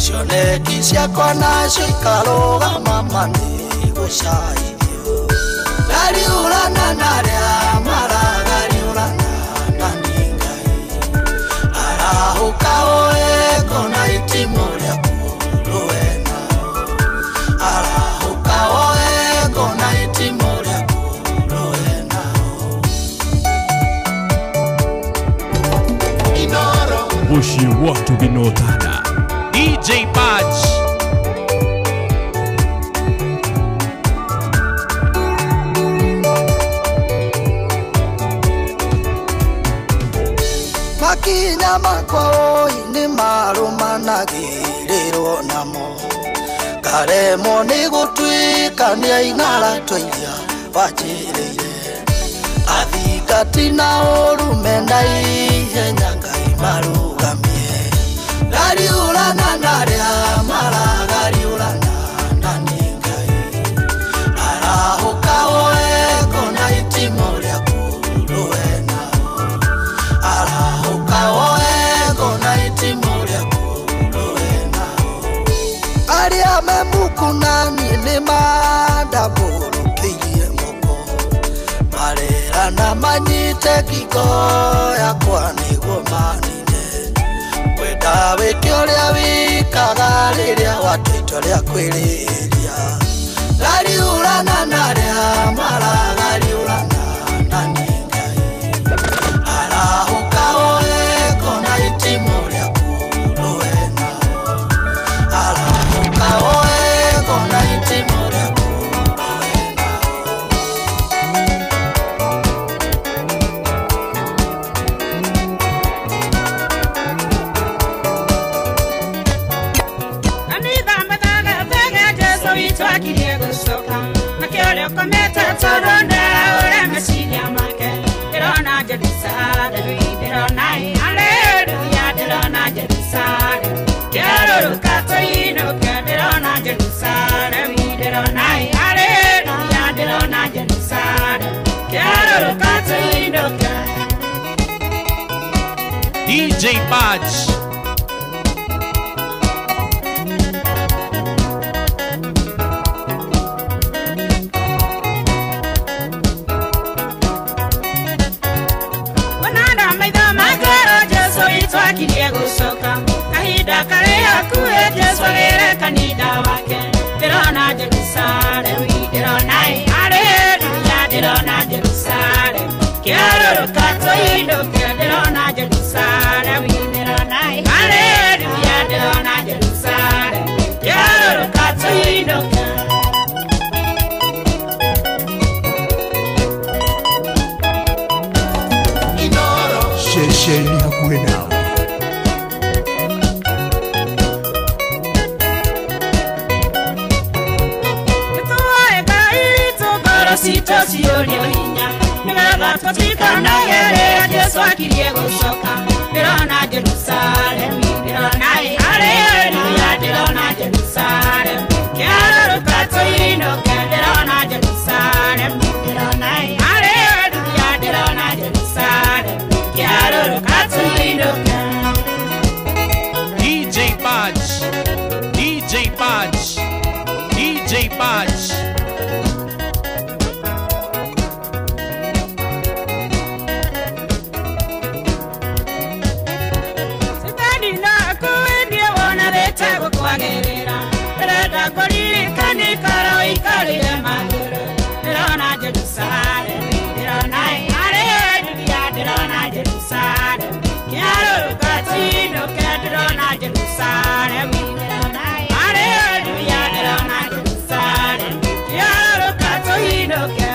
cioneki ciakwa nacio ikarũgama ma nĩ gũcaithio ngariũrana na arĩa maragariũrana na niĩ Ngai arahũka woe ngona itimũ rĩaku rũe nao arahũka woe ngona itimũ rĩaku rũe nao. Mũciĩ watu gĩnotana DJ Badge makinya makwa oi nĩ marũmanagĩrĩrwo namo ngaremwo nĩ gũtuĩkania ing'ara twa iria wanjĩrĩire athingati na ũru mena ihenya Ngai marũgamie ngariũrana na arĩa maragariũrana na niĩ Ngai arahũka woe ngona itimũ rĩaku rũe nao arahũka woe ngona itimũ rĩaku rũe nao arĩa me muku na niĩ nĩ mandambũrũkĩirie moko marerana manyite ngingo yakwa nĩguo manine kwenda wĩke ũrĩa wĩkaga rĩrĩa watua itua rĩa kwĩrĩria Gariũrana na arĩa maragariũrana na niĩ Ngai. Arahũka woe kona itimũ rĩaku rũe nao. Arahũka woe kona itimũ rĩaku rũe nao. Kanitha mathagathaga Jesu witũ akirie gũcoka nakĩo ũrĩa ũkomete toro ndaraũra meciria make. Ndĩrona Jerusalemu, ndĩrona haleluya, ndĩrona Jerusalemu kĩarũrũka tũinũke. Ndĩrona Jerusalemu, ndĩrona haleluya, ndĩrona Jerusalemu kĩarũrũka tũinũke. DJ Badge. Onanda maitho makero Jesu witũ akirie gũcoka kahinda karĩ hakuhĩ Jesu agĩre kanitha wake. Ndĩrona Jerusalemu, ndĩrona haleluya, ndĩrona Jerusalemu kĩarũrũka tũinũke. Ndĩrona Jerusalemu, ndĩrona haleluya, ndĩrona Jerusalemu kĩarũrũka tũinũke. Ceceni hakuhĩ nawe. Nĩtũhoe Ngai witũ ngoro citũ ciyũrio hinya nĩgetha tũtikanagere Jesu akirie gũcoka. Ndĩrona Jerusalemu, ndĩrona haleluya, ndĩrona Jerusalemu kĩarũrũka tũinũke. Ndĩrona Jerusalemu, ndĩrona haleluya, ndĩrona Jerusalemu kĩarũrũka tũinũke. DJ Badge. DJ Badge. DJ Badge. Shetani no akuĩnie wonarĩte gũkwagĩrĩra ndĩrenda kũririkana ikara ũikarĩre magũrũ. Ndĩrona Jerusalemu, ndĩrona haleluya, ndĩrona Jerusalemu kĩarũrũka tũinũke. Ndĩrona Jerusalemu, ndĩrona haleluya, ndĩrona Jerusalemu kĩarũrũka tũinũke.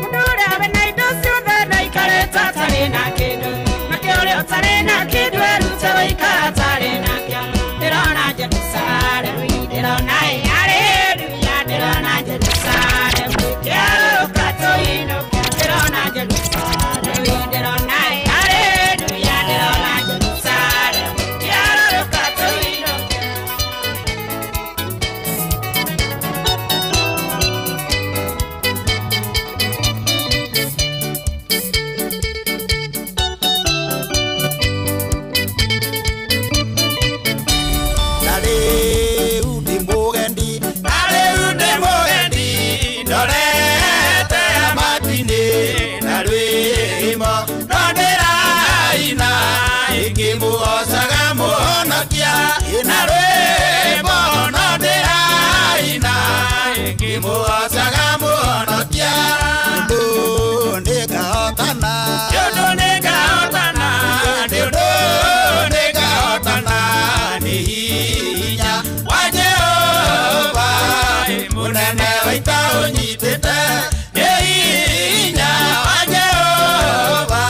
Mũndũ ũrĩa wĩna indo ciothe ndaikarĩte atarĩ na kĩndũ, nake ũrĩa ũtarĩ na kĩndũ erute gũikara atarĩ nakĩo. Ndĩrona Jerusalemu, ndĩrona haleluya, ndĩrona Jerusalemu kĩarũrũka tũinũke. Ndĩrona Jerusalemu, ndĩrona haleluya, ndĩrona Jerusalemu kĩarũrũka tũinũke. Na rĩu ndĩ mũgendi, na rĩu ndĩ mũgendi, ndorete matu-inĩ na rwĩmbo no ndĩraina ĩngĩmũgocaga Mũhonokia. Na rwĩmbo no ndĩraina ĩngĩmũgocaga Mũhonokia. Nĩ ũndũ nĩngahotana, nĩ ũndũ nĩngahotana, nĩ ũndũ nĩngahotana nĩ hinya wa Jehova mũnene wa ita ũnyitĩte. Nĩ hinya wa Jehova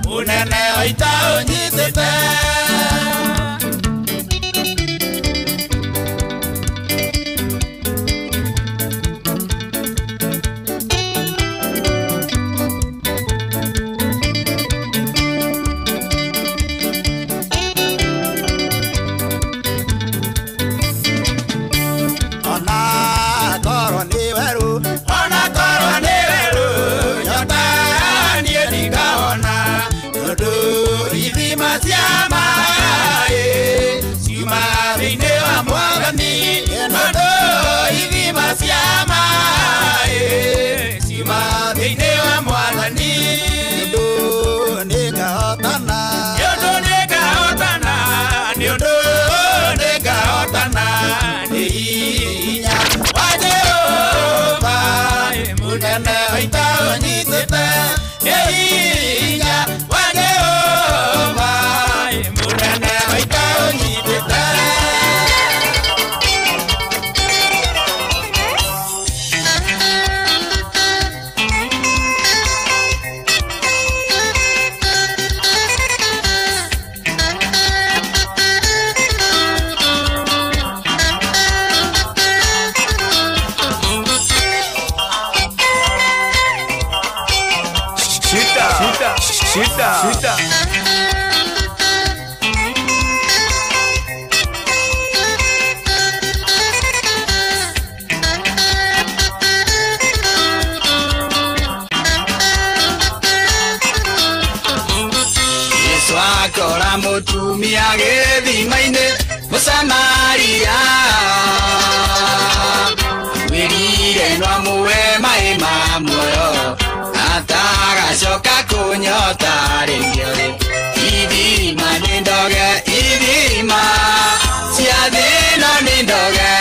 mũnene wa ita ũnyitĩte. Ona korwo nĩ werũ, ona korwo nĩ werũ, nyota niĩ ndingahona, tondũ ithima cia maĩ ciumaga thĩinĩ wa Mwathani. Tondũ ithima cia maĩ Thima thĩinĩ wa Mwathani nĩ ũndũ nĩngahotana nĩ ũndũ nĩngahotana nĩ ũndũ nĩngahotana nĩ hinya wa Jehova mũnene wa ita ũnyitĩte nĩ hinya wa Jehova mũnene wa ita ũnyitĩte. Shida. Shida. Yesu akora mũtumia gĩthima-inĩ Mũsamaria wĩrire no amũhe maĩ ma muoyo atagacoka kũnyota rĩngĩ rĩ. Ithima nĩ ndoge ithima cia thĩna nĩ ndoge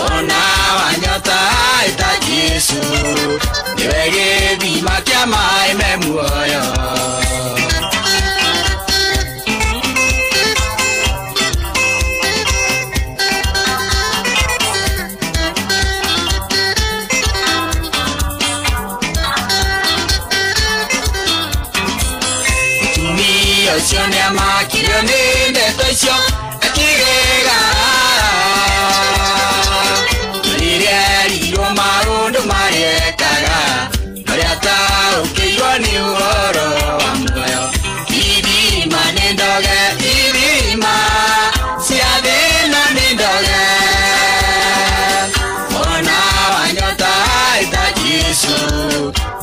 ona wanyota ĩta Jesu nĩwe gĩthima kĩa maĩ me muoyo. Ũcio nĩamakirio nĩ ndeto icio akĩgega rĩrĩa erirwo maũndũ marĩa ekaga marĩa ataũkĩirwo nĩ ũhoro wa muoyo. Ithima nĩ ndoge ithima cia thĩna nĩ ndoge ona wanyota ĩta Jesu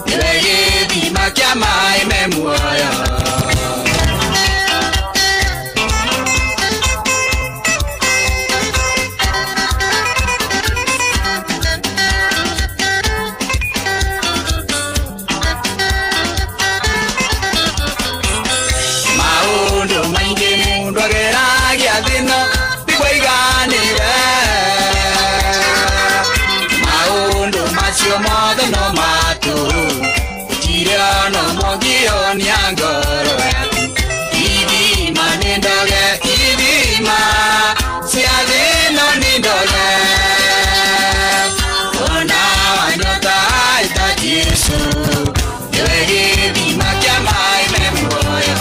nĩwe gĩthima kĩa maĩ me muoyo. Ithima nĩ ndoge ithima cia thĩna nĩ ndoge ona wanyota ĩta Jesu nĩwe gĩthima kĩa maĩ me muoyo.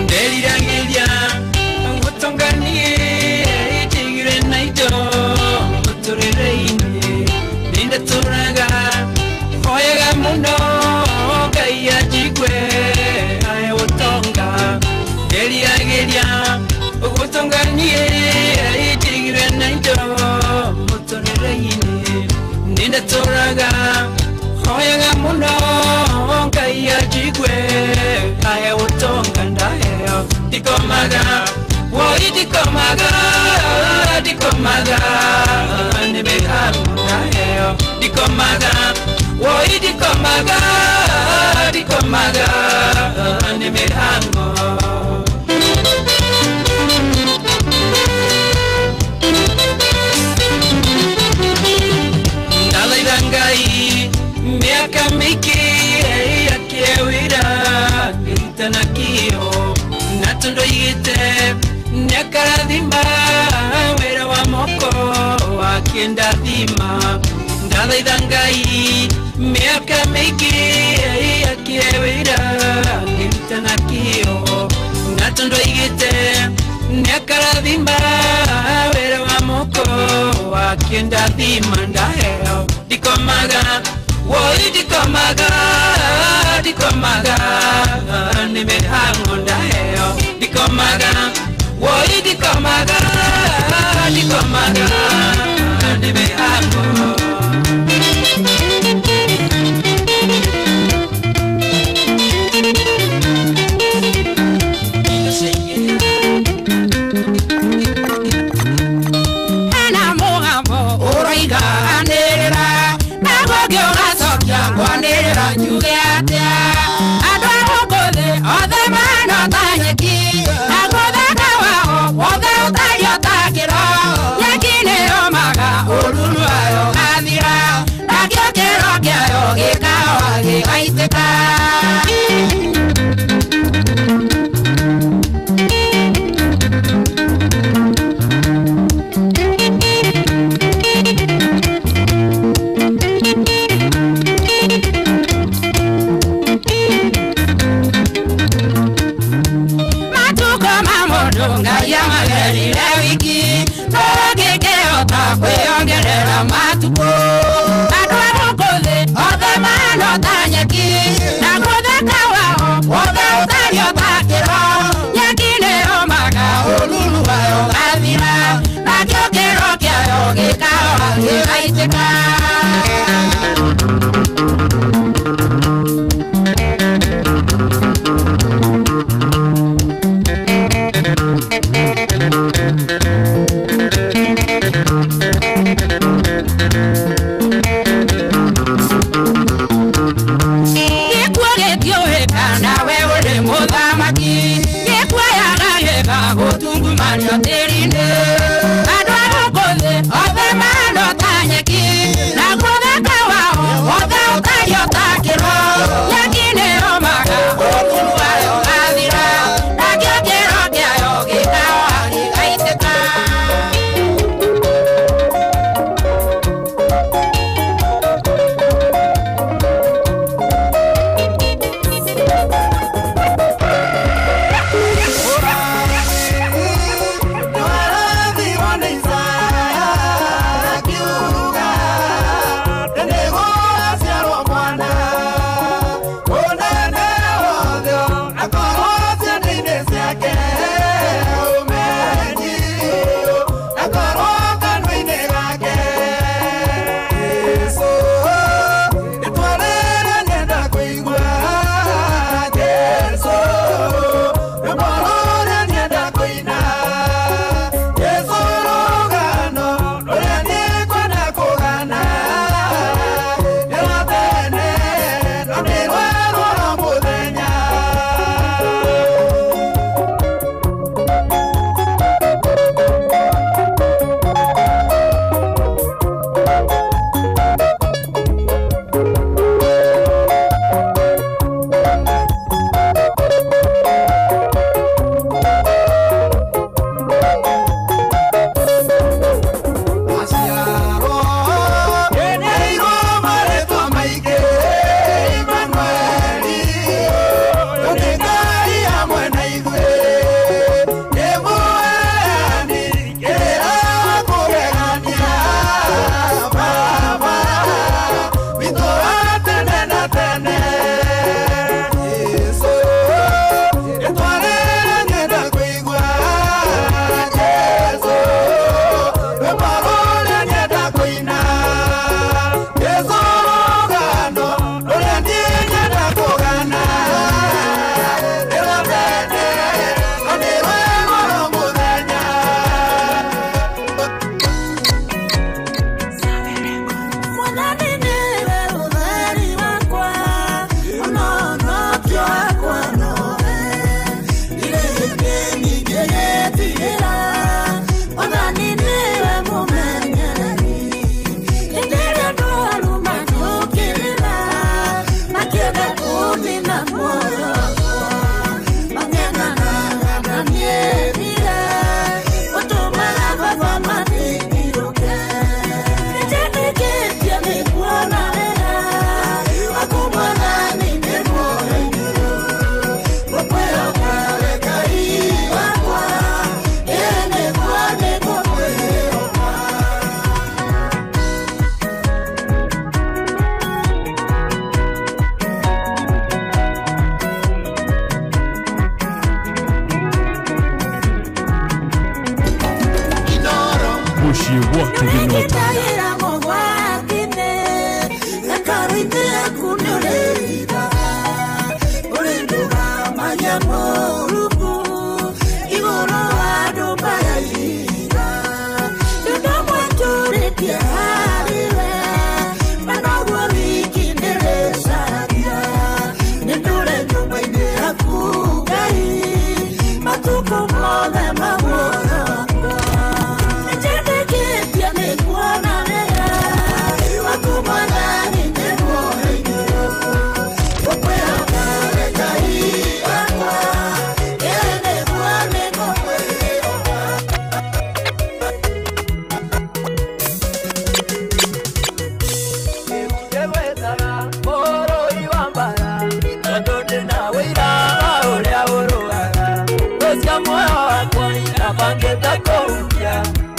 Nderiragĩria ngũtonganie njigire na indo mũtũrĩre-inĩ nĩndatũraga hoyaga mũno Ngai anjigue ae ũtonga. Nderiragĩria ngũtonganie njigire na indo mũtũrĩre-inĩ nĩndatũraga hoyaga mũno Ngai anjigue ae ũtonga ndaheo. Ndikomaga woi ndikomaga ndikomaga nĩ mĩhang'o ndaheo. Ndikomaga woi ndikomaga ndikomaga nĩ mĩhang'o. Ndathaitha Ngai mĩaka mĩingĩ akĩe wĩra ngĩruta na kĩo na tondũ aigĩte nĩakarathima wĩra wa moko akĩndathima. Ndathaitha Ngai mĩaka mĩingĩ akĩe wĩra ngĩruta na kĩo na tondũ aigĩte nĩakarathima wĩra wa moko akĩndathima ndaheo. Ndikomaga woi ndikomaga ndikomaga nĩ mĩhang'o ndaheo. Ndikomaga woi ndikomaga ndikomaga nĩ mĩhang'o. Hena njuge atĩa? Andũ a gũkũ thĩ othe mahana ta nyeki, na gũthaka wao wothe ũtariĩ o ta kĩro. Nyeki nĩyũmaga, ũruru wayo ũgathira, nakĩo kĩro kĩayo gĩkahoha gĩgaitĩka. Matukũ ma mũndũ Ngai amagerire wiki, tũngĩkĩhota kwĩongerera matukũ. Andũ a gũkũ thĩ othe mahana o ta nyeki, na gũthaka wao wothe ũtariĩ o ta kĩro. Nyeki nĩyũmaga, ũruru wayo ũgathira, nakĩo kĩro kĩayo gĩkahoha gĩgaitĩka. Gĩkuũ gĩtiũĩ kana we ũrĩ mũthamaki, gĩkuoyaga gĩgagũtungumanio tĩri-inĩ. Andũ a gũkũ thĩ othe mahana o ta nyeki,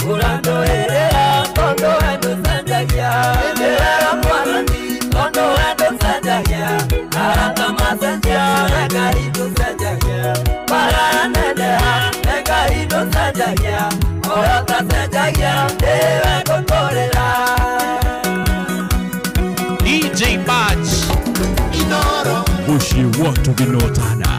Ũrandoerera tondũ we ndũcenjagia. Nĩwega Mwathani tondũ we ndũcenjagia. Arata macenjia we Ngai ndũcenjagia. Bara yaneneha we Ngai ndũcenjagia. Ũrĩa ũtacenjagia nĩwe ngũtũrĩra. DJ Badge Inoro Mushi watu binotana.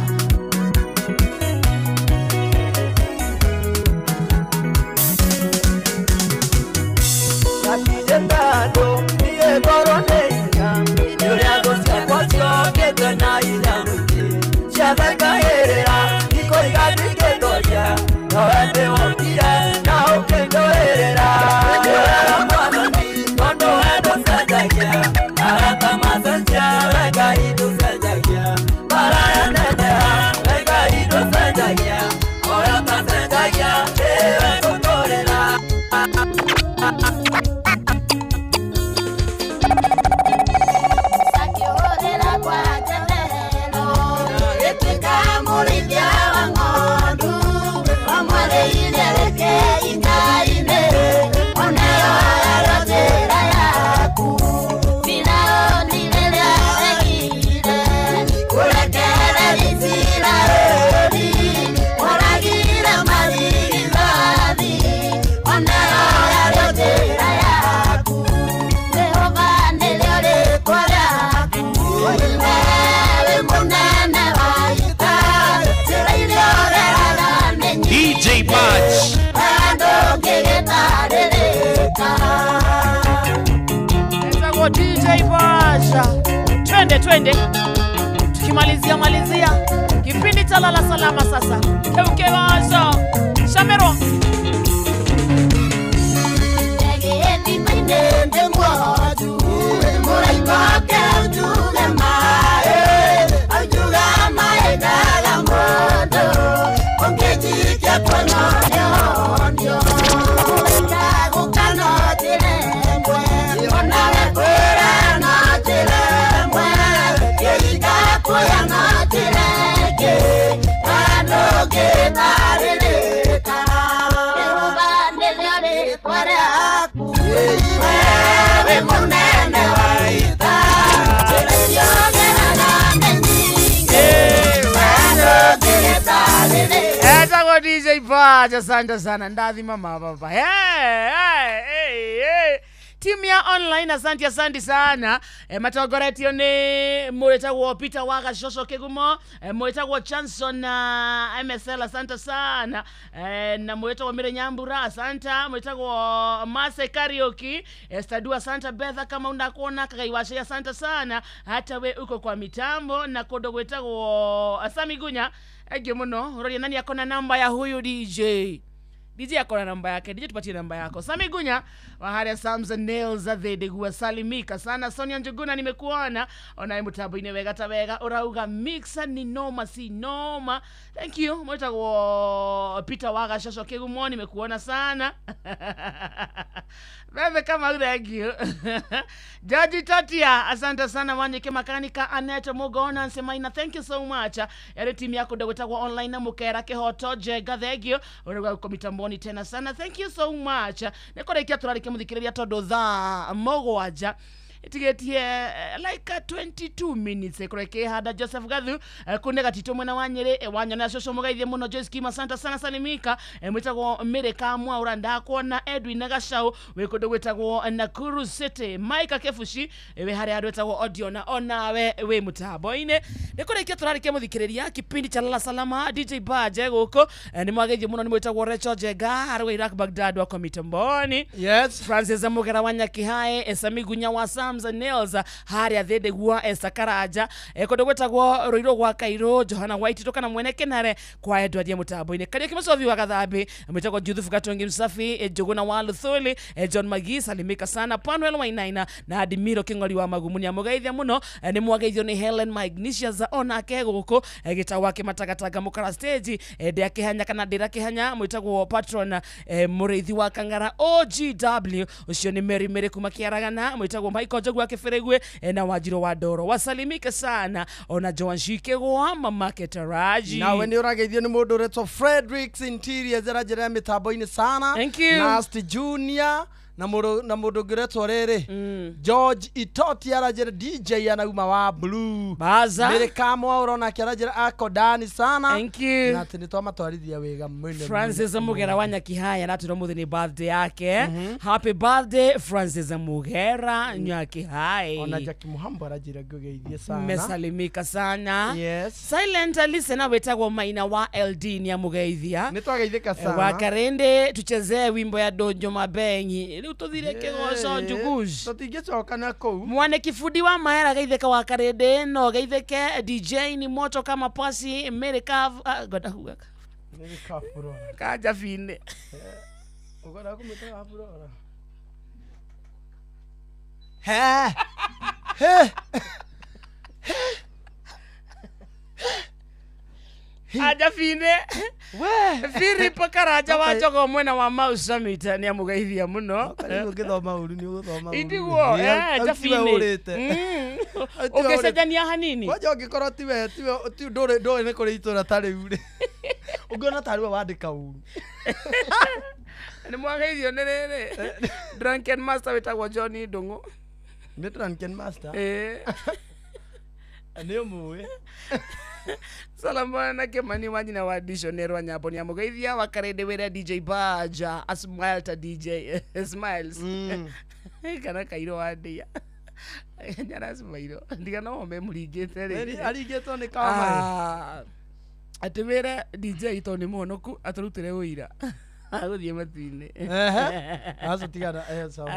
DJ Badge DJ Basha. Twende twende. Tukimalizia malizia kipindi cha lala salama sasa. Teuke Basha. Shamero. DJ Badge, asante sana ndathima mababa. Hey, hey, hey. Timu ya online asante asante sana. Matongoretio ni mwetagwo Peter Waga Shosho Kigumo, mwetagwo Chanson na MSL asante sana. Na mwetagwo Mire Nyambura asante, mwetagwo Mase Karaoke, Estadua asante, Betha kama unakuona Kagaiwashe asante sana. Hata we uko kwa mitambo na kodo mwetagwo Asami Gunya. Ege muno, roria nani akona namba ya huyu DJ? DJ akona namba yake. DJ tupatie namba yako. Sami Gunya wa Haria Samson Nails adhede salimika sana. Sonia Njuguna nimekuona. Onaye mutabo inewega tawega urauga mixer ni noma si noma. Thank you. Mwita Peter Waga Shosho Kigumo nimekuona sana. Bebe kama thank you. Jaji Tatia asante sana Wanyike Makanika Aneto Mugona Nsemaina thank you so much. Yale timu yako dogotagwa online na mukera kehoto jega thank you. Uruga uko mitamboni tena sana thank you so much. Nekorekia turarike muthikireria tondu thaa mugwanja itigetie like 22 minutes ekureke hada Joseph Gathu kune gatito mwena wa Nyeri wanyona shosho mugaithie muno Joyce Kima santa sana salimika mwitagwo Mireka Mwaura ndakuona Edwin Gashau wikundo gwitagwo Nakuru City Mike Kefushi we haria andu etagwo Odiona onawe we mutambo-ini nikurekia turarikie muthikireria kipindi cha lala salama DJ Badge guku ni mwageithio muno ni mwitagwo Rachel Jenga arwe Iraq Baghdad wako mitamboni. Yes Francis Mugera wa Nyakihae Esami Gunya wa Sam Nails haria thende gua Esa Karaja kundu gwetagwo Ruiru gwa Kairo Johana White tokana mwene Kenare kwa Edward ya mutambo-ini Kariuki Mucobi wa Gathambi mwitagwo Juthufu Gatongi Msafi Njuguna wa Luthuli John Magi salimika sana Panuel Wainaina na Adimiro King'ori wa Magumu ni amugeithia muno ni mwageithio ni Helen Magnesius onake guku gitagwa kimatagataga mukara stage ndia kihanya kana ndira kihanya mwitagwo patron Muriithi wa Kang'ara OGW ucio ni Mary Mary kuma Kiaragana mwitagwo Michael Njogu wa Kĩbĩrĩgwe na Wanjirũ wa Ndoro wasalimike sana ona Joan Shikegwa mamake Taraji. Nawe nĩ ũrageithio nĩ mũndũ ũretwo Fredericks Interiors aranjĩra mĩtambo-inĩ sana. Thank you. Nasty Junior na mũndũ ũngĩ ũretwo rĩrĩ George Itoti aranjĩra DJ anauma wa Blue. Baza. Mary Kamwa ũrona akĩaranjĩra akodani sana. Thank you. Na atĩ nĩ twamatwarithia wega mũno. Francis Mugera wa Nyakihaya natwĩra ũmũthĩ nĩ birthday yake. Happy birthday Francis Mugera Nyakihaya. Ona Jackie Muhambo aranjĩra ngũgeithie sana. Mesalimika sana. Yes. Silent listener wetagwo Maina wa LD ni amugeithia. Nĩ twageithĩka sana. Wa Karende tuchezee wimbo ya Donjo Mabengi. Rĩu tũthire kĩgoco Njugush. Tũtingĩcoka na kũu. Mwane kifundi wa mahera geithĩka wa Karende no geithĩke DJ ni moto kama pasi Mary Kav ngoda huga. Mary Kavurora. Kanja bine. Ũkwenda kũmwĩta Kavurora. He. He. Ajafine we Philip Karaja wa Njogo mwena wa Mau Summit ni amugeithia muno. Ũngĩthoma ũru nĩ ũgũthoma ũru. Itiguo Jafine ũngĩcenjania hanini kwanja ũngĩkorwo tiwe ti ndũĩ nĩ kũrĩ itũra ta rĩu rĩ ũngĩona tarĩ we wandĩka ũru. Nĩ mwageithio nĩ rĩrĩ Drunken Master wĩtagwo John Ndung'u. Nĩ Drunken Master nĩ ũmũĩ. Salamana na Kimani wa nyina wa Dictionary Nyambo ni amugeithia wa Karende wĩra DJ Baja a smile ta DJ smiles kana kairo wa ndia nyara smile ndiga no me muringite rĩ aringĩtwo nĩ kama atĩ wĩre DJ to nĩ mũhonoku atũrutĩre ũira agũthiĩ matu-inĩ. Aca tigana sawa.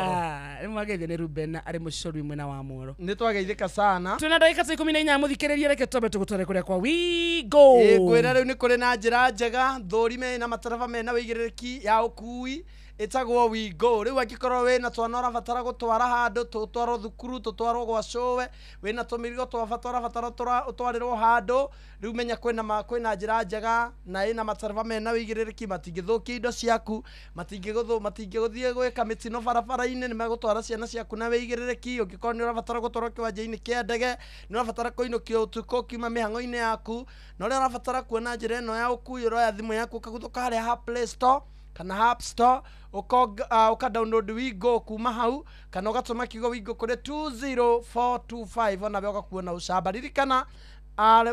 Nĩ mwageithio nĩ Ruben arĩ mũcori mwena wa Mworo. Nĩ twageithĩka sana. Twĩna ndagĩka ta 14 mũthikĩrĩria reke twambe tũgũtware kũrĩa kwa Wigo. Ngwĩra rĩu nĩ kũrĩ na njĩra njega thũri mena matereba mena wĩigĩrĩrĩki ya ũkui ĩtagwo Wigo. Rĩu angĩkorwo wĩna twana ũrabatara gũtwara handũ tũtwarwo thukuru tũtwarwo gwa cũwe wĩna tũmĩrigo twabata ũrabatara ũtwarĩrwo handũ rĩu menya kwĩna njĩra njega na ĩna matereba mena wĩigĩrĩrĩki matingĩthũkia indo ciaku matingĩgũthiĩ gwĩka mĩtino barabara-inĩ nĩ megũtwara ciana ciaku na wĩigĩrĩrĩki. Ũngĩkorwo nĩ ũrabatara gũtwarwo kĩwanja-inĩ kĩa ndege nĩ ũrabatara kũinũkio ũtukũ ũkiuma mĩhang'o-inĩ yaku na ũrĩa ũrabatara kuona njĩra ĩno ya ũkui ũroya thimũ yaku ũkaguthũka harĩa ha Play Store kana App Store uka download Wigo kuma hau kana ũgatũma kiugo Wigo kũrĩ 20425 onawe ũgakuona ũcamba. Ririkana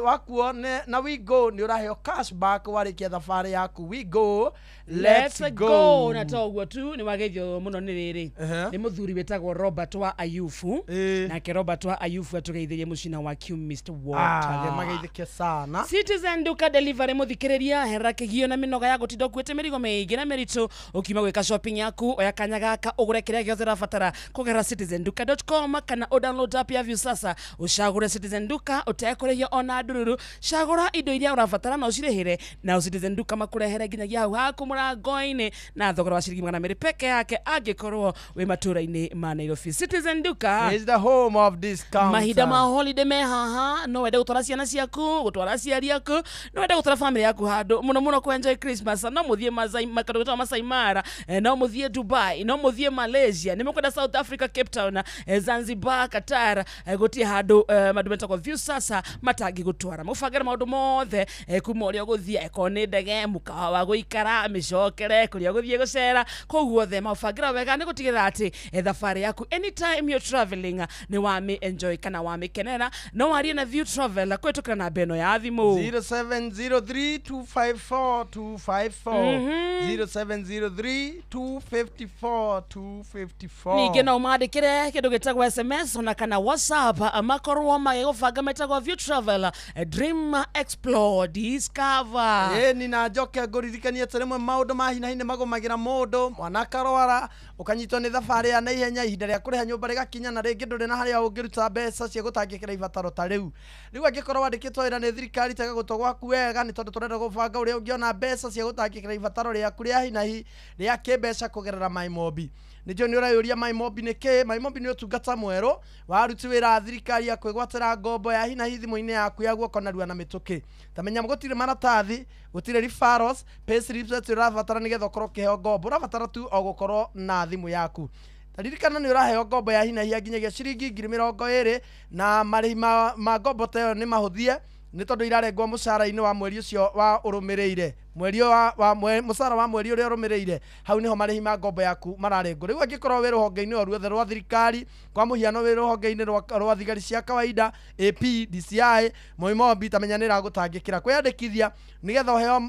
wakuo na Wigo nĩ ũraheo cashback warĩkia thabarĩ yaku. Wigo, let's go. Na toguo tu nĩ wageithio mũno nĩ rĩrĩ nĩ mũthuri wĩtagwo Robert wa Ayufu. Nake Robert wa Ayufu atũgeithirie mũcina wa Mr. Water. Mageithĩke sana. Citizen Duka Delivery mũthikĩrĩria hera kĩgio na mĩnoga ya gũtinda ũkuĩte mĩrigo mĩingĩ na mĩritũ ũkiuma gwĩka shopping yaku oya kanya gaka ũgũre kĩrĩa gĩothe ũrabatara kũgerera citizenduka.com kana ũdownload app ya Viusasa ũcagũre Citizen Duka ũtekũrĩhio ona ndururu. Cagũra indo iria ũrabatara na ũcirĩhĩre na Citizen Duka makũrehere nginyagia hau haku mũrango-inĩ na thogora wa ciringi 200 peke yake angĩkorwo wĩ matũra-inĩ ma Nairobi. Citizen Duka is the home of discount. Mahinda ma holiday me haha no wende gũtwara ciana ciaku gũtwara aciari aku no wende gũtwara family yaku handũ mũno mũno kũ enjoy Christmas no mũthiĩ Masai gwĩtagwo Masai Mara no mũthiĩ Dubai no mũthiĩ Malaysia nĩ mũkwenda South Africa Cape Town Zanzibar Qatar gũtirĩ handũ mandũ metagwo Viusasa matangĩgũtwara mũbangĩre maũndũ mothe kuma ũrĩa ũgũthiĩ eko nĩ ndege mũkawa wa gũikara mĩcokere kũrĩa ũgũthiĩ gũcera kũu guothe maũbangĩra wega nĩ gũtigĩrĩra atĩ thabarĩ yaku anytime you're traveling nĩ wamĩ enjoy kana wamĩkenera. No warie na View Travel kũhĩtũkĩra namba ĩno ya thimũ 0703 254 254 0703 254 254. Ningĩ no ũmandĩkĩre kĩndũ gĩtagwo SMS ona kana WhatsApp makorwo magĩgũbanga metagwo View Travel Dream Explore Discover. Ni na njoke ngũririkanie atĩ rĩmwe maũndũ ma hi na hi nĩ magũmagĩra mũndũ mwana akarwara ũkanyitwo nĩ thabarĩ ya naihenya ihinda rĩa kũrĩha nyũmba rĩgakinya na rĩngĩ ndũrĩ na harĩa ũngĩruta mbeca cia gũtangĩkĩra ibataro ta rĩu. Rĩu angĩkorwo wandĩkĩtwo wĩra nĩ thirikari tega gũtũ gwaku wega nĩ tondũ tũrenda gũbanga ũrĩa ũngĩona mbeca cia gũtangĩkĩra ibataro rĩaku rĩa hi na hi rĩa kĩmbeca kũgerera MyMobi. Nĩnjũĩ nĩ ũreyũria MyMobi nĩ kĩ. MyMobi nĩ ũtungata mwerũ wa aruti wĩra a thirikari ya kwĩgwatĩra ngombo ya hi na hi thimũ-inĩ yaku ya guoko narua na mĩtũkĩ. Ta menya gũtirĩ maratathi gũtirĩ referrals payslips atĩ ũrabatara nĩgetha ũkorwo ũkĩheo ngombo ũrabatara tu o gũkorwo na thimũ yaku. Taririkana nĩ ũraheo ngombo ya hinahi nginyagia ciringi 20,000 na marĩhi ma ngombo ta ĩyo nĩ mahũthie nĩ tondũ irarengwo mũcara-inĩ wa mweri ũcio wa ũrũmĩrĩire mweri wa mũcara wa mweri ũrĩa ũrũmĩrĩire hau nĩho marĩhi ma ngombo yaku mararengwo. Rĩu angĩkorwo wĩ rũhonge-inĩ o ruothe rwa thirikari, kwa mũhiano wĩ rũhonge-inĩ rwa thigari cia kawaida AP, DCI, Moimombi, tamenya nĩ ĩragũtangĩkĩra kwĩyandĩkithia nĩgetha ũheo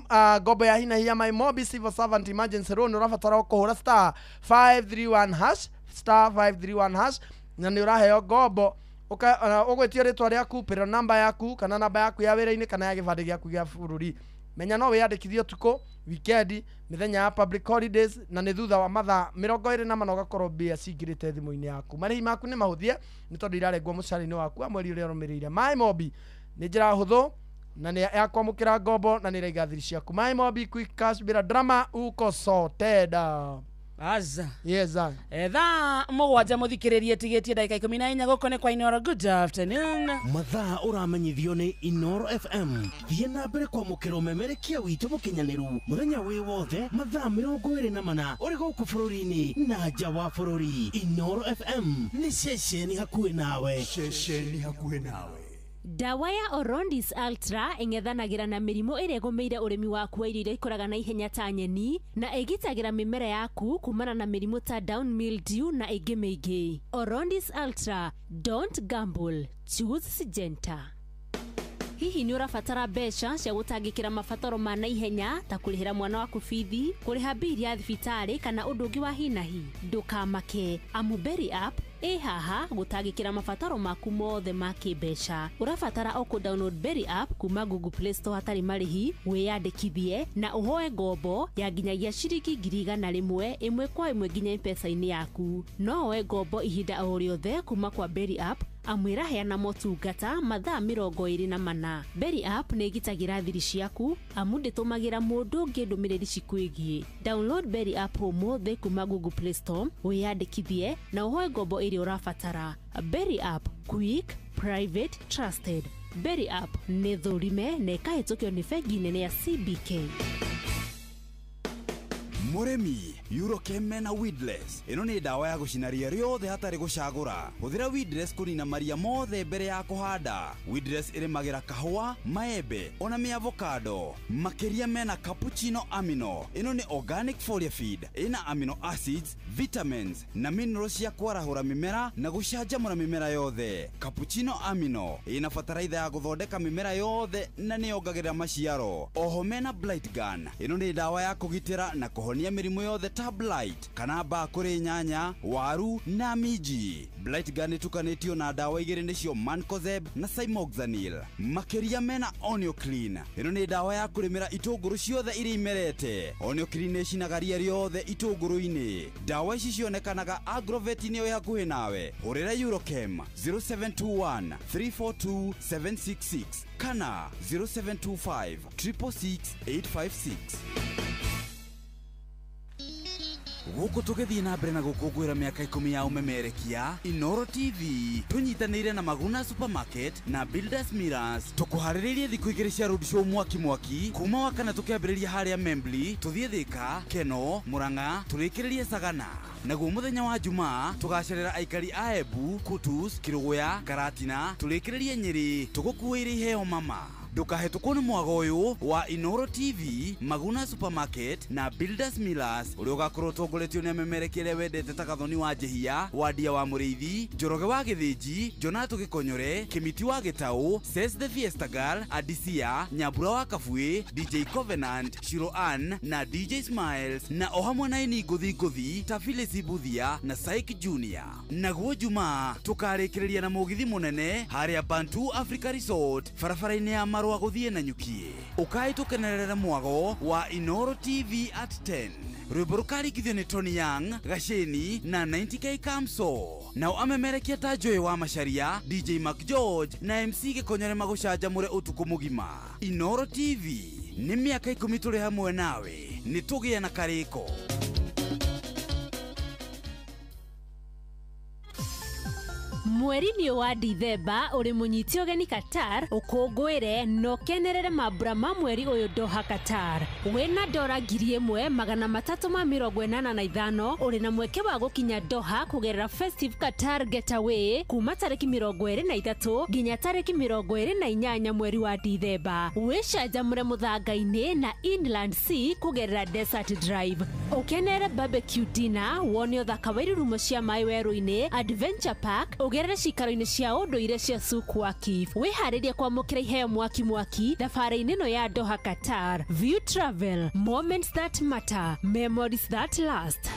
ngombo ya hinahi ya Maimobi Civil Servant Emergency Loan. Ũrabatara kũhũra star 531 hash star 531 hash na nĩ ũraheo ngombo. Ũgwĩtio rĩtwa rĩaku, payroll number yaku kana namba yaku ya wĩra-inĩ kana ya gĩbandĩ gĩaku gĩa bũrũri. Menya no wĩyandĩkithie ũtukũ, weekend, mĩthenya ya public holidays na nĩ thutha wa mathaa 24 ũgakorwo mbia cingĩrĩte thimũ-inĩ yaku. Marĩhi maku nĩ mahũthie nĩ tondũ irarengwo mũcara-inĩ waku wa mweri ũrĩa ũrũmĩrĩire. Maimobi nĩ njĩra hũthũ na nĩ ya kwamũkĩra ngombo na nĩ ĩraiga thiri ciaku. Maimobi quick cash bila drama, uko sorted. Aza. Yes. Thaa mũgwanja mũthikĩrĩrie tigĩtie ndagĩka 14 gũkũ nĩ kwa Inoro. Good afternoon. Mathaa ũramenyithio nĩ Inoro FM. Thiĩ na mbere kwamũkĩra ũmemerekia witũ mũkinyanĩru mũthenya wĩ wothe mathaa 24 ũrĩ gũkũ bũrũri-inĩ na nja wa bũrũri. Inoro FM nĩ ceceni hakuhĩ nawe. Ceceni hakuhĩ nawe. Dawa ya Orondis Ultra ĩng'ethanagĩra na mĩrimũ ĩrĩa ĩgũmĩire ũrĩmi waku wa irio iria ikũraga na ihenya ta nyeni na ĩgitagĩra mĩmera yaku kumana na mĩrimũ ta down mildew na ĩngĩ mĩingĩ. Orondis Ultra, don't gamble, choose Syngenta. Hihi nĩ ũrabatara mbeca cia gũtangĩkĩra mabataro ma naihenya ta kũrĩhĩra mwana waku bithi, kũrĩha mbiri ya thibitarĩ kana ũndũ ũngĩ wa hinahi? Ndũkamake, amu Berry App ĩ haha gũtangĩkĩra mabataro maku mothe ma kĩmbeca. Ũrabatara o kũ-download Berry App kuma Google Play Store hatarĩ marĩhi, wĩyandĩkithie na ũhoe ngombo ya nginyagia ciringi 100,000 ĩmwe kwa ĩmwe nginya M-Pesa-inĩ yaku. No woe ngombo ihinda o rĩothe kuma kwa Berry App amu ĩraheana motungata mathaa 24. Berry App nĩ ĩgitagĩra thiri ciaku amu ndĩtũmagĩra mũndũ ũngĩ ndũmĩrĩri cikwĩgiĩ. Download Berry App ũmũthĩ kuma Google Play Store, wĩyandĩkithie na ũhoe ngombo ĩrĩa ũrabatara. Berry App, quick, private, trusted. Berry App nĩ thũrime na ĩkahĩtũkio nĩ bengi nene ya CBK. Mũrĩmi, Eurochem mena weedless. Ĩno nĩ ndawa ya gũcina ria rĩothe hatarĩ gũcagũra. Hũthĩra weedless kũnina maria mothe mbere ya kũhanda. Weedless ĩrĩmagĩra kahũa, maembe ona mĩavocado. Makĩria mena cappuccino amino. Ĩno nĩ organic foliar feed. Ĩna amino acids, vitamins na minerals cia kwarahũra mĩmera na gũcanjamũra mĩmera yothe. Cappuccino amino ĩna bataraitha ya gũthondeka mĩmera yothe na nĩyongagĩrĩra maciaro. Oho mena blight gun. Ĩno nĩ ndawa ya kũgitĩra na kũhonia mĩrimũ yothe ta blight kana mbaa kũrĩ nyanya, waru na minji. Blight gun ĩtukanĩtio na ndawa igĩrĩ nĩcio Mancozeb na Cymoxanil. Makĩria mena Onioclean. Ĩno nĩ ndawa ya kũrĩmĩra itũngũrũ ciothe iria imerete. Onioclean ĩcinaga ria rĩothe itũngũrũ-inĩ. Ndawa ici cionekanaga agrovet-inĩ ĩ hakuhĩ nawe. Hũrĩra Eurochem 0721 342 766 kana 0725 666 856. Gũkũ tũgĩthiĩ na mbere na gũkũngũĩra mĩaka 10 ya ũmemerekia, Inoro TV tũnyitanĩire na Maguna Supermarket na Builders Mirrors tũkũharĩrĩirie thikũ igĩrĩ cia road show mwaki mwaki kuma wakana tũkĩambĩrĩria harĩa Membli tũthiĩ Thika, Keno, Murang'a tũrĩkĩrĩrie Sagana. Naguo mũthenya wa Jumaa tũgacerera aikari a Embu, Kutus, Kĩrũgũya, Karatina tũrĩkĩrĩrie Nyĩrĩ tũgũkuĩire iheo mama. Ndũkahetũkwo nĩ mwago ũyũ wa Inoro TV, Maguna Supermarket na Builders Millers ũrĩa ũgakorwo ũtongoretio nĩ amemerekia arĩa wendete ta Gathoni wa Njehia, Wandia wa Mũrĩithi, Njoroge wa Gĩthĩnji, Jonato Gĩkonyore, Kĩmiti wa Gĩtaũ, Ses the Fiesta Girl, Adisia, Nyambura wa Kabuĩ, DJ Covenant, Shiro Ann na DJ Smiles na o hamwe na ini ngũthi ngũthi ta Phyllis Buthia na Syke Junior. Naguo Jumaa tũkarĩkĩrĩria na mũgithi mũnene harĩa Bantu Africa Resort barabara-inĩ ya Marua gũthiĩ na Nyukie. Ũkai tũkenerere mwago wa Inoro TV at 10. Rwĩmbo rũkarigithio nĩ Tony Young, Gasheni na 90K Kamso. Nao amemerekia ta Joy wa Macharia, DJ Mac George na MC Gĩkonyore magũcanjamũre ũtukũ mũgima. Inoro TV nĩ mĩaka 10 tũrĩ hamwe nawe, nĩ tũgĩe na karĩko. Mweri-inĩ wa Dithemba ũrĩ mũnyiti ũgeni Qatar, ũkũngũĩre na ũkenerere mambura ma mweri ũyũ Doha Qatar. Wĩna dora 1385 ũrĩ na mweke wa gũkinya Doha kũgerera Festive Qatar Getaway kuma tarĩki 23 nginya tarĩki 28 mweri wa Dithemba. Wĩcanjamũre mũthanga-inĩ na Inland Sea kũgerera Desert Drive. Ũkenere barbecue dinner, wone ũthaka wa irurumo cia maĩ werũ-inĩ, Adventure Park, ũgerere cikaro-inĩ cia ũndũire cia Souk Waqif. Wĩharĩrie kwamũkĩra iheo mwaki mwaki thabarĩ-inĩ ĩno ya Doha Qatar. View Travel, moments that matter, memories that last.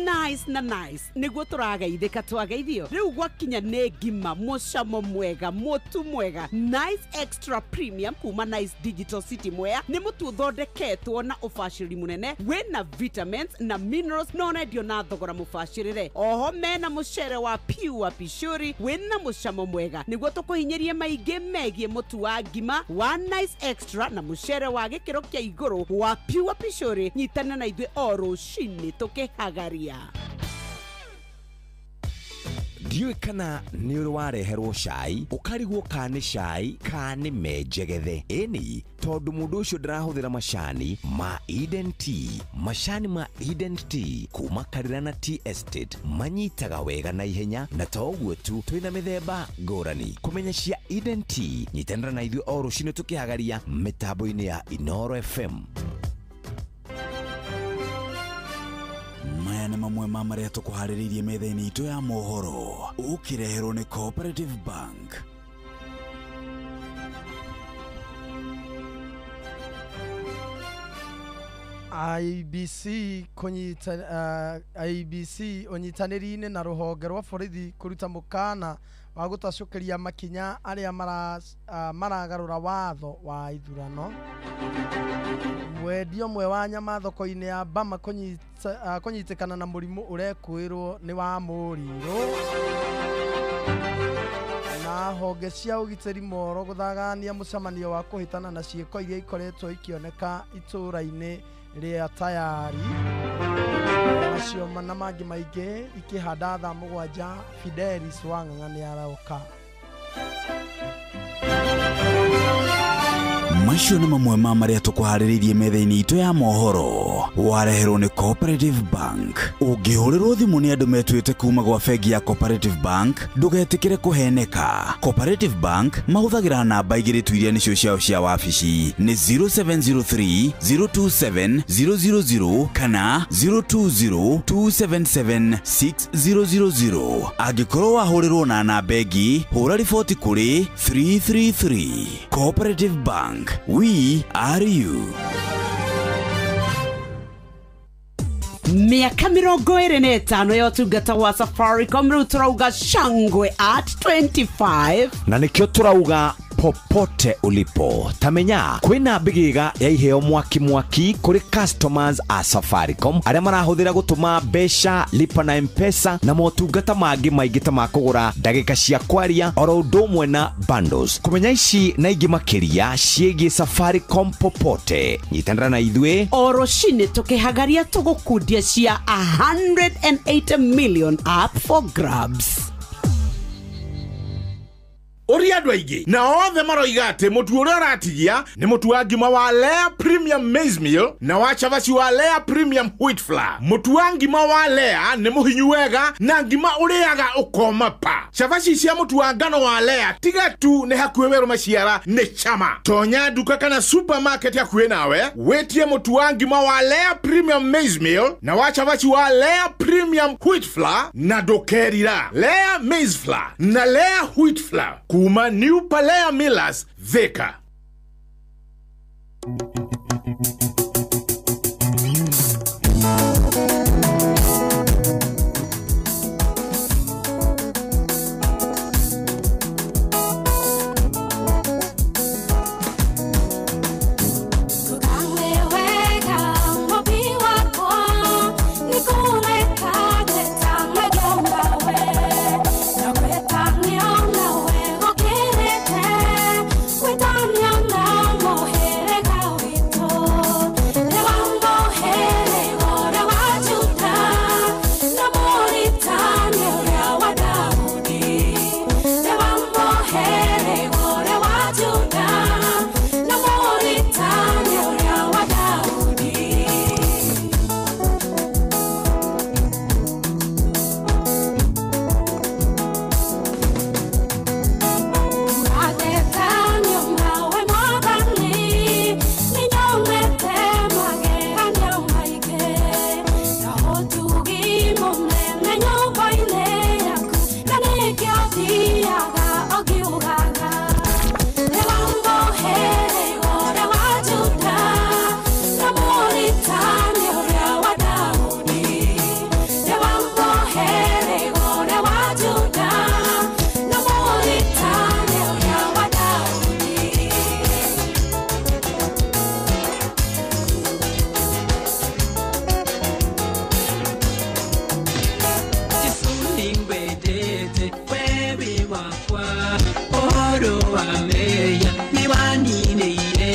Nice na nice niguo turageithika twageithio riu gwakinya ni ngima mucamo mwega mutu mwega Nice Extra Premium kuma Nice Digital City Mwea ni mutu uthondeketwo na ubacĩrĩri munene wina vitamins na minerals no nendio na thogora mubacĩrĩre oho mena mucere wa pure pishuri wina mucamo mwega niguo tukuhinyirie maingi megie mutu wa ngima wa Nice Extra na mucere wa gikiro kia iguru wa pure pishuri nyitana na ithuĩ o rũcinĩ tukihagaria. Ndiũĩ kana nĩ ũrĩ wareherwo cai ũkarigwo ka nĩ cai ka nĩ menjegethe ĩni tondũ mũndũ ũcio ndarahũthĩra macani ma Eden Tea. Macani ma Eden Tea kuma Karirana Tea Estate manyitaga wega na ihenya na to ũguo tu twĩna mĩthemba ngũrani. Kũmenya cia Eden Tea nyitanĩra na ithuĩ o rũcinĩ tũkĩhagaria mĩtambo-inĩ ya Inoro FM. Maya nĩ mamwe ma marĩa tũkũharĩrĩirie metha-inĩ itũ ya mohoro ũkĩreherwo nĩ Cooperative Bank. IBC kunyita IBC unyitanĩri-inĩ na rũhonge rwa borithi kũruta mũkana wa gũtacũkĩria makinya arĩa maragarũra watho wa ithurano. Mwendia ũmwe wa nyama thoko-inĩ ya Bama kũnyitĩkana na mũrimũ ũrekũĩrwo nĩ wa mũrirũ. Na honge cia ũgitĩri Moro gũthagania mũcemanio wa kũhĩtana na ciĩko iria ikoretwo ikĩoneka itũũra-inĩ rĩa Tayari. Macio na mangĩ maingĩ ikĩhanda thaa 7 Fidelis Wang'ang'a nĩarauka. Macio nĩ mamwe ma marĩa tũkũharĩrĩirie metha-inĩ itũ ya mohoro wareherwo nĩ Cooperative Bank. Ũngĩhũrĩrwo thimũ nĩ andũ metuĩte kuma gwa bengi ya Cooperative Bank ndũgetĩkĩre kũheneka. Cooperative Bank mahũthagĩra namba igĩrĩ tu iria nĩcio ciao cia wabici nĩ 0703 027 000 kana 020 277 6000. Angĩkorwo wahũrĩrwo na namba ĩngĩ hũra riboti kũrĩ 333. Cooperative Bank, we are you. Miaka 25 ya ũtungata wa Safaricom rĩu tũrauga shangwe at 25 na nĩkĩo tũrauga popote ulipo tamenya kwina mbigiga ya iheo mwaki mwaki kuri customers a Safaricom aria marahuthira gutuma mbeca lipa na M-Pesa na motungata mangi maingi ta ma kugura ndagika cia kwaria oro undu umwe na bundles. Kumenya ici na ingi makiria ciĩgiĩ Safaricom popote nyitanĩra na ithuĩ o rũcinĩ tũkĩhagaria tũgũkundia cia 180 million up for grabs. Ũria andũ aingĩ na othe maroiga atĩ mũtu ũrĩa ũratigia nĩ mũtu wa ngima wa Lea Premium Maize Meal na wa chavaci wa Lea Premium Wheat Flour. Mũtu wa ngima wa Lea nĩ mũhinyu wega na ngima ũrĩaga ũkoma pa. Chavaci cia mũtu wa ngano wa Lea tiga tu nĩ hakuhĩ werũ maciara nĩ chama. Tonya nduka kana supermarket hakuhĩ nawe wĩtie mũtu wa ngima wa Lea Premium Maize Meal na wa chavaci wa Lea Premium Wheat Flour na ndũkerira. Lea Maize Flour na Lea Wheat Flour kuma New Palea Millers, Thika. Now Wakwa ũhoro wa meya nĩwaninĩire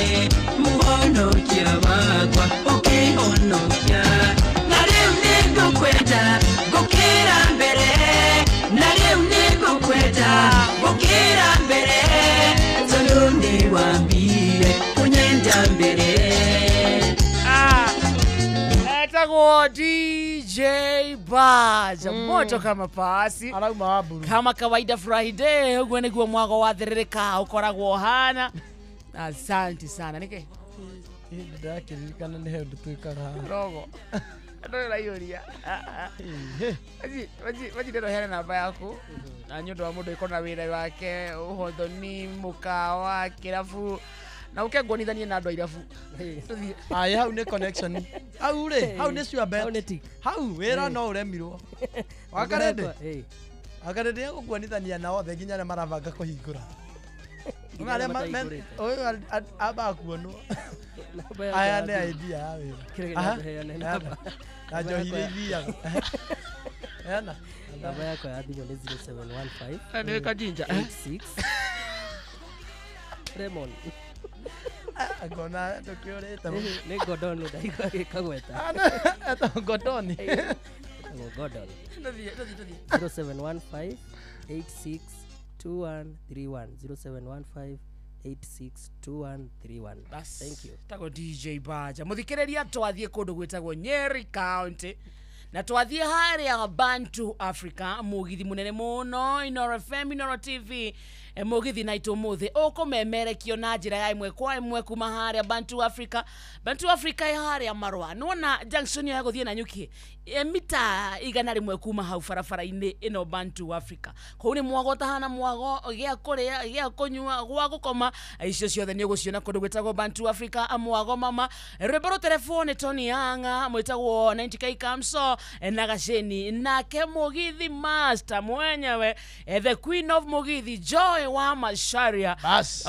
mũhonokia wakwa ũkĩhonokia na rĩu nĩngũkwenda ngũkĩra mbere na rĩu nĩngũkwenda ngũkĩra mbere tondũ nĩwambire kũnyenda mbere. Etagwo DJ Baja moto kama pasi kama kawaida Friday uguo niguo mwago wathĩrĩrĩka ũkoragwo hana. Asante sana nike ndakĩririkana nĩ he ũndũ twĩkaga rogo ndũraiyũria waji ndĩroheana namba yaku na nĩ ũndũ wa mũndũ ĩkona wĩra wake ũhothoni mũkawa kĩrabu na uke nguonithanie na andũ a irabu. Aye hau nĩ connection hau rĩ hau nĩ sure bet hau wĩra no ũremirwo wakarende wakarende gũkuonithania na othe nginya arĩa marabanga kũhingũra ũyũ ambaga kuonwo aya nĩ idea ya wĩra na njohi iria ithiaga heana namba yakwa ya thimũ nĩ 0715 nĩ kajinja 86 Raymond ngona tũkĩũrĩte nĩ Gordon ndaigua agĩkagweta etagwo Gordon etagwo Gordon tũthiĩ 0715 86 2131 0715 862131. Thank you. Tago DJ Baja muthikĩrĩria twathiĩ kũndũ gwĩtagwo Nyeri County na twathiĩ harĩa Bantu Africa mũgithi mũnene mũno Inoro FM Inoro TV mũgithi na itũ mũthĩ ũkũmemerekio na njĩra ya ĩmwe kwa ĩmwe kuma harĩa Bantu Africa. Bantu Africa ĩ harĩa Marwa nĩwona junction ĩyo ya gũthiĩ Nanyuki mita 100 kuma hau barabara-inĩ ĩno Bantu Africa kũu nĩ mwago tahana mwago gĩa kũrĩa gĩa kũnyua gwa gũkoma icio ciothe nĩ ũgũciona kũndũ gwĩtagwo Bantu Africa mwago mama rwĩmbo rũterefone Tony Yanga mwĩtagwo 90k Kamso na Gaceni nake mũgithi master mwenyewe the queen of mũgithi Joy wa Macharia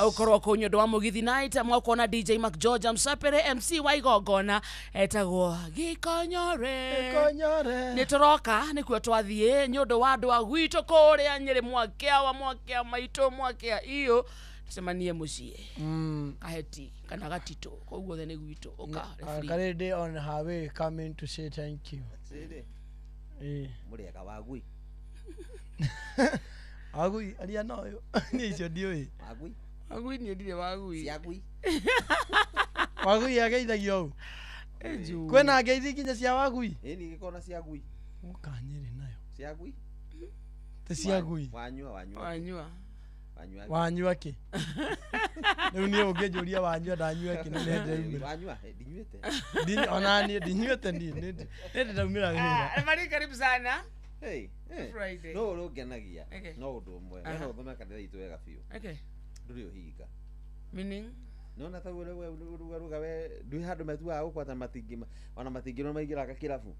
ukorwo kũu nĩ ũndũ wa mũgithi night mwakona DJ Mac George Msapere MC wa igongona etagwo Gĩkonyore nĩ tũroka nĩkuo twathiĩ nĩ ũndũ wa andũ a gwitũ kũrĩa Nyĩrĩ mwakĩa wa mwakĩa maitũ mwakĩa iyo tucemanie mũciĩ kaheti kana gatitũ kũu guothe nĩ gwitũ ũka referee Karede on her way coming to say thank you. Mũrĩega wagui wagui aria noyo niĩ icio ndiũĩ wagui wagui niĩ ndirĩ wagui ciagui wagui ageithagio ũũ kwĩna ngeithi nginya cia wagui ĩni gĩkorwo ciagui ũka Nyĩrĩ nayo ciagui ti ciagui wanyua wanyua wanyua wanyua kĩ rĩu niĩ ũngĩnjũria wanyua ndanyua kĩ nĩ ndĩraumĩra wanyua ndinyuĩte ona niĩ ndinyuĩte niĩ nĩ ndĩraumĩra wĩra Mari karibu sana. Hey, Friday. No ũrũngenagia no ũndũ ũmwe we no ũthome kanitha itũ wega biũ ndũrĩ ũhinga meaning nona ta ruga we ndwĩ handũ metuaga gũkwata matingĩ ona matingĩ no maingĩraga kĩrabu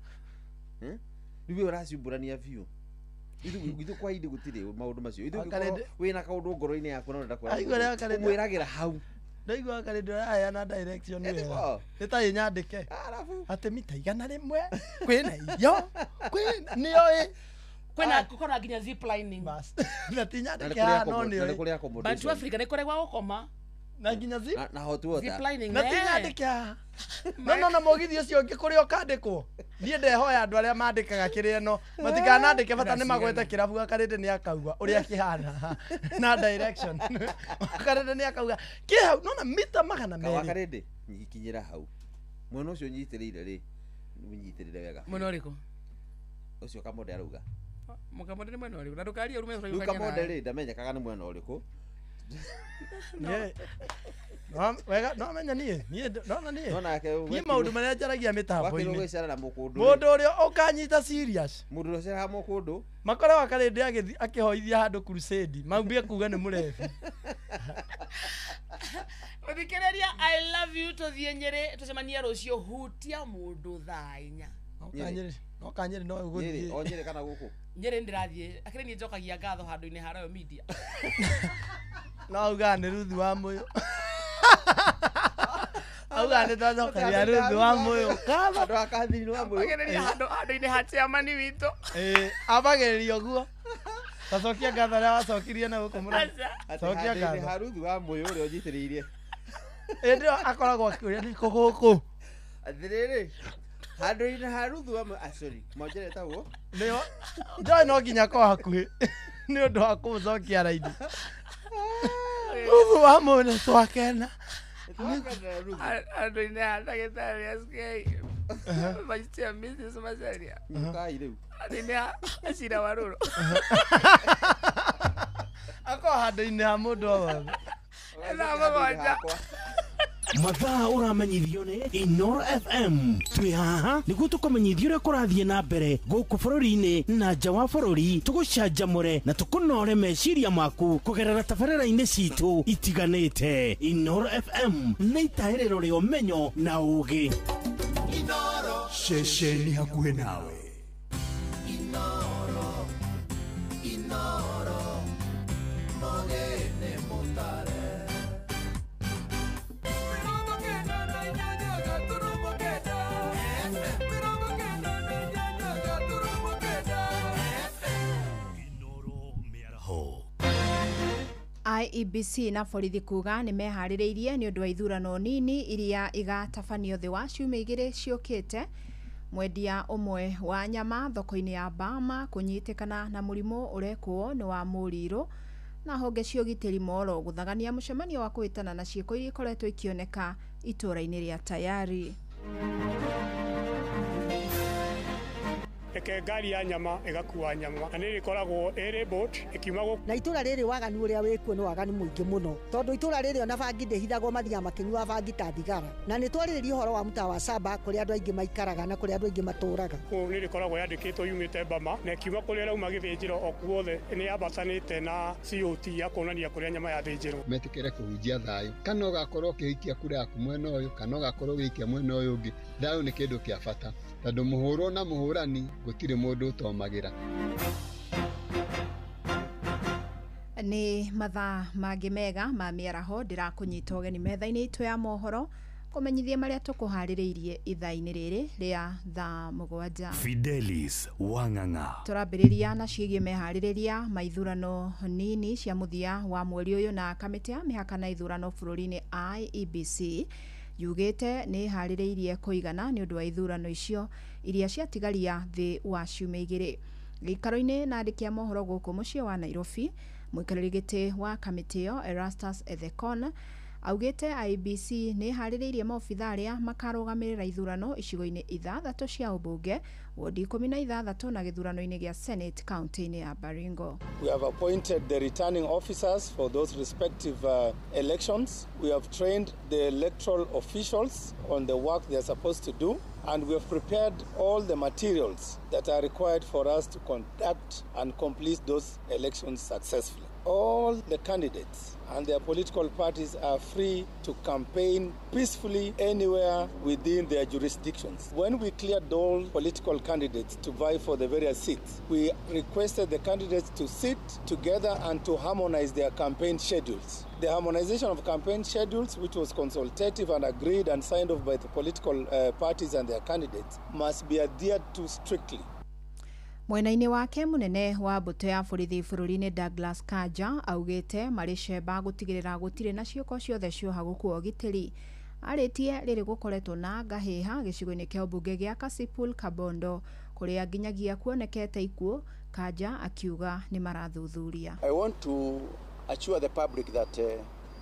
rĩu we ũraciumbũrania biũ ithu kwa hindi gũtirĩ maũndũ macio ithu ũngĩkorwo wĩna kaũndũ ngoro-inĩ yaku na ũrenda kwĩragĩra hau ndaigua karĩndĩ ũraheana direction wega nĩ ta ĩnyandĩke atĩ mita 100 kwĩna irio kwĩna nĩoĩ kwĩna gũkorwo nginya zip lining na ti nyandĩke haha no nĩoĩ Bantu Africa nĩ kũrĩa gwa gũkoma na nginya zip na hot water zip lining na ti nyandĩke haha no no na mũgithi ũcio ũngĩ kũrĩa ũkandĩkwo niĩ ndehoya andũ arĩa mandĩkaga kĩrĩa ĩno matikanandĩke bata nĩ magwete kĩrabu gakarĩndĩ nĩ akauga ũrĩa kĩhana na direction gakarĩndĩ nĩ akauga kĩ hau nona mita 200 gakarĩndĩ kinyĩra hau mwena ũcio ũnyitĩrĩire rĩ ũnyitĩrĩre wega mwena ũrĩkũ ũcio Kamonde arauga Mũkamonde nĩ mwena ũrĩkũ na ndũkarie ũrume rĩu Kamonde rĩ ndamenyekaga nĩ mwena ũrĩkũ wega no menya niĩ nona niĩ niĩ maũndũ marĩa njaragia mĩtambo-inĩ mũndũ ũrĩa ũkanyita serious mũndũ ũrĩa ũceraga mũkũndũ makore wa karĩndĩ akĩhoithia handũ crusade maumbie kuga nĩ mũrebi Mũthikĩrĩria I love you tũthiĩ Nyĩrĩ tũcemanie rũciũ hutia mũndũ thaa 4 no kanyĩrĩ no ũgũthiĩ o Nyĩrĩ kana gũkũ Nyĩrĩ ndĩrathiĩ akĩrĩ niĩ njokagia ngatho handũ-inĩ ha Royal Media no auga nĩ Ruth wa Mũyũ auga nĩ twacokagia Ruth wa Mũyũ handũ ha Kathirino wa Mũyũ handũ-inĩ ha chairman witũ ambagĩrĩria ũguo Tacokia ngatho arĩa wacokirie na gũkũ mũrang'a. Atĩ Cokia handũ-inĩ ngatho. ha Ruthu wa Mũyũ ũrĩa ũnjitĩrĩirie. Ĩndĩ ĩyo akoragwo akĩũria nĩ kũ gũkũ. Atĩrĩrĩ, handũ-inĩ ha Ruthu wa Mũyũ, ah, sorry, mwanjĩra ĩtagwo? Nĩyo Joy no nginya akorwo hakuhĩ nĩ ũndũ wa kũmũcokia raini. Ruthu wa Mũyũ nĩ twakena. Andũ-inĩ ha ndagĩtarĩ SK Macitia Mrs. Macharia. Mũkai rĩu. Andũ-inĩ ha Cira Warũrũ. Akorwo handũ-inĩ ha mũndũ o wothe. Thaa mũgwanja. Mathaa ũramenyithio nĩ Inoro FM. Twĩ haha nĩguo tũkũmenyithia ũrĩa kũrathiĩ na mbere gũkũ bũrũri-inĩ na nja wa bũrũri, tũgũcanjamũre na tũkũnore meciria maku kũgerera tabarĩra-inĩ citũ itiganĩte. Inoro FM nĩ itahĩrĩro rĩa ũmenyo na ũũgĩ. Ceceni hakuhĩ nawe. Inoro, Inoro, mogene mutare. IEBC na borithi kuga nĩ meharĩrĩirie nĩ ũndũ wa ithurano nini iria igatabanio thĩ wa ciumia igĩrĩ ciũkĩte. Mwendia ũmwe wa nyama thoko-inĩ ya Bama kũnyitĩkana na mũrimũ ũrekwo nĩ wa mũrirũ, na honge cia ũgitĩri Molo gũthagania mũcemanio wa kũhĩtana na ciĩko iria ikoretwo ikĩoneka itũũra-inĩ rĩa Tayari. Reke ngari ya nyama ĩgakua nyama na nĩ ĩrĩkoragwo ĩrĩ boat ĩkiuma gũkũ. Na itũra rĩrĩ waganu ũrĩa wĩkuo nĩ waganu mũingĩ mũno, tondũ itũra rĩrĩ ona bangi ndĩhithagwo, mathiaga makĩnyua bangi ta thigara. Na nĩ twarĩrĩria ũhoro wa mũtaa wa Samba kũrĩa andũ aingĩ maikaraga na kũrĩa andũ aingĩ matũraga. Kũu nĩ ĩrĩkoragwo yandĩkĩtwo yumĩte Bama na ĩkiuma kũrĩa ĩrauma gĩthĩnjĩro o guothe nĩ yambatanĩte na COT ya kuonania kũrĩa nyama yathĩnjĩrwo. Metĩkĩre kũhunjia thayũ, kana ũgakorwo ũkĩhikia kura yaku mwena ũyũ kana ũgakorwo ũgĩikia mwena ũyũ ũngĩ, thayũ nĩ kĩndũ kĩa bata, tondũ mũhũrwo na mũhũrani gũtirĩ mũndũ ũtomagĩra. Nĩ mathaa mangĩ mega ma mĩaraho, ndĩrakũnyita ũgeni metha-inĩ itũ ya mohoro kũmenyithia marĩa tũkũharĩrĩirie ithaa-inĩ rĩrĩ rĩa thaa 7. Fidelis Wang'ang'a. Tũrambĩrĩria na ciĩgiĩ meharĩrĩria ma ithurano nini cia mũthia wa mweri ũyũ, na kamĩtĩ ya mĩhaka na ithurano bũrũri-inĩ IEBC yugĩte nĩ ĩharĩrĩirie kũigana nĩ ũndũ wa ithurano icio iria ciatigaria thĩ wa ciumia igĩrĩ. Gĩikaro-inĩ na andĩki a mohoro gũkũ mũciĩ wa Nairobi, mũikarĩri gĩtĩ wa kamĩtĩ ĩyo Erastus Ethekon augĩte IEBC nĩ ĩharĩrĩirie maobitha arĩa makarũgamĩrĩra ithurano icigo-inĩ 6 cia ũmbunge, wodi 16 na gĩthurano-inĩ gĩa Senate kaunti-inĩ ya Baringo. We have appointed the returning officers for those respective elections. We have trained the electoral officials on the work they are supposed to do, and we have prepared all the materials that are required for us to conduct and complete those elections successfully. All the candidates and their political parties are free to campaign peacefully anywhere within their jurisdictions. When we cleared all political candidates to vie for the various seats, we requested the candidates to sit together and to harmonize their campaign schedules. The harmonization of campaign schedules, which was consultative and agreed and signed off by the political parties and their candidates, must be adhered to strictly. Mwena-inĩ wake mũnene wa mbũtũ ya borithi bũrũri-inĩ Douglas Kanja augĩte marĩ cemba gũtigĩrĩra gũtirĩ na ciĩko ciothe cioha gũkua ũgitĩri. Arĩtie rĩrĩ gũkoretwo na ngahĩha gĩcigo-inĩ kĩa ũmbunge gĩa Kasipul Kabondo kũrĩa nginyagia kuonekete ikuũ. Kanja akiuga nĩ marathuthuria. I want to assure the public that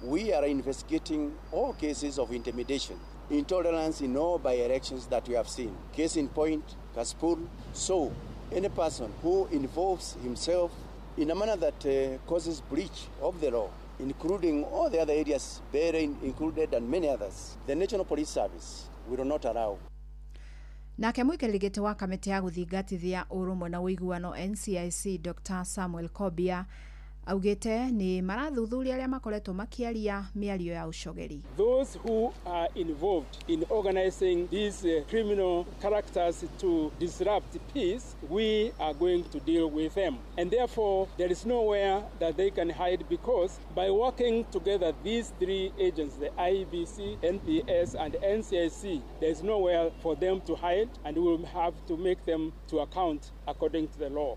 we are investigating all cases of intimidation, intolerance in all by-elections that we have seen. Case in point, Kasipul. So any person who involves himself in a manner that causes breach of the law, including all the other areas, Bahrain included and many others, the National Police Service will not allow. Nake mũikarĩri gĩtĩ wa kamĩtĩ ya gũthingatithia ũrũmwe na ũiguano NCIC Dr. Samuel Kobia augĩte nĩ marathuthuria arĩa makoretwo makĩaria mĩario ya ũcogeri. Those who are involved in organizing these criminal characters to disrupt peace, we are going to deal with them. And therefore, there is nowhere that they can hide, because by working together, these three agents, the IEBC, NPS, and NCIC, there is nowhere for them to hide, and we will have to make them to account according to the law.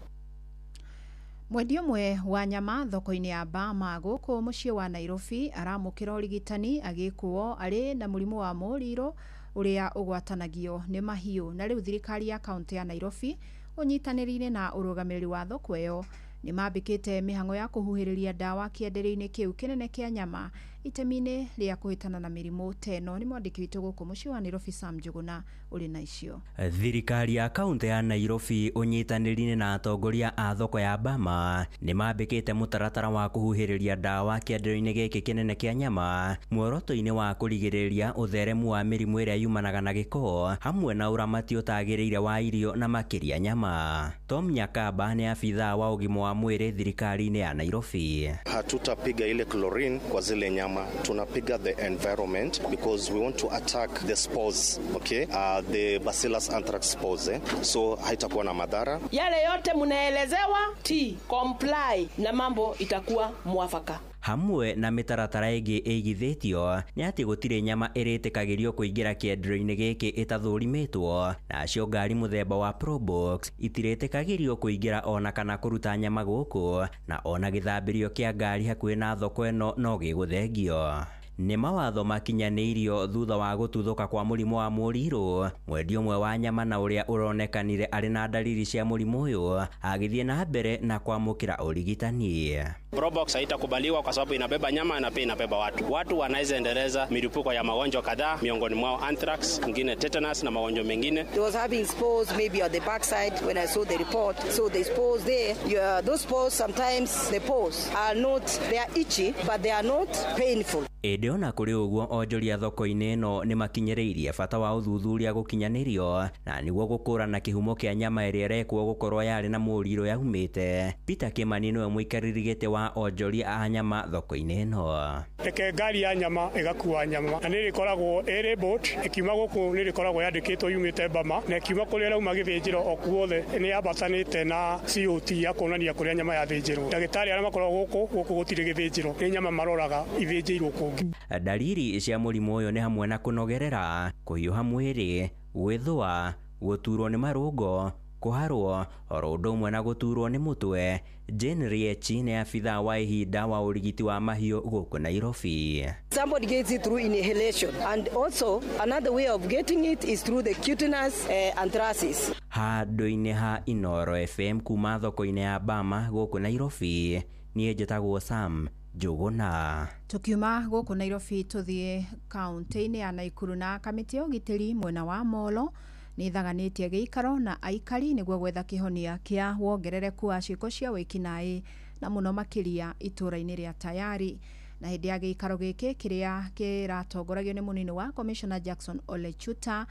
Mwendia ũmwe wa nyama thoko-inĩ ya Bama gũkũ mũciĩ wa Nairobi aramũkĩra ũrigitani agĩkwo arĩ na mũrimũ wa mũrirũ ũrĩa ũgwatanagio nĩ mahiũ. Na rĩu thirikari ya kaũntĩ ya Nairobi ũnyitanĩrĩire na ũrũgamĩrĩri wa thoko ĩyo nĩ mambĩkĩte mĩhang'o ya kũhuhĩrĩria ndawa kĩenderio-inĩ kĩu kĩnene kĩa nyama itemi-inĩ rĩa kũhĩtana na mĩrimũ ta ĩno. Nĩ mwandĩki witũ gũkũ mũciĩ wa Nairobi Sam Njuguna ũrĩ na icio. Thirikari ya kaũntĩ ya Nairobi ũnyitanĩri-inĩ na atongoria a thoko ya Bama nĩ mambĩkĩte mũtaratara wa kũhuhĩrĩria ndawa kĩenderio-inĩ gĩkĩ kĩnene kĩa nyama muoroto-inĩ wa kũrigĩrĩria ũtheremu wa mĩrimũ ĩrĩa yumanaga na gĩko hamwe na ũramati ũtagĩrĩire wa irio na makĩria nyama. Tom Nyakaba nĩ abithaa wa ũgima wa mwĩrĩ thirikari-inĩ ya Nairobi. Hatutapiga ile chlorine kwa zile nyama, tunapiga the environment because we want to attack the spores, okay? The Bacillus anthrax spores, eh? So haitakuwa na madhara. Yale yote mnaelezewa, ti comply na mambo itakuwa mwafaka. Hamwe na mĩtaratara ĩngĩ ĩigithĩtio nĩ atĩ gũtirĩ nyama ĩrĩtĩkagĩrio kũingĩra kĩenderio-inĩ gĩkĩ ĩtathũrimĩtwo, nacio ngari mũthemba wa Probox itirĩtĩkagĩrio kũingĩra ona kana kũruta nyama gũkũ, na ona gĩthambĩrio kĩa ngari hakuhĩ na thoko ĩno no gĩgũthengio. Nĩ mawatho makinyanĩirio thutha wa gũtuthũka kwa mũrimũ wa mũrirũ. Mwendia ũmwe wa nyama na ũrĩa ũronekanire arĩ na dalili cia mũrimũ ũyũ agĩthiĩ na mbere na kwamũkĩra ũrigitani. Probox haitakubaliwa kwa sababu inabeba nyama na pia inabeba watu. Watu wanaweza endeleza milipuko ya magonjwa kadhaa, miongoni mwao anthrax, ngine tetanus na magonjwa mengine. They was having spores maybe on the backside when I saw the report. So the spores there, those spores sometimes the pores are not, they are itchy but they are not painful. Ĩndĩ ona kũrĩ ũguo onjoria thoko-inĩ ĩno nĩ makinyĩrĩirie bata wa ũthuthuria gũkinyanĩrio na nĩguo gũkũrana kĩhumo kĩa nyama ĩrĩa ĩrekwo gũkorwo yarĩ na mũrirũ yaumĩte. Peter Kimani nĩwe mũikarĩri gĩtĩ wa onjoria a nyama thoko-inĩ ĩno. Reke ngari ya nyama ĩgakua nyama na nĩ ĩrĩkoragwo ĩrĩ boat ĩkiuma gũkũ nĩ ĩrĩkoragwo yandĩkĩtwo yumĩte Bama na ĩkiuma kũrĩa ĩrauma gĩthĩnjĩro o kuothe nĩ yambatanĩte na COT ya kuonania kũrĩa nyama yathĩnjĩrwo. Ndagĩtarĩ arĩa makoragwo gũkũ gũtirĩ gĩthĩnjĩro, nĩ nyama maroraga ithĩnjĩirwo kũngĩ. Dalili cia mũrimũ ũyũ nĩ hamwe na kũnogerera, kũhiũha mwĩrĩ, gwĩthũa, gũturwo nĩ marũngo, kũharwo, oro ũndũ ũmwe na gũturwo nĩ mũtwe. Jane Riechi nĩ abithaa wa ihinda wa ũrigiti wa mahiũ gũkũ Nairobi. Somebody gets it through inhalation, and also another way of getting it is through the cutaneous anthracis. Handũ-inĩ ha Inoro FM kuma thoko-inĩ ya Bama gũkũ Nairobi, niĩ njĩtagwo Sam Njuguna. Tukiuma gũkũ Nairobi tũthiĩ kaũntĩ-inĩ ya Naikuru na kamĩtĩ ya ũgitĩri mwena wa Molo nĩ ĩthaganĩtie gĩikaro na aikari nĩguo gwetha kĩhonia kĩa wongerereku wa ciĩko cia wĩkinaĩ na mũno makĩria itũũra-inĩ rĩa Tayari. Na hĩndĩ ya gĩikaro gĩkĩ kĩrĩa kĩratongoragio nĩ mũnini wa Commissioner Jackson Ole Chuta,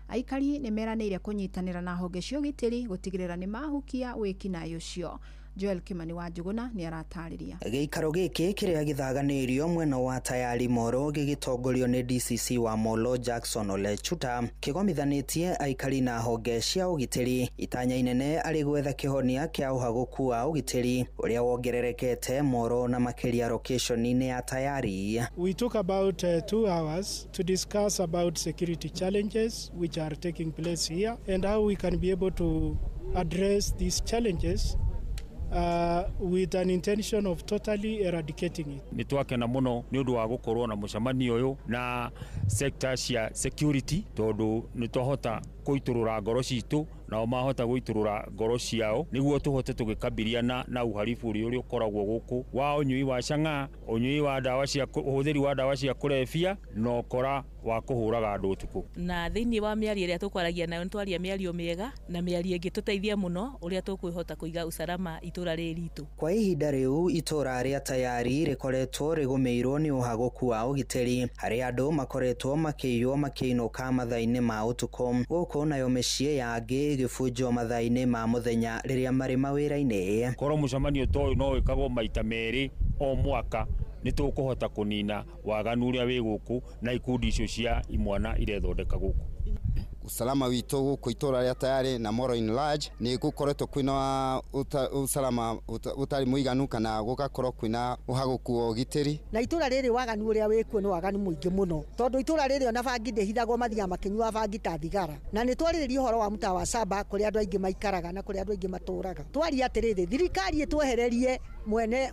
aikari nĩ meranĩire kũnyitanĩra na honge cia ũgitĩri gũtigĩrĩra nĩ mahukia wĩkinaĩ ũcio. Joel Kimani wa Njuguna nĩ aratarĩria. Gĩikaro gĩkĩ kĩrĩa gĩthaganĩirio mwena wa Tayari Moro gĩgĩtongorio nĩ DCC wa Molo Jackson Ole Chuta kĩgomithanĩtie aikari na honge cia ũgitĩri. Itanya inene arĩ gwetha kĩhonia kĩa ũhagũku wa ũgitĩri ũrĩa wongererekete Moro na makĩria location-inĩ ya Tayari. We took about 2 hours to discuss about security challenges which are taking place here and how we can be able to address these challenges with an intention of totally eradicating it. Nĩ twakena mũno nĩ ũndũ wa gũkorwo na mũcemanio ũyũ na sector cia security tondũ nĩ twahota kũitũrũra ngoro citũ nao mahota gũitũrũra ngoro ciao nĩguo tũhote tũgĩkabiliana na uharibu ũrĩa ũkoragwo gũkũ wa ũnyui wa chang'aa, ũnyui wa ndawa cia ũhũthĩri wa ndawa cia kũrebia na ũkora wa kũhũraga andũ ũtukũ. Na thĩinĩ wa mĩario ĩrĩa tũkwaragia nayo nĩ twaria mĩario mĩega na mĩario ĩngĩ tũteithia mũno ũrĩa tũkwĩhota kũiga usalama itũra rĩrĩ ritũ. Kwa ihinda rĩu itũra rĩa Tayari rĩkoretwo rĩgũmĩirwo nĩ ũhagũku wa ũgitĩri harĩa andũ makoretwo makĩiywo makĩinũka mathaa-inĩ ma ũtukũ gũkũ nayo mĩciĩ ya angĩ ĩgĩbunjwo mathaa-inĩ ma mũthenya rĩrĩa marĩ mawĩra-inĩ. Korwo mũcemanio ta ũyũ no wĩkagwo maita merĩ o mwaka nĩ tũkũhota kũnina waganu ũrĩa wĩ gũkũ na ikundi icio cia imwana irethondeka gũkũ. Usalama witũ gũkũ itũra rĩa Tayari na Molo in large nĩ gũkoretwo kwĩna usalama ũtarĩ mũiganu kana gũgakorwo kwĩna ũhagũku wa ũgitĩri. Na itũra rĩrĩ waganu ũrĩa wĩkuo nĩ waganu mũingĩ mũno, tondũ itũra rĩrĩ ona bangi ndĩhithagwo, mathiaga makĩnyuaga bangi ta thigara. Na nĩ twarĩrĩria ũhoro wa mtaa wa Saba kũrĩa andũ aingĩ maikaraga na kũrĩa andũ aingĩ matũraga. Twaria atĩrĩrĩ, thirikari ĩtwehererie mwene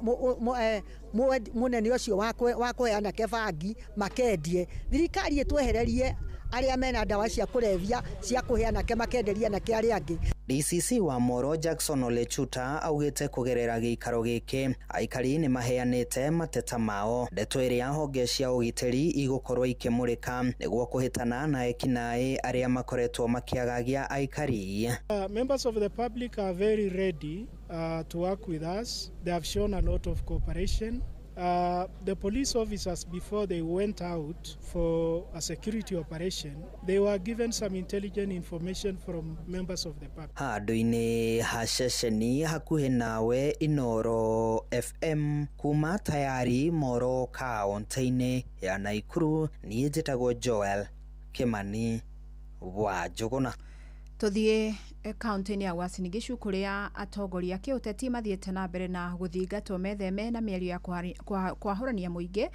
mũnene ũcio wa kũhe anake bangi makendie. Thirikari ĩtwehererie arĩa mena ndawa cia kũrebia cia kũhe anake makenderia anake arĩa angĩ. DCC wa Moro Jackson Ole Chuta augĩte kũgerera gĩikaro gĩkĩ aikari nĩ maheanĩte mateta mao, ndeto ĩrĩa honge cia ũgitĩri igũkorwo ikĩmũrĩka nĩguo kũhĩtana na ekinaĩ arĩa makoretwo makĩagagia aikari. Members of the public are very ready to work with us. They have shown a lot of cooperation. The police officers, before they went out for a security operation, they were given some intelligent information from members of the public. Handũ-inĩ ha ceceni hakuhĩ nawe Inoro FM kuma Tayari Moro kaunti-inĩ ya Naikuru, niĩ njĩtagwo Joel Kimani wa Njũgũna. Tuthiĩ kaunti-inĩ ya Uasin Gishu kũrĩa atongoria kĩũteti mathiĩte na mbere na gũthingatwo metheme na mĩario ya kwahũrania mũingĩ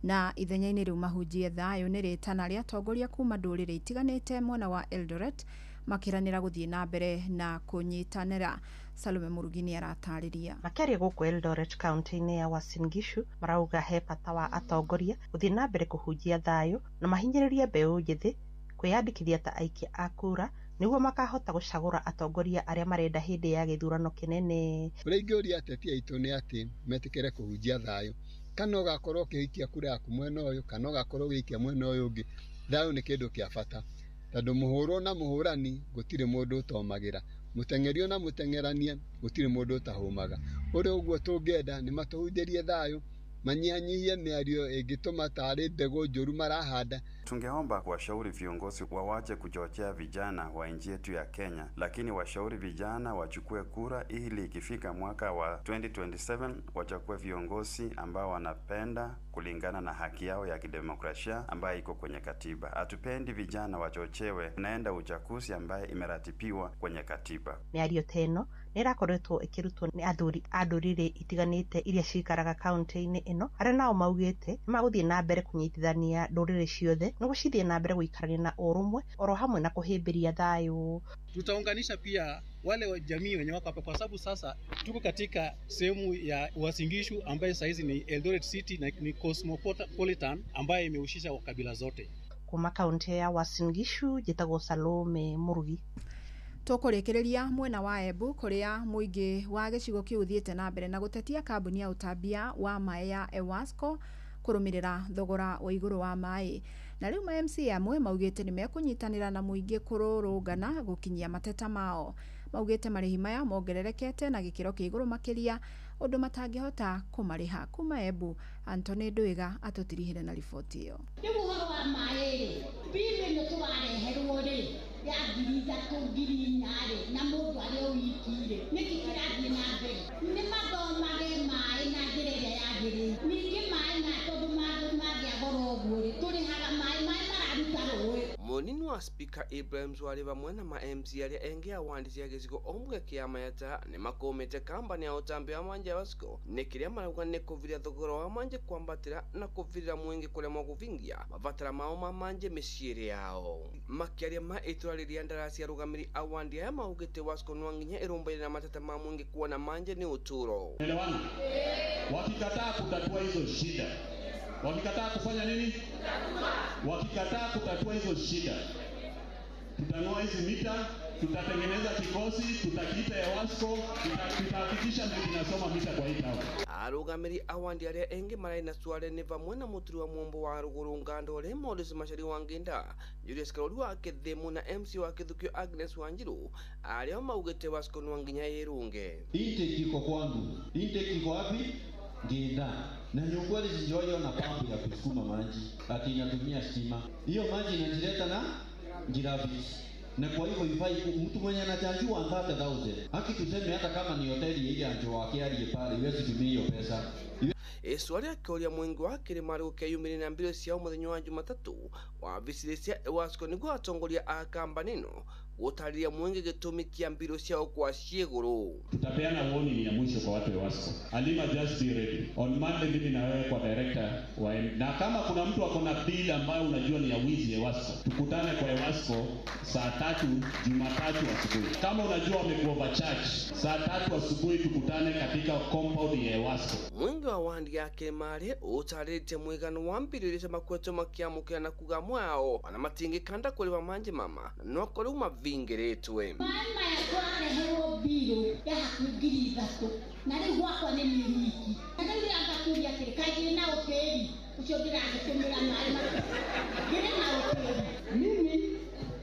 na ithenya-inĩ rĩu mahunjie thayũ. Nĩ rĩtana rĩa atongoria kuma ndũrĩrĩ itiganĩte mwena wa Eldoret makĩranĩra gũthiĩ na mbere na kũnyitanĩra. Salome Murugi nĩ aratarĩria. Makĩaria gũkũ Eldoret kaunti-inĩ ya Uasin Gishu marauga he bata wa atongoria gũthiĩ na mbere kũhunjia thayũ na mahinyĩrĩrie mbeũ njĩthĩ kwĩyandĩkithia ta aikia a kura nĩguo makahota gũcagũra atongoria arĩa marenda hĩndĩ ya gĩthurano kĩnene. Ũrĩa ingĩũria ateti aitũ nĩ atĩ metĩkĩre kũhunjia thayũ, kana ũgakorwo ũkĩhikia kura yaku mwena ũyũ kana ũgakorwo ũgĩikia mwena ũyũ ũngĩ, thayũ nĩ kĩndũ kĩa bata, tondũ mũhũrwo na mũhũrani gũtirĩ mũndũ ũtomagĩra, mũteng'erio na mũteng'erania gũtirĩ mũndũ ũtahũmaga. Ũrĩa ũguo tũngĩenda nĩ matũhunjĩrie thayũ, manyihanyihie mĩario ĩngĩtũma tarĩ mbegũ njũru marahanda. Tungeomba kuwashauri viongozi wawache kuchochea vijana wa nchi yetu ya Kenya, lakini washauri vijana wachukue kura ili ikifika mwaka wa 2027 wachague viongozi ambao wanapenda kulingana na haki yao ya kidemokrasia ambayo iko kwenye katiba. Hatupendi vijana wachochewe naenda uchaguzi ambaye imeratibiwa kwenye katiba. Mĩario ta ĩno nĩ ĩrakoretwo ĩkĩrutwo nĩ athuri a ndũrĩrĩ itiganĩte iria cikaraga kaunti-inĩ ĩno, arĩa nao maugĩte nĩ magũthiĩ na mbere kũnyitithania ndũrĩrĩ ciothe nĩguo cithiĩ na mbere gũikarania na ũrũmwe oro hamwe na kũhĩmbĩria thayũ. Tutaunganisha pia wale wa jamii wenye wako hapa, kwa sababu sasa tuko katika sehemu ya Uasin Gishu ambayo saizi ni Eldoret City na ni cosmopolitan ambayo imehusisha kabila zote. Kuma kaunti ya Uasin Gishu njĩtagwo Salome Murugi. Tũkũrĩkĩrĩria mwena wa Embu kũrĩa mũingĩ wa gĩcigo kĩu ũthiĩte na mbere na gũtetia kambuni ya ũtambia wa maĩ ya Ewasco kũrũmĩrĩra thogora wa igũrũ wa maĩ. Na rĩu ma MCA amwe maugĩte nĩ mekũnyitanĩra na mũingĩ kũrũrũngana gũkinyia mateta mao. Maugĩte marĩhi maya mongererekete na gĩkĩro kĩa igũrũ makĩria ũndũ matangĩhota kũmarĩha. Kuma Embu, Anthony Ndwiga atũtirihire na riboti ĩyo. Rĩu ũhoro wa maĩ rĩ, bill ĩno tũrareherwo rĩ ya 3,000 4,000 rĩ, na mũndũ arĩ o wiki rĩ, nĩkĩ kĩrathiĩ na mbere? Nĩ mathomage maĩ na njĩra ĩrĩa yagĩrĩire. Ningĩ maĩ maya tondũ magĩa goro ũguo rĩ, tũrĩhaga maĩ, maĩ mararuta rũĩ. Munini wa Spika Ibrahim Swale vamwe na ma MC aria engi awandisi a gĩcigo omwe kĩa Mayata nĩ makũmĩte kambani ya ũtambi wa manja Wasco nĩ kĩrĩa marauga nĩ kũviria thogora wa manje kwambatĩra na kũvirira mwingi kũremwo kũvingia mabatara mao ma manje mĩciĩ yao. Makĩaria ma itũra rĩrĩa ndarasi arũgamĩri awandi aya maugĩte Wasco no nginya ĩrũmbũirie na mateta ma mwingi kuona manje nĩ ũtũro. Elewana? Wakikataa kutatua hizo shida, wakikataa kufanya nini? Wakikataa kutatua hizo shida, tutang'oa hizi mita, tutatengeneza kikosi, tutakiita EWASCO, tutahakikisha kinasoma mita kwa hii town. Arũgamĩri awandi arĩa engi mararĩ na Swale nĩ vamwe na mũturi wa mwombo wa rũgũrũ Ngandore Morris Machari wa Nginda, Julius Karori wa Kĩthĩmu na MC wa Kĩthukio Agnes Wanjiru arĩa maugĩte Wasco no nginya ĩrũnge. Intake iko kwangu, intake iko wapi? Nginda. Na ni ukweli sijawahi ona pampu ya kusukuma maji ati inatumia stima. Hiyo maji inajileta na gravity. Na kwa hivyo ifai mtu mwenye anachanjua 30,000. Haki tuseme hata kama ni hoteli ile anjo wake aliye pale iwezi tumia hiyo pesa. Icua rĩakĩũria mũingĩ wa kĩrĩma gũkeyumĩria na mbirũ ciao mũthenya wa Jumatatũ wabici cia EWASCO nĩguo atongoria a kambani ĩno gũtarĩria mũingĩ gĩtũmi kĩa mbirũ ciao kwa ciĩgũrũ. Tutapeana warning ya mwisho kwa watu wa EWASCO. Alima, just be ready. On Monday mimi na wewe kwa director wa na kama kuna mtu ako na bill ambayo unajua ni ya wizi ya EWASCO, tukutane kwa EWASCO saa 3 Jumatatu asubuhi. Kama unajua wamekuovercharge, saa 3 asubuhi tukutane katika compound ya EWASCO. Mwingi wa wandi ya kĩrĩma ũtarĩte mũigano wa mbirũ iria makwetwo makĩamũkĩra na kuga mwao ona matingĩkanda kũrĩba manji mama no korwo mavingĩrĩtwe. Maĩ maya tũrareherwo mbirũ ya hakuhĩ 3,000 na rĩu gwakwa nĩ niĩ wiki na rĩu ndĩramba kũria atĩrĩ, kaĩ ndĩrĩ na ũtĩri ũcio ndĩragĩtũmĩra maĩ macio? Ndĩrĩ na ũtĩri. Mimi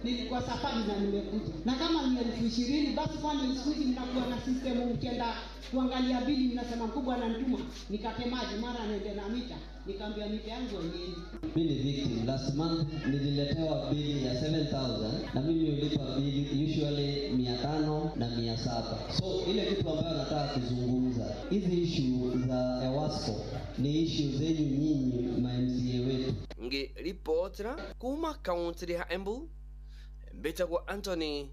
nilikuwa safari na nimekuja, na kama ni 20,000 basi, kwani siku hizi mnakuwa na system, ukienda kuangalia bili mnasema mkubwa ananituma nikate maji, mara niende na mita, nikamwambia mita yangu yenyewe. Mimi ni victim. Last month nililetewa bili ya 7,000 na mimi ulipa bili usually 500 na 700. So ile kitu ambayo nataka kuzungumza, hizi issue za EWASCO ni issue zenyu nyinyi ma MCA wetu. Ngi ripotera kuma kaunti ya Embu, mbetagwo Anthony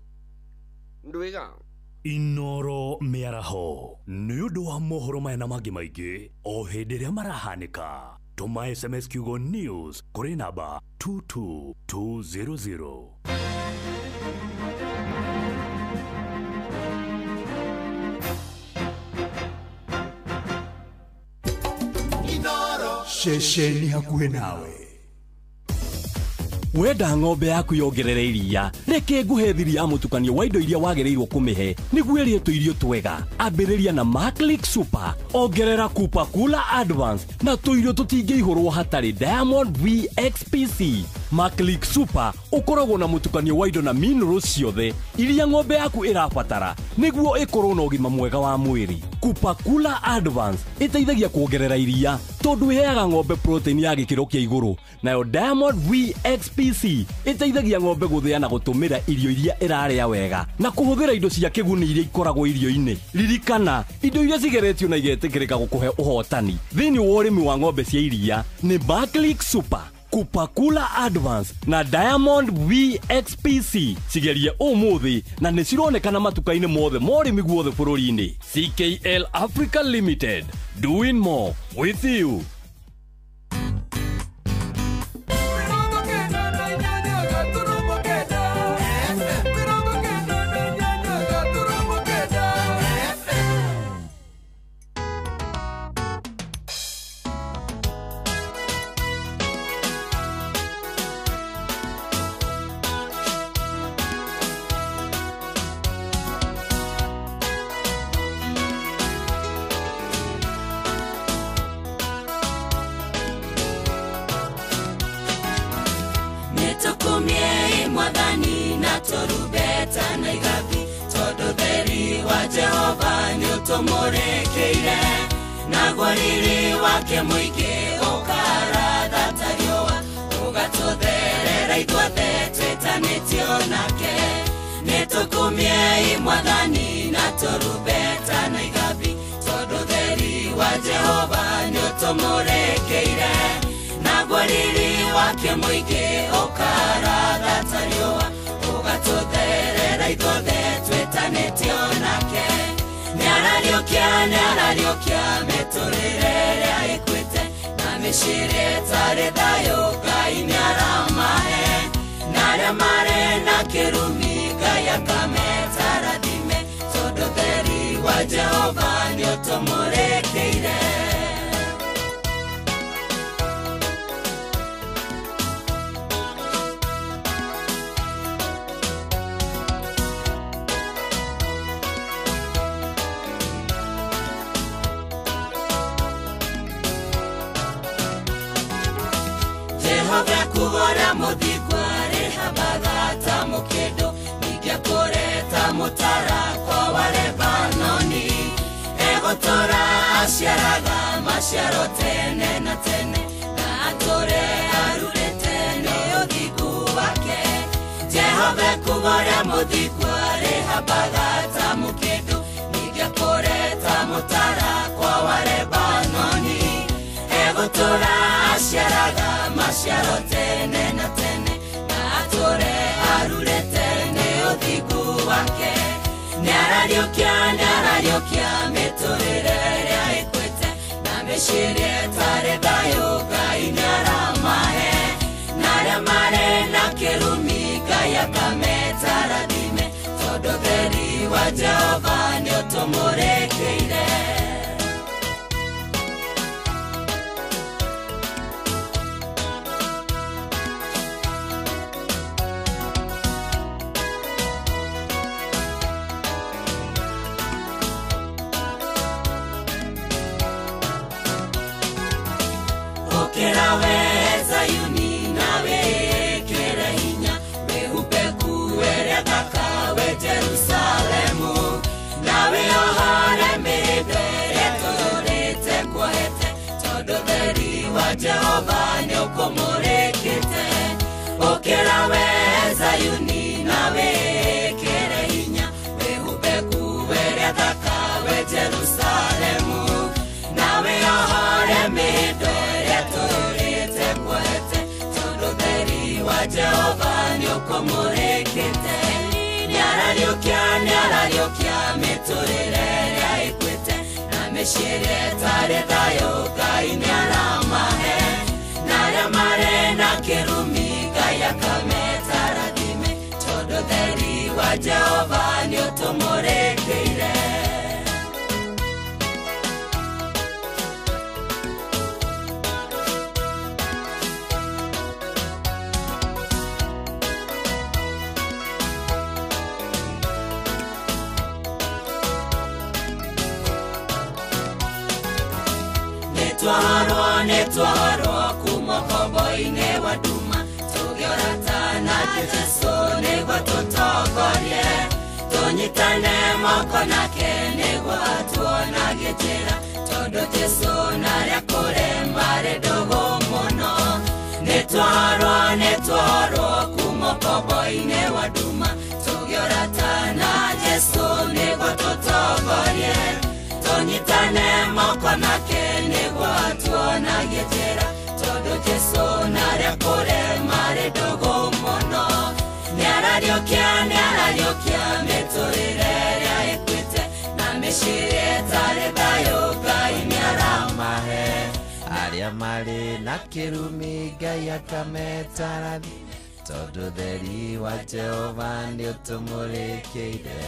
Ndwiga. Inoro mĩaraho nĩ ũndũ wa mohoro maya na mangĩ maingĩ o hĩndĩ ĩrĩa marahanĩka, tũma SMS kiugo news kũrĩ namba 22200. Ceceni hakuhĩ nawe. Wenda ng'ombe yaku yongerere iria, reke nguhe thiri ya mũtukanio wa indo iria wagĩrĩirwo kũmĩhe nĩguo ĩrĩe tũirio twega. Ambĩrĩria na Maclick Super, ongerera Kupa Kula Advance na tũirio tũtingĩihũrwo hatarĩ Diamond VXPC. Maclick Super ũkoragwo na mũtukanio wa indo na minerals ciothe iria ng'ombe yaku ĩrabatara nĩguo ĩkorwo na ũgima mwega wa mwĩrĩ. Kupa Kula Advance ĩteithagia kuongerera iria tondũ ĩheaga ng'ombe protein ya gĩkĩro kĩa igũrũ, nayo Diamond VXPC ĩteithagia ng'ombe gũthĩa na gũtũmĩra irio iria ĩrarĩa wega na kũhũthĩra indo cia kĩguni iria ikoragwo irio-inĩ. Ririkana, indo iria cigeretio na igetĩkĩrĩka gũkũhe ũhotani thĩinĩ wa ũrĩmi wa ng'ombe cia iria nĩ Maclick Super, Kupakula Advance na Diamond VXPC. Cigerie ũmũthĩ na nĩ cironekana matuka-inĩ mothe ma ũrĩmi guothe bũrũri-inĩ. CKL Africa Limited, doing more with you. Tumurekeire na gwariri wake muingi ukaratha ta riũa ũgatũtherera ithuothe twĩtanĩtio nake. Nĩtũkumiei Mwathani na tũrumbeta na igabi tondũ theri wa Jehova nĩũtũmũrĩkĩire na gwariri wake muingi ũkaratha ta riũa ũgatũtherera ithuothe twĩtanĩtio nake. Nĩarariũkia mĩtũrĩre ĩrĩa ĩkuĩte na mĩciĩ ĩtarĩ thayũ Ngai nĩaramahe, na arĩa marĩ na kĩrumi Ngai akameta rathime tondũ theri wa Jehova nĩũtũmũrĩkĩire. Kugora muthikwa rihabaga ta mukindu ningĩakũreta mũtara kwa wa Lebanoni egũtũra aciaraga maciaro tene na tene na atũre arurĩte nĩ ũthingu wake. Jehova kugora muthikwa rihabaga ta mukindu ningĩakũreta mũtara kwa wa Lebanoni Egũtũra aciaraga maciaro tene na tene, na atũre arurĩte nĩ ũthingu wake. Nĩarariũkia mĩtũrĩre ĩrĩa ĩkuĩte, na mĩciĩ ĩrĩa ĩtarĩ thayũ Ngai nĩaramahe. Na arĩa marĩ na kĩrumi Ngai akameta rathime, tondũ ũtheri wa Jehova nĩũtũmũrĩkĩire. Ũkĩra we Zayuni na wĩkĩre hinya, wĩhumbe nguo ĩrĩa thaka we Jerusalemu, na wĩohore mĩhĩndo ĩrĩa ĩtũrĩte kuohete, tondũ ũtheri wa Jehova nĩũkũmũrĩkĩte. Ũkĩra we Zayuni na wĩkĩre hinya, wĩhumbe nguo ĩrĩa thaka we Jerusalemu, na wĩohore mĩhĩndo ĩrĩa ĩtũrĩte kuohete, tondũ ũtheri wa Jehova nĩũkũmũrĩkĩte. Nĩarariũkia mĩtũrĩre ĩrĩa ĩkuĩte, na mĩciĩ ĩrĩa ĩtarĩ thayũ Ngai nĩaramahe. Na arĩa marĩ na kĩrumi Ngai akameta rathime, tondũ ũtheri wa Jehova nĩũtũmũrĩkĩire. Nĩtwaharwo kuma ũkombo-inĩ wa nduma, tũgĩorata na Jesũ nĩguo tũtongorie, tũnyitane moko nake nĩguo atuonagie njĩra, tondũ Jesũ na arĩa kũrĩ marĩ ndũgũ mũno. Nĩtwaharwo kuma ũkombo-inĩ wa nduma, tũgĩorata na Jesũ nĩguo tũtongorie, tũnyitane moko nake nĩguo atuonagie njĩra, tondũ Jesũ na arĩa kũrĩ marĩ ndũgũ mũno. Nĩarariũkia mĩtũrĩre ĩrĩa ĩkuĩte, na mĩciĩ ĩrĩa ĩtarĩ thayũ Ngai nĩaramahe. Arĩa marĩ na kĩrumi Ngai akameta rathime, tondũ ũtheri wa Jehova nĩũtũmũrĩkĩire.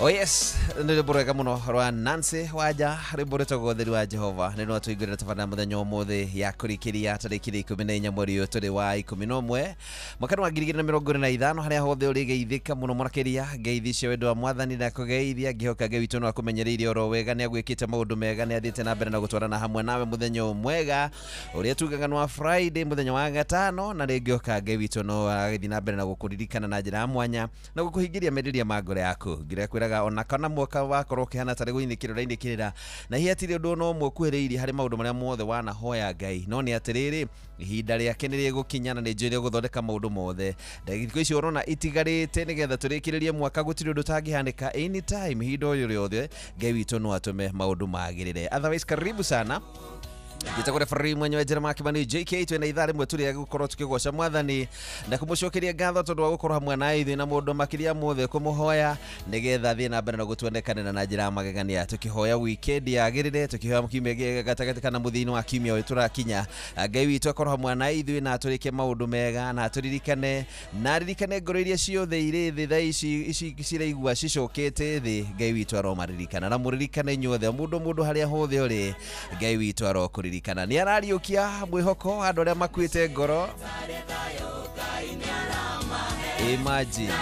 Oh yes, nĩ rwĩmbo rwega mũno rwa Nancy Wanja, rwĩmbo rwĩtagwo ũtheri wa Jehova. Nĩ rwa tũingĩrĩra tabarĩra mũthenya ũmũthĩ ya kũrĩkĩria tarĩki 14 mweri ũyũ tũrĩ wa 11 mwaka wa 2025, harĩa hothe ũrĩgeithĩka mũno makĩria. Ngeithi cia wendo wa Mwathani na kũgeithia, ngĩhoka Ngai witũ no akũmenyereire oro wega, nĩ agwĩkĩte maũndũ mega, nĩ athiĩte na mbere na gũtwarana hamwe nawe mũthenya ũyũ mwega ũrĩa tugaga nĩ wa Friday, mũthenya wa gatano, na rĩngĩ oka Ngai witũ no agĩthiĩ na mbere na gũkũririkana na njĩra ya mwanya na gũkũhingĩria merirĩria ma ngoro yaku. Ngira ona kana mwaka wakorwo ũkĩhana tarĩ gũinĩkĩrĩra na hihi hatirĩ ũndũ no ũmwe ũkuhĩrĩirie harĩ maũndũ marĩa mothe wanahoya Ngai, no nĩ atĩrĩrĩ, ihinda rĩake nĩ rĩgũkinya na nĩ njũĩ rĩgũthondeka maũndũ mothe. Ndagĩka icio ũrona itigarĩte nĩgetha tũrĩkĩrĩrie mwaka, gũtirĩ ũndũ ũtangĩhanĩka anytime, ihinda ũyũ rĩothe Ngai witũ no atũme maũndũ magĩrĩre. Otherwise, karibu sana. Njĩtagwo referee mwenyewe Jeremiah Kimani JK, twĩna ithaa rĩmwe tũrĩa gũkorwo tũkĩgoca Mwathani na kũmũcokeria ngatho tondũ wa gũkorwo hamwe na ithuĩ na mũndũ makĩria mothe kũmũhoya nĩgetha thiĩ na mbere na gũtuonekanĩra na njĩra ya magegania, tũkĩhoya weekend yagĩrĩre, tũkĩhoya kiumia gĩa gatagatĩ kana mũthia-inĩ wa kiumia ũyũ tũrakinya. Ngai witũ akorwo hamwe na ithuĩ na atũrĩke maũndũ mega na atũririkane na aririkane ngoro iria ciothe irĩ thĩ thaa ici ciraigua cicokete thĩ. Ngai witũ aromaririkana na mũririkane inyuothe, mũndũ harĩa hothe ũrĩ, Ngai witũ arokũririkana. Nĩ arariũkia mwĩhoko andũ arĩa makuĩte ngoro. Imagine.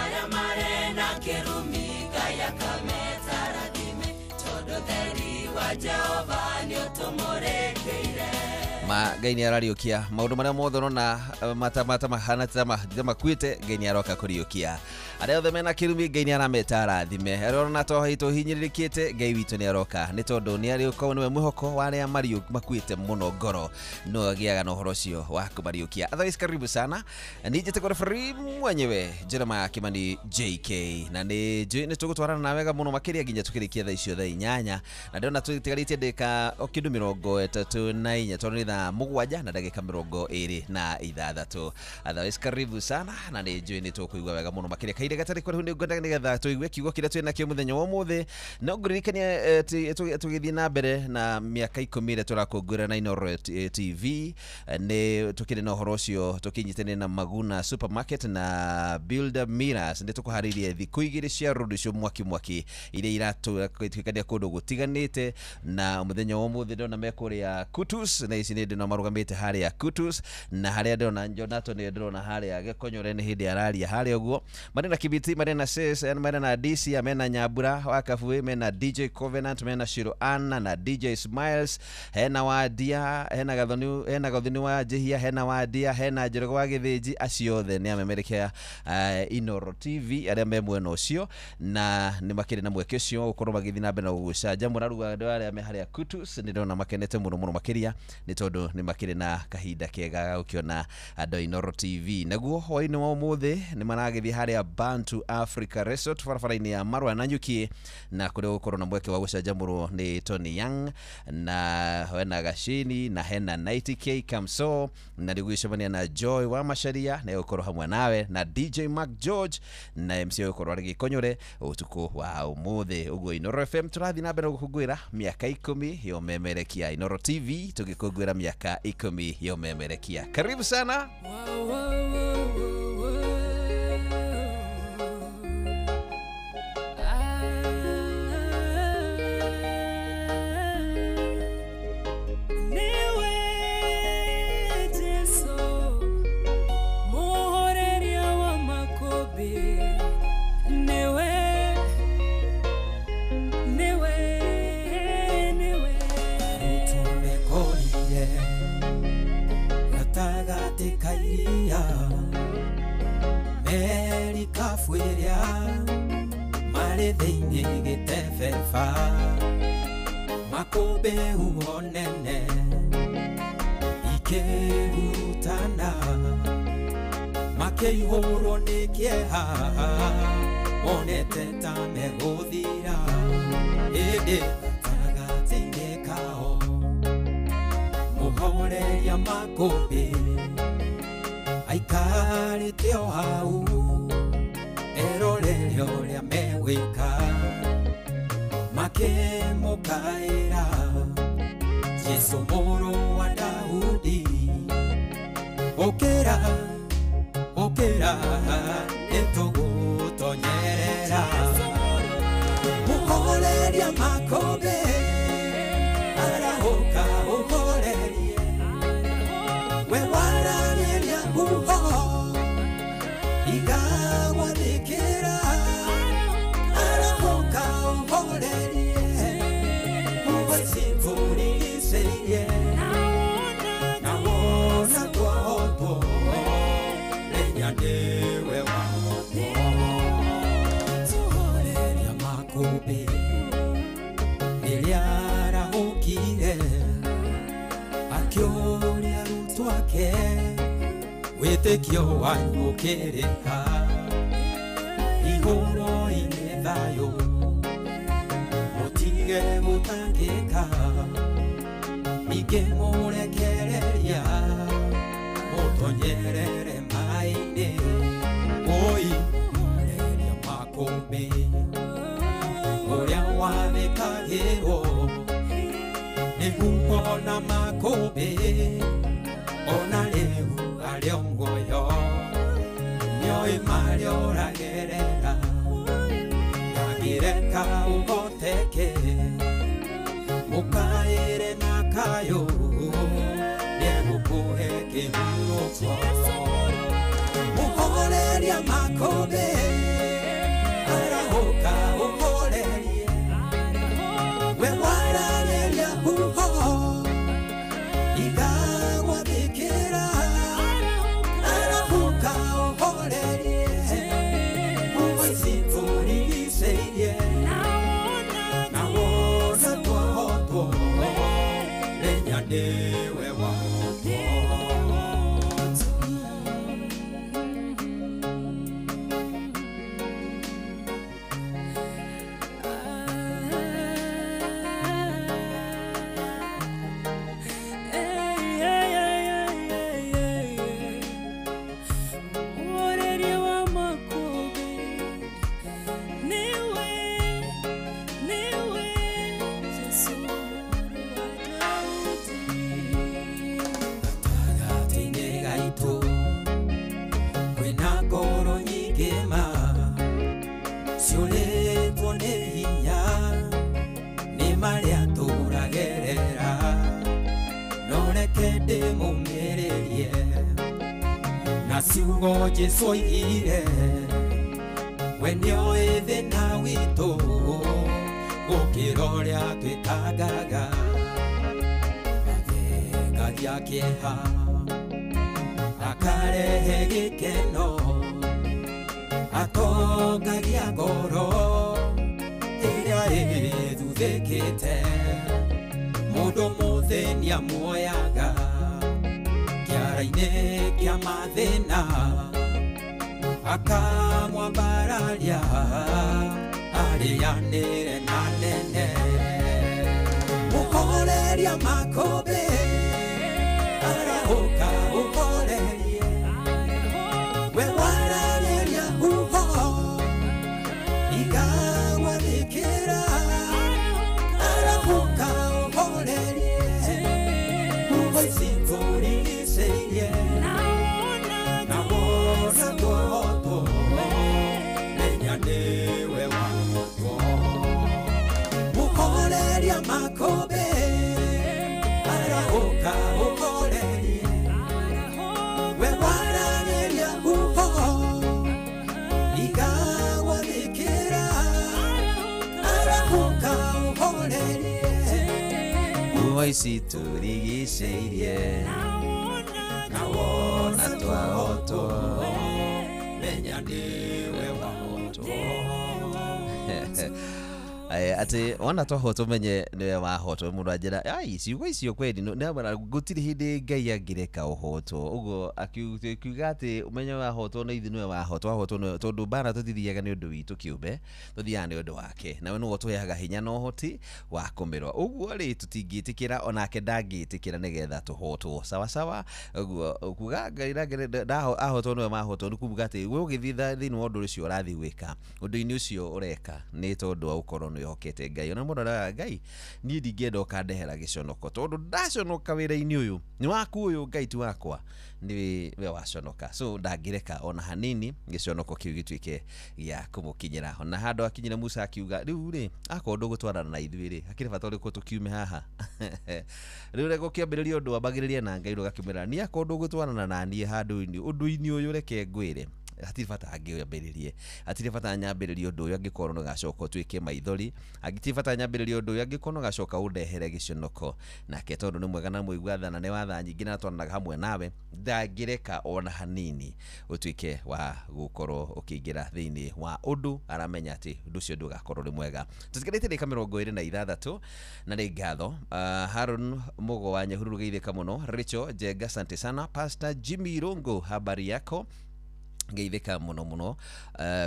Ma Ngai nĩ arariũkia maũndũ marĩa mothe ũrona mata mahana ta makuĩte, Ngai nĩ aroka kũriũkia. Arĩa othe mena kĩrumi Ngai nĩ arameta arathime. Arĩa ona tũhinyĩrĩrĩkĩte Ngai witũ nĩ aroka, nĩ tondũ nĩ arĩ ũkorwo nĩwe mwĩhoko wa arĩa makuĩte mũno ngoro, no agĩaga na ũhoro ũcio wa kũmariũkia. Otherwise karibu sana, niĩ njĩtagwo referee mwenyewe Jeremiah Kimani JK, na nĩ njũĩ nĩ tũgũtwarana na wega mũno makĩria nginya tũkĩrĩkia thaa icio thaa 8, na ndĩrona tũtigarĩtie ndagĩka o kĩndũ 34 tondũ nĩ thaa 7 na ndagĩka 26. Otherwise karibu sana, na nĩ njũĩ nĩ tũkũigua wega mũno makĩria. Kahinda gatarĩ kũraihu nĩ ngwendaga nĩgetha tũigue kiugo kĩrĩa twĩ nakĩo mũthenya wa ũmũthĩ. No ngũririkanie tũgĩthiĩ na mbere na mĩaka 10 ĩrĩa tũrakũngũĩra na Inooro TV, nĩ tũkĩrĩ na ũhoro ũcio tũkĩnyitanĩire na Maguna Supermarket na Builder Mirrors. Nĩ tũkũharĩirie thikũ 2 cia road show mwaki mwaki iria iratũĩkania kũndũ gũtiganĩte, na mũthenya wa ũmũthĩ ndĩrona me kũrĩa Kutus, na ici nĩ ndĩrona marũgamĩte harĩa Kutus, na harĩa ndĩrona Jonato nĩ ndĩrona harĩa Gĩkonyore nĩ hĩndĩ araria harĩa ũguo. Marĩ na Kibiti, marĩ na Sis, marĩ na DC, mena Nyambura wa Kabui, mena DJ Covenant, mena Shiro Anna na DJ Smiles, hena Wadia, hena Gathoni wa Njihia, hena Wadia, hena Njoroge wa Gĩthĩnji. Acio othe nĩ amemerekia Inooro TV arĩa me mwena ũcio, na nĩ makĩrĩ na mweke ũcio wa gũkorwo magĩthiĩ na mbere na gũgũcanjamũra. Rĩu andũ arĩa me harĩa Kutus nĩ ndĩrona makenete mũno mũno makĩria, nĩ tondũ nĩ makĩrĩ na kahinda kega ga gũkĩona andũ a Inooro TV. Naguo hwaĩ-inĩ wa ũmũthĩ nĩ maragĩthiĩ harĩa Bantu Africa Resort barabara-inĩ ya Marwa na Nyuki, na kũrĩa gũkorwo na mweke wa gũcanjamũrwo nĩ Tony Young, na hena Gashini, na hena 90K Kamso, na nĩ gũgĩcemania na Joy wa Macharia, na gũkorwo hamwe nawe na DJ Mark George, na MC gũkorwo arĩ Gĩkonyore ũtukũ wa ũmũthĩ. Ũguo Inooro FM tũrathiĩ na mbere gũkũngũĩra mĩaka 10 ya ũmemerekia, Inooro TV tũgĩkũngũĩra mĩaka 10 ya ũmemerekia. Karibu sana. Merikafuiria marĩ thĩinĩ gĩtebeba, makũmbĩ huho nene ikĩhurutana, makĩihũrwo nĩ kĩeha monete ta megũthira, ĩndĩ gatagatĩ-inĩ kao mũhoreria makũmbĩ aikarĩte o hau erorere ũrĩa megwĩka, makĩmũkaĩra Jesũ mũrũ wa Daudi, ũkĩra ũkĩra nĩtũgũtonyerera. Mũhoreria makũmbĩ arahũka ũhorerie, we waragĩria huho igagwathĩkĩra, arahũka ũhorerie huho citũrigicĩirie, na wona twahotwo menya nĩwe wahotwo. Tũhoreria makũmbĩ rĩrĩa arahũkire, akĩũria arutwo ake wĩtĩkio wanyu ũkĩrĩ ha, igũrũ-inĩ thayũ mũtige gũtangĩka, ningĩ mũrekereria mũtonyerere maĩ-inĩ, oi mũhoreria makũmbĩ ũrĩa wathĩkagĩrwo nĩ huho na makũmbĩ, ona rĩu arĩ o muoyo nĩoĩ marĩa ũragerera, ndangĩreka ũhoteke mũkaĩre na kayũ, nĩegũkũhe kĩhurũko. Mũhoreria makũmbĩ arahũka ũhorerie, we waragĩria huho igagwathĩkĩra, arahũka ũhorerie huho Menya nĩwe wahotwo. Gatagatĩ-inĩ gaitũ kwĩna ngoro nyingĩ ma ciũrĩtwo nĩ hinya nĩ marĩa tũragerera, no reke ndĩmũmĩrĩrie na ciugo Jesũ oigire, we nĩoĩ thĩna witũ gũkĩra ũrĩa twĩtangaga. Athengagia kĩeha akarehe gĩkeno, atongagia ngoro ĩrĩa ĩthuthĩkĩte. Mũndũ mũthĩni amuoyaga kĩara-inĩ kĩa mathĩna, akamwambararia arĩanĩre na nene. Mũhoreria makũmbĩ arahũka ũhorerie, we waragĩria huho ikagwathĩkĩra. Arahũka ũhorerie huho ici tũrigicĩirie, na wona twahotwo menya nĩwe wahotwo. Mũhoreria makũmbĩ arahũka ũhorerie, we waragĩria huho ikagwathĩkĩra. Arahũka ũhorerie huho ici tũrigicĩirie, na wona twahotwo menya nĩwe wahotwo. Atĩ wona twahotwo menye nĩwe wahotwo. Mũndũ anjĩra ai ciugo icio kweli nĩamara gũtirĩ hĩndĩ Ngai angĩreka ũhotwo. Ũguo akiuga atĩ ũmenye wahotwo na ithuĩ nĩwe wahotwo, wahotwo nĩwe, tondũ mbara tũtithiaga nĩ ũndũ witũ kĩũmbe, tũthiaga nĩ ũndũ wake, nawe nĩwe ũtũheaga hinya na ũhoti wa kũmĩrũa. Ũguo rĩ tũtingĩtĩkĩra onake ndangĩtĩkĩra nĩgetha tũhotwo sawa sawa. Ũguo kuga Ngai ahotwo nĩwe wahotwo nĩ kuga atĩ we ũgĩthiĩ thĩinĩ wa ũndũ ũcio ũrathiĩ gwĩka, ũndũ-inĩ ũcio ũreka nĩ tondũ wa gũkorwo nĩ wĩhokete Ngai. Ona mũndũ arauga Ngai niĩ ndingĩenda ũkandehera gĩconoko, tondũ ndaconoka wĩra-inĩ ũyũ nĩ waku ũyũ Ngai ti wakwa, nĩ we waconoka. So ndangĩreka ona hanini gĩconoko kĩu gĩtuĩke gĩa kũmũkinyĩra. Ona handũ akinyire Musa akiuga rĩu rĩ akorwo ndũgũtwarana na ithuĩ rĩ hakĩrĩ bata ũrĩkũ tũkiume haha. Rĩu reke ũkĩambĩrĩria ũndũ wambagĩrĩria na Ngai ũgakĩmwĩra niĩ akorwo ndũgũtwarana na niĩ handũ-inĩ ũndũ-inĩ ũyũ reke ngwĩre hatirĩ bata ngĩambĩrĩrie, hatirĩ bata nyambĩrĩrie ũndũ ũyũ angĩkorwo nĩ ũgacoka ũtuĩke maithori, hatirĩ bata nyambĩrĩrie ũndũ ũyũ angĩkorwo nĩ ũgacoka ũndehere gĩconoko. Nake tondũ nĩ mwega na mũigua tha na nĩ wa tha nyingĩ na atwaranaga hamwe nawe, ndangĩreka ona hanini ũtuĩke wa gũkorwo ũkĩingĩra thĩinĩ wa ũndũ aramenya atĩ ũndũ ũcio ndũgakorwo ũrĩ mwega. Tũtigarĩte ndagĩka 26 na nĩ ngatho. Haron Mugo wa Nyahururu geithĩka mũno. Rachel Njenga asante sana. Pastor Jimmy Rongo habari yako, ngeithĩka mũno mũno.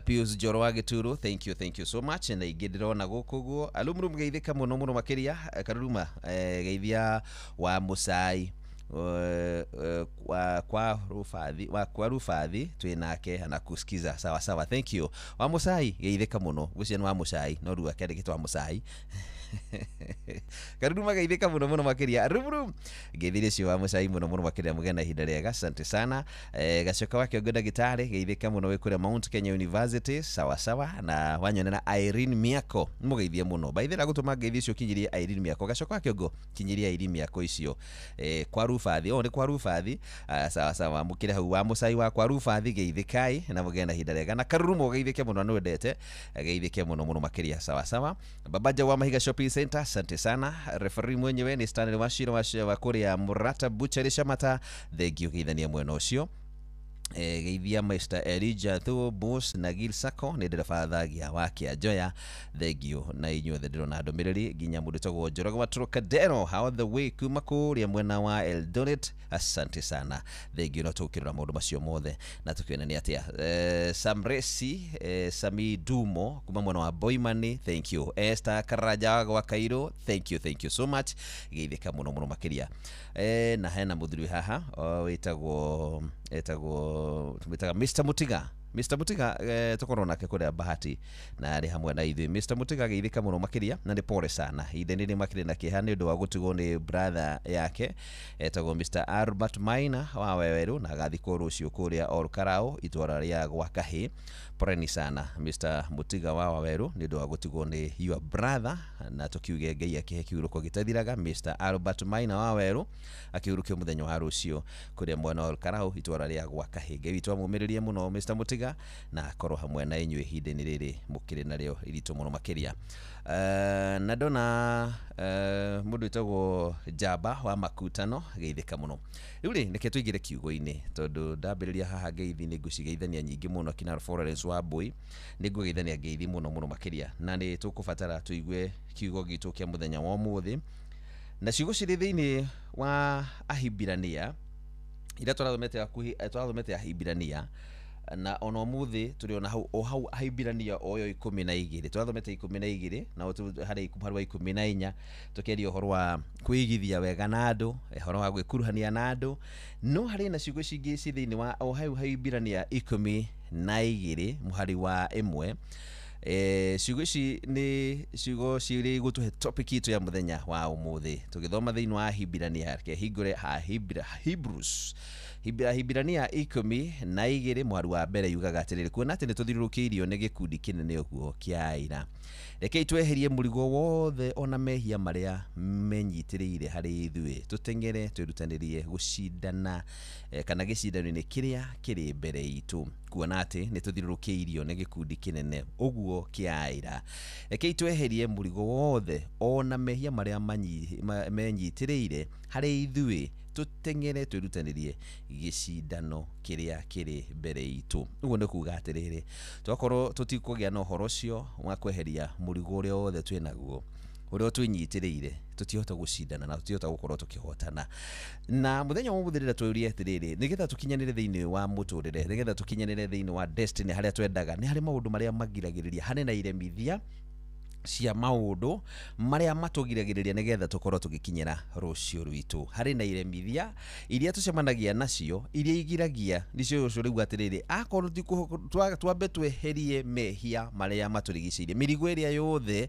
Pius Njoro wa Gĩturu thank you so much. Na ingĩ ndĩrona gũkũ ũguo Alumrum geithĩka mũno mũno makĩria. Karuruma geithia wa Mũcai kwa Rufathi, wa kwa Rufathi twĩ nake anakusikiza sawa sawa, thank you. Wa Mũcai geithĩka mũno, gwĩciria nĩ wa Mũcai no rĩu akĩandĩkĩtwo wa Mũcai. Karuruma geithĩka mũno mũno makĩria. Rumrum ngeithĩrie cio wa Mũcai mũno mũno makĩria, mũgĩe na ihinda rĩega, asante sana. Gacoka wa Kĩongo ndagĩtarĩ geithĩka mũno wĩ kũrĩa Mount Kenya University sawa sawa. Na wanyonera Irene Miako mũgeithie mũno baithĩra gũtũma ngeithi icio kinyirie Irene Miako. Gacoka wa Kĩongo kinyiria Irene Miako icio kwa Rufathi, o nĩ kwa Rufathi sawa sawa. Mũkĩre hau wa Mũcai wa kwa Rufathi geithĩkai na mũgĩe na ihinda rĩega. Na Karurumo geithĩke mũno nĩ wendete geithĩke mũno mũno makĩria sawa sawa. Babaja wa Mahiga Shopping Center asante sana. Referee mwenyewe ni Stanley Washiro wa kũrĩa Murata Butchery Shamata, thank you geithania mwena ũcio. Geithia Mr. Elijah Thuo Bos na Gil Sako nĩ ndereba thagia wa Kĩanjoya, thengio na inyuothe. Ndĩrona ndũmĩrĩri nginya mũndũ tagwo Njoroge wa Trocadero all the way kuma kũrĩa mwena wa Eldoret, asante sana, thengio. No tũkĩrora maũndũ macio mothe na tũkĩona nĩ atĩa. Samresi Sami Dumo kuma mwena wa Boimani, thank you. Esther Karaja wa Kairo, thank you, thank you so much, geithĩka mũno mũno makĩria. Na hena mũthuri haha wĩtagwo etagwo tũmwĩtaga Mr. Mutiga, Mr. Mutiga, tukorwo nake kuria Bahati na arĩ hamwe na ithuĩ. Mr. Mutiga, geithĩka mũno makĩria na nĩ pole sana, ihinda-inĩ rĩrĩ makĩrĩ na kĩeha nĩ ũndũ wa gũtigwo nĩ brother yake etagwo Mr. Albert Maina wa Weweru na agathikwo rũciũ kũrĩa Olkarau itwara rĩa gwa Kahĩ. Poleni sana Mr. Mutiga wa Waweru nĩ ũndũ wa gũtigwo nĩ your brother, na tũkiuge Ngai akĩhe kĩhurũko gĩtathiraga Mr. Albert Maina wa Waweru akĩhurũkio mũthenya wa rũciũ kũrĩa mwena wa Olkarau itwara rĩa gwa Kahĩ. Ngai witũ amũmĩrĩrie mũno Mr. Mutiga na akorwo hamwe na inyuĩ ihinda-inĩ rĩrĩ mũkĩrĩ narĩo iritũ mũno makĩria. Na ndona mũndũ wĩtagwo Njamba wa Makutano, geithĩka mũno. Rĩu rĩ, reke tũingĩre kiugo-inĩ tondũ ndambĩrĩria haha ngeithi nĩ ngũcigeithania nyingĩ mũno. Kina Florence wa Mbui, nĩ ngũgeithania ngeithi mũno mũno makĩria, na nĩ tũkũbatara tũigue kiugo gitũ kĩa mũthenya wa ũmũthĩ na ciugo cirĩ thĩinĩ wa Ahibirania iria tũrathomete hakuhĩ, tũrathomete Ahibirania na ona ũmũthĩ tũrĩ ona hau o hau Ahibirania o yo 12 tũrathomete 12 na harĩ mũhari wa 14 tũkĩaria ũhoro wa kwĩigithia wega na andũ, ũhoro wa gwĩkuruhania na andũ, no harĩ na ciugo cingĩ ci thĩinĩ wa o hau Ahibirania 12 mũhari wa 1. Ciugo ici nĩ ciugo cirĩ gũtũhe topic itũ ya mũthenya wa ũmũthĩ tũgĩthoma thĩinĩ wa Ahibirania. Reke hingũre Hebrews, Ahibirania 12 mũhari wa mbere yugaga atĩrĩrĩ, kuona atĩ nĩ tũthiũrũrũkĩirio nĩ gĩkundi kĩnene ũguo kĩa aira, rekei tweherie mũrigo wothe ona mehia marĩa menyitĩrĩire harĩ ithuĩ, tũteng'ere twĩrutanĩrie gũcindana kana gĩcindano-inĩ kĩrĩa kĩrĩ mbere itũ. Kuona atĩ nĩ tũthiũrũrũkĩirio nĩ gĩkundi kĩnene ũguo kĩa aira, rekei tweherie mũrigo wothe ona mehia marĩa menyitĩrĩire harĩ ithuĩ, tũteng'ere twĩrutanĩrie gĩcindano kĩrĩa kĩrĩ mbere itũ. Ũguo nĩ kuga atĩrĩrĩ, twakorwo tũtikũgĩa na ũhoro ũcio wa kweheria mũrigo ũrĩa wothe twĩ naguo ũrĩa twĩnyitĩrĩire, tũtihota gũcindana na tũtihota gũkorwo tũkĩhotana. Na mũthenya wa ũmũthĩ rĩrĩa twĩũrie atĩrĩrĩ, nĩgetha tũkinyanĩre thĩinĩ wa mũtũrĩre, nĩgetha tũkinyanĩre thĩinĩ wa destiny harĩa twendaga, nĩ harĩ maũndũ marĩa magiragĩrĩria, harĩ na iremithia cia maũndũ marĩa matũgiragĩrĩria nĩgetha tũkorwo tũgĩkinyĩra rũciũ rwitũ. Harĩ na iremithia iria tũcemanagia nacio iria igiragia nicio ũcio rĩu atĩrĩrĩ, akorwo twambe tweherie mehia marĩa matũrigicĩirie, mĩrigo ĩrĩa yothe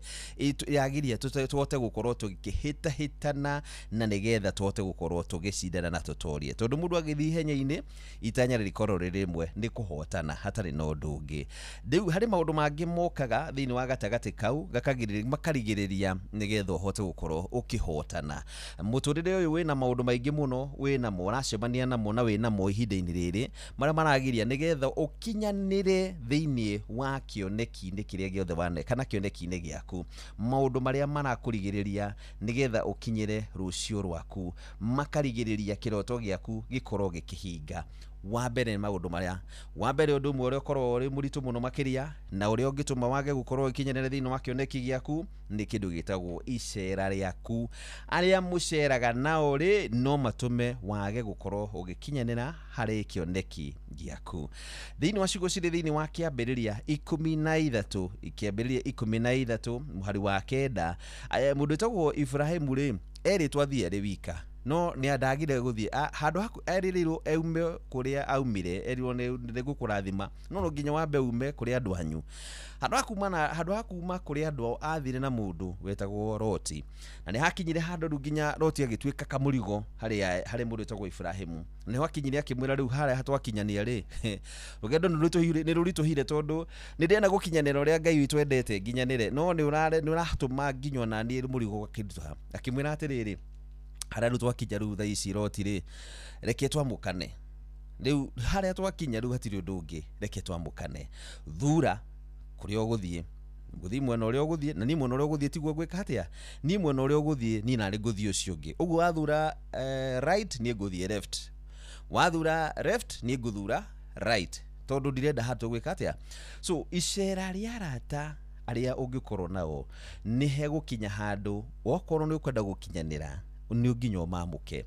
yagiria tũhote gũkorwo tũkĩhĩtahĩtana na nĩgetha tũhote gũkorwo tũgĩcindana na tũtorie, tondũ mũndũ agĩthiĩ ihenya-inĩ itanya rĩkorwo rĩrĩ rĩmwe nĩ kũhotana hatarĩ na ũndũ ũngĩ. Rĩu harĩ maũndũ mangĩ mokaga thĩinĩ wa gatagatĩ kau makarigĩrĩria nĩgetha ũhote gũkorwo ũkĩhotana. Mũtũrĩre ũyũ wĩna maũndũ maingĩ mũno, wĩnamo ũracemania namo na wĩnamo ihinda-inĩ rĩrĩ marĩa maragiria nĩgetha ũkinyanĩre thĩinĩ wa kĩoneki-inĩ kĩrĩa gĩothe wane kana kĩoneki-inĩ gĩaku, maũndũ marĩa marakũrigĩrĩria nĩgetha ũkinyĩre rũciũ rwaku, makarigĩrĩria kĩroto gĩaku gĩkorwo gĩkĩhinga. Wa mbere nĩ maũndũ marĩa, wa mbere ũndũ ũmwe ũrĩa ũkoragwo ũrĩ mũritũ mũno makĩria na ũrĩa ũngĩtũma wage gũkorwo ũgĩkinyanĩra thĩinĩ wa kĩoneki gĩaku nĩ kĩndũ gĩtagwo icera rĩaku. Arĩa mũceraga nao rĩ no matũme wage gũkorwo ũgĩkinyanĩra harĩ kĩoneki gĩaku. Thĩinĩ wa ciugo cirĩ thĩinĩ wa kĩambĩrĩria 13, kĩambĩrĩria 13 mũhari wa 9, mũndũ wĩtagwo Ibrahimu rĩ erĩtwo athiĩ arĩ wika, no nĩ andagire gũthiĩ handũ haku erĩrĩirwo eume kũrĩa aumire, erirwo nĩ ngũkũrathima, no nginya wambe ume kũrĩ andũ anyu. Handũ ha kuma kũrĩ andũ athire na mũndũ wetagwo Loti, na nĩ hakinyire handũ rĩu nginya Loti agĩtuĩka kamũrigo harĩ mũndũ wetagwo Ibrahimu. Nĩho akinyire akĩmwĩra rĩu harĩa twakinyania rĩ, rũgendo nĩ rũritũhire tondũ nĩ ndĩrenda gũkinyanĩra ũrĩa Ngai witũ endete nginyanĩre, no nĩ ũratũma nginya ona niĩ mũrigo ũgakĩritũha. Akĩmwĩra atĩrĩrĩ, harĩa rĩu twakinya rĩu thaa ici Loti rĩ, reke twamũkane. Rĩu harĩa twakinya rĩu hatirĩ ũndũ ũngĩ, reke twamũkane. Thura kũrĩa ũgũthiĩ, ngũthiĩ mwena ũrĩa ũgũthiĩ, na niĩ mwena ũrĩa ũgũthiĩ tiguo ngwĩka atĩa, niĩ mwena ũrĩa ũgũthiĩ niĩ narĩ ngũthiĩ ũcio ũngĩ. Ũguo wathura right, niĩ ngũthiĩ left, wathura left, niĩ ngũthura Right, tondu ndirenda handũ gwĩka atĩa. So icera rĩa arata arĩa ũngĩkorwo nao nĩ hegũkinya handũ wokorwo nĩ ũkwenda gũkinyanĩra, nĩ nginya ũmamũke,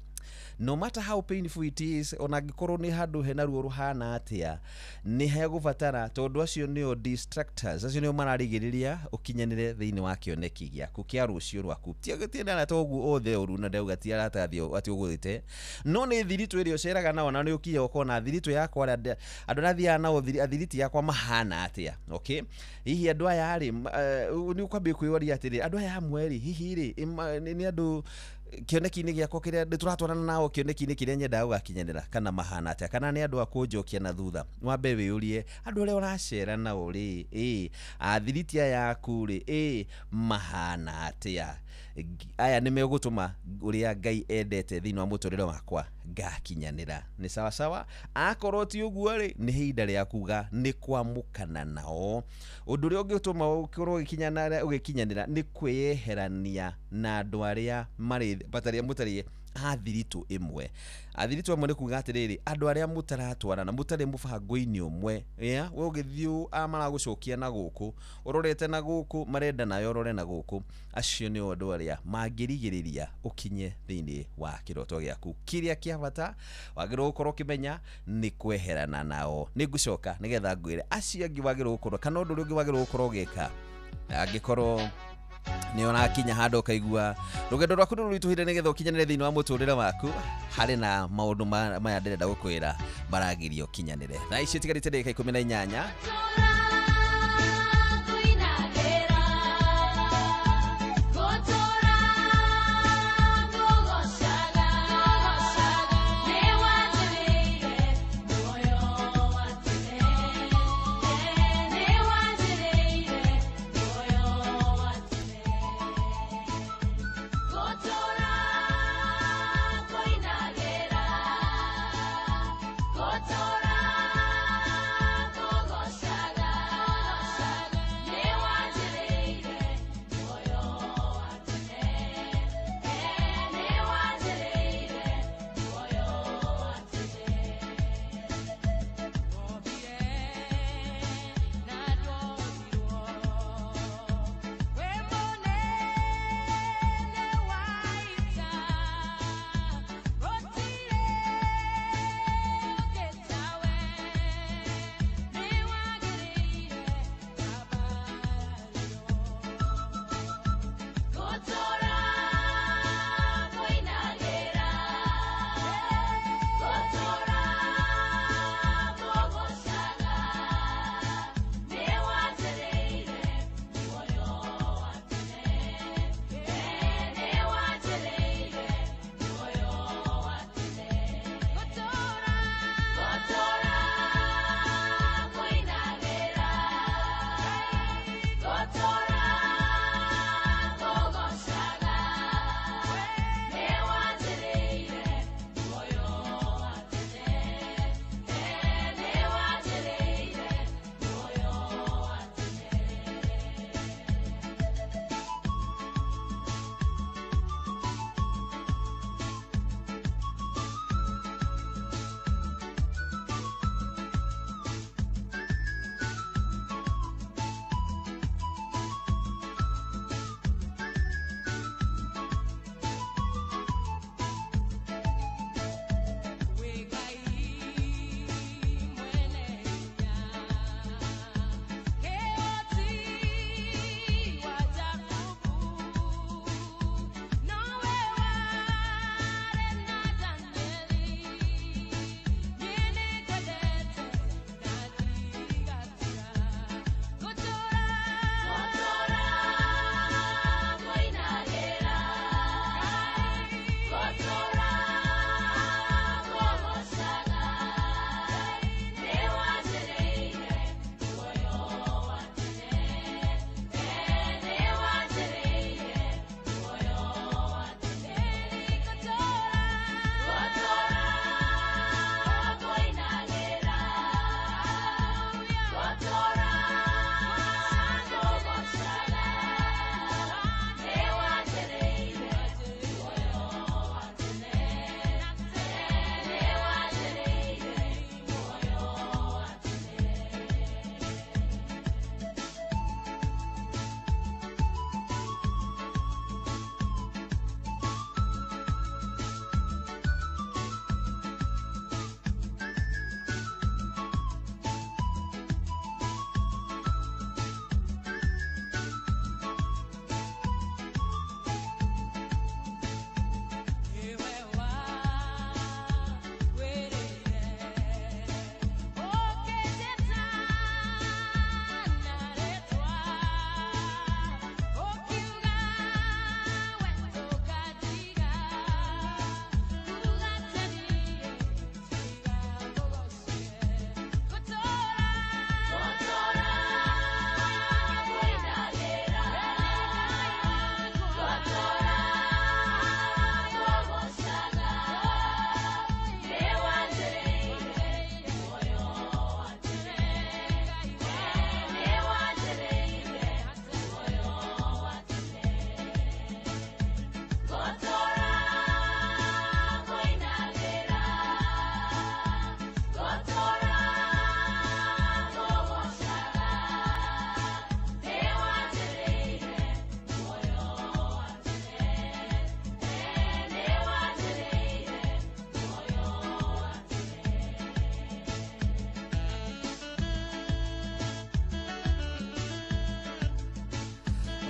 no matter how painful it is. Ona angĩkorwo nĩ handũ hena ruo rũhana atĩa, nĩ hegũbatara, tondũ acio nĩo distractors, acio nĩo mararigĩrĩria ũkinyanĩre thĩinĩ wa kĩoneki gĩaku kĩa rũciũ rwaku. Ti arata ũguo othe ũru, na ndauga ti arata atĩ ũgũthĩte, no nĩ thiritũ ĩrĩa ũceraga nao, na nĩ ũkinya ũkona thiritũ yakwa, andũ arĩa thiaga nao, athiriti yakwa mahana atĩa. Okay, hihi andũ aya rĩ, nĩ ũkwambia kwĩyũria atĩrĩ, andũ aya amwe rĩ, hihi rĩ, nĩ andũ kĩoneki-inĩ gĩakwa kĩrĩa nĩ tũratwarana nao kĩoneki-inĩ kĩrĩa nyendaga gũgakinyanĩra, kana mahana atĩa, kana nĩ andũ a kũnjokia na thutha? Wambe wĩyũrie andũ arĩa ũracera nao rĩ, ĩ athiriti aya aku rĩ, ĩ mahana atĩa? Aya nĩ megũtũma ũrĩa Ngai endete thĩinĩ wa mũtũrĩre wakwa ngakinyanĩra? Nĩ sawa sawa. Akorwo ti ũguo rĩ, nĩ ihinda rĩa kuga nĩ kwamũkana nao. Ũndũ ũrĩa ũngĩtũma ũkorwo ũgĩkinyanĩra nĩ kwĩyeherania na andũ arĩa marĩ batarĩa mũtarĩ athiritũ ĩmwe. Athiritũ amwe nĩ kuga atĩrĩrĩ, andũ arĩa mũtaratwarana, mũtarĩ mũbango-inĩ ũmwe, yeah? We ũgĩthiĩ maragũcokia na gũkũ, ũrorete na gũkũ, marenda nayo ũrore na gũkũ. Acio nĩo andũ arĩa mangĩrigĩrĩria ũkinye thĩinĩ wa kĩroto gĩaku. Kĩrĩa kĩa bata wagĩrĩirwo gũkorwo ũkĩmenya nĩ kweherana nao. Nĩ ngũcoka nĩgetha ngwĩre acio angĩ wagĩrĩirwo gũkorwo, kana ũndũ ũrĩa ũngĩ wagĩrĩirwo gũkorwo ũgĩka angĩkorwo nĩ ũrakinya handũ ũkaigua rũgendo rwaku nĩ rũritũhire nĩgetha ũkinyanĩre thĩinĩ wa mũtũrĩre waku, harĩ na maũndũ maya ndĩrenda gũkwĩra maragiria ũkinyanĩre. Thaa ici itigarĩte ndagĩka 18.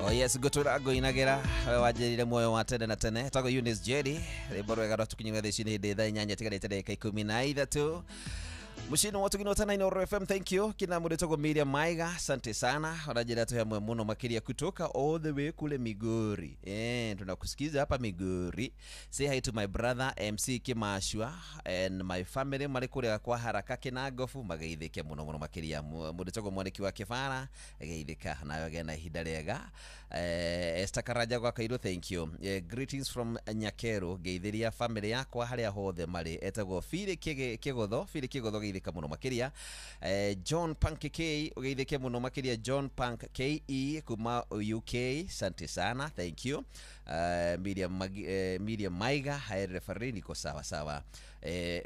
Oh yes, ngũtũra ngũinagĩra we wanjĩrire muoyo wa tene na tene. Tagwo Eunice Jerry, rwĩmbo rwega rwatũkinyia thaa ici nĩ hĩndĩ thaa 8 itigarĩte ndagĩka 13. Mushino watu kinota na Inooro FM, thank you. Kina mudetogo Miriam Maiga, asante sana. Wanajira tu hamwe muno makiria kutoka all the way kule Migori. Tunakusikiza hapa Migori. Say hi to my brother MC Kimashua and my family mari kule kwa haraka kinagofu magaithike muno muno makiria. Mudetogo mwaniki wa Kifara, geithika nayo gena ihinda rĩega. Esther Karaja gwa Kairo, thank you. Greetings from Nyakero, geithiria family yakwa haria hothe mari. Etagwo Fili Kigotho, Fili Kigotho geithika muno makiria. John Punk K geithike muno makiria. John Punk KE kuma UK, asante sana, thank you. Miriam Maiga, hi referee, niko sawa sawa.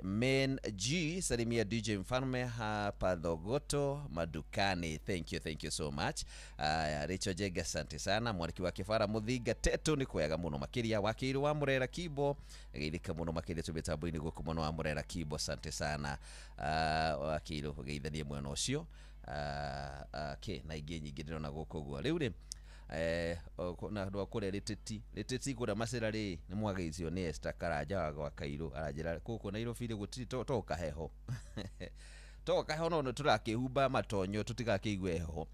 Men G salimia DJ Mfalme hapa Thogoto madukani, thank you, thank you so much. Rachel Jega, asante sana. Mwaniki wa Kifara Muthinga Teto ni kwega muno makiria. Wakiru wa Murera Kibo geithika muno makiria tumitambo-inĩ gũkũ muno wa Murera Kibo, asante sana. Wakiru geithanie mwena ũcio. Na ingĩ nyingĩ ndĩrona gũkũ ũguo rĩu rĩ. Na andũ a kũrĩa rĩtĩti kũrĩa macera rĩ nĩ mwageithio nĩ Esther Karanja wa gwa Kairũ, aranjĩra gũkũ Nairobi rĩ gũtirĩ to kaheho to kaheho no tũrakĩhumba matonyo tũtigakĩigue heho.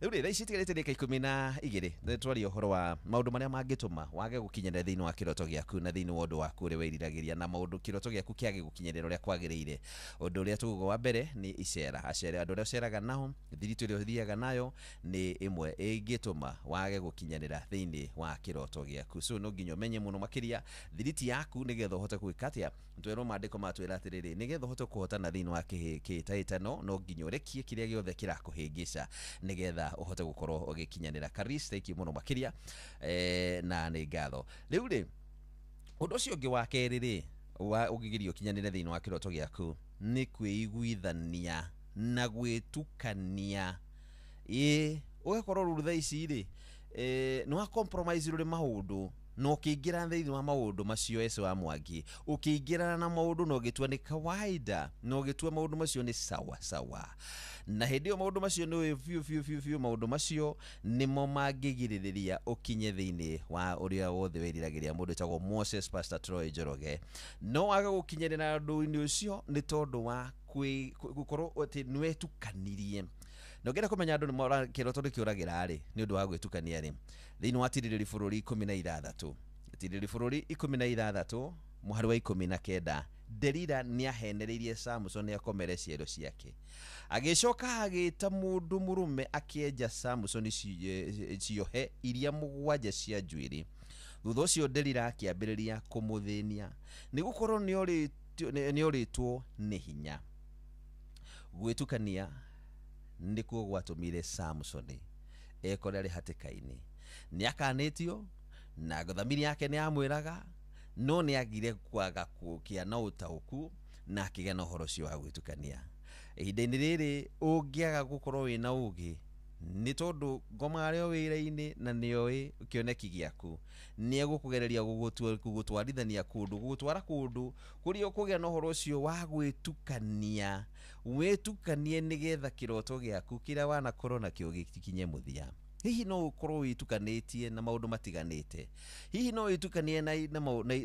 Rĩu rĩ thaa ici itigarĩte ndagĩka 12 nĩ twaria ũhoro wa maũndũ marĩa mangĩtũma wage gũkinyĩra thĩinĩ wa kĩroto gĩaku na thĩinĩ wa ũndũ waku ũrĩa wĩriragĩria na maũndũ kĩroto gĩaku kĩage gũkinyĩrĩra ũrĩa kwagĩrĩire. Ũndũ ũrĩa tũguga wa mbere nĩ icera, acere andũ arĩa ũceraga nao, thiritũ ĩrĩa ũthiaga nayo nĩ ĩmwe ĩngĩtũma wage gũkinyanĩra thĩinĩ wa kĩroto gĩaku. So no nginya ũmenye mũno makĩria thiriti yaku nĩgetha ũhote gwĩka atĩa. Twĩrwo maandĩko matwĩra atĩrĩrĩ, nĩgetha ũhote kũhotana thĩinĩ wa kĩhĩtahĩtano no nginya ũrekie kĩrĩa gĩothe kĩrakũhĩngĩca nĩgetha ũhote gũkorwo ũgĩkinyanĩra. Karis, thank you mũno makĩria, na nĩ ngatho. Rĩu rĩ ũndũ ũcio ũngĩ wa kerĩ rĩ wa ũngĩgiria ũkinyanĩre thĩinĩ wa kĩroto gĩaku nĩ kwĩiguithania na gwĩtukania. Ũgakorwo rĩu thaa ici rĩ nĩ wa compromise rũrĩ maũndũ na ũkĩingĩra thĩinĩ wa maũndũ macio ece wa Mwangi, ũkĩingĩrana na maũndũ na ũgĩtua nĩ kawaida na ũgĩtua maũndũ macio nĩ sawa sawa, na hĩndĩ ĩyo maũndũ macio nĩ biũ biũ biũ biũ maũndũ macio nĩmo mangĩgirĩrĩria ũkinye thĩinĩ wa ũrĩa wothe wĩriragĩria. Mũndũ wĩtagwo Moses Pastor Troy Njoroge no wage gũkinyĩrĩra ũndũ-inĩ ũcio nĩ tondũ wa gũkorwo atĩ nĩwetukanirie. Na ũngĩenda kũmenya andũ nĩ kĩroto nĩkĩũragĩra rĩ nĩ ũndũ wa gwĩtukania rĩ, thĩinĩ wa tirĩrĩri bũrũri 16 tirĩrĩri bũrũri 16 mũhari wa 19, Delila nĩahenereirie Samson akomere ciero ciake, agĩcoka agĩta mũndũ mũrũme akĩenja Samson ciohe iria 7 cia njuĩrĩ. Thutha ũcio Delila akĩambĩrĩria kũmũthĩnia nĩ gũkorwo nĩorĩtwo nĩ hinya. Gwĩtukania nĩkuo gwatũmire Samson ekore arĩ hatĩka-inĩ. Nĩakanĩtio na thamiri yake nĩyamwĩraga, no nĩagire kwaga kũgĩa na ũtaũku na akĩgĩa na ũhoro ũcio wa gwĩtukania. Ihinda-inĩ rĩrĩ ũngĩaga gũkorwo wĩna ũgĩ nĩ tondũ ngoma arĩ o wĩra-inĩ na nĩoĩ kĩoneki gĩaku, nĩegũkũgereria gũgũtwarithania kũndũ, gũgũtwara kũndũ kũrĩa ũkũgĩa na ũhoro ũcio wa gwĩtukania. Wĩtukanie nĩgetha kĩroto gĩaku kĩrĩa wanakorwo nakĩo gĩkinye mũthia. Hihi no ũkorwo wĩtukanĩtie na maũndũ matiganĩte, hihi no wĩtukanie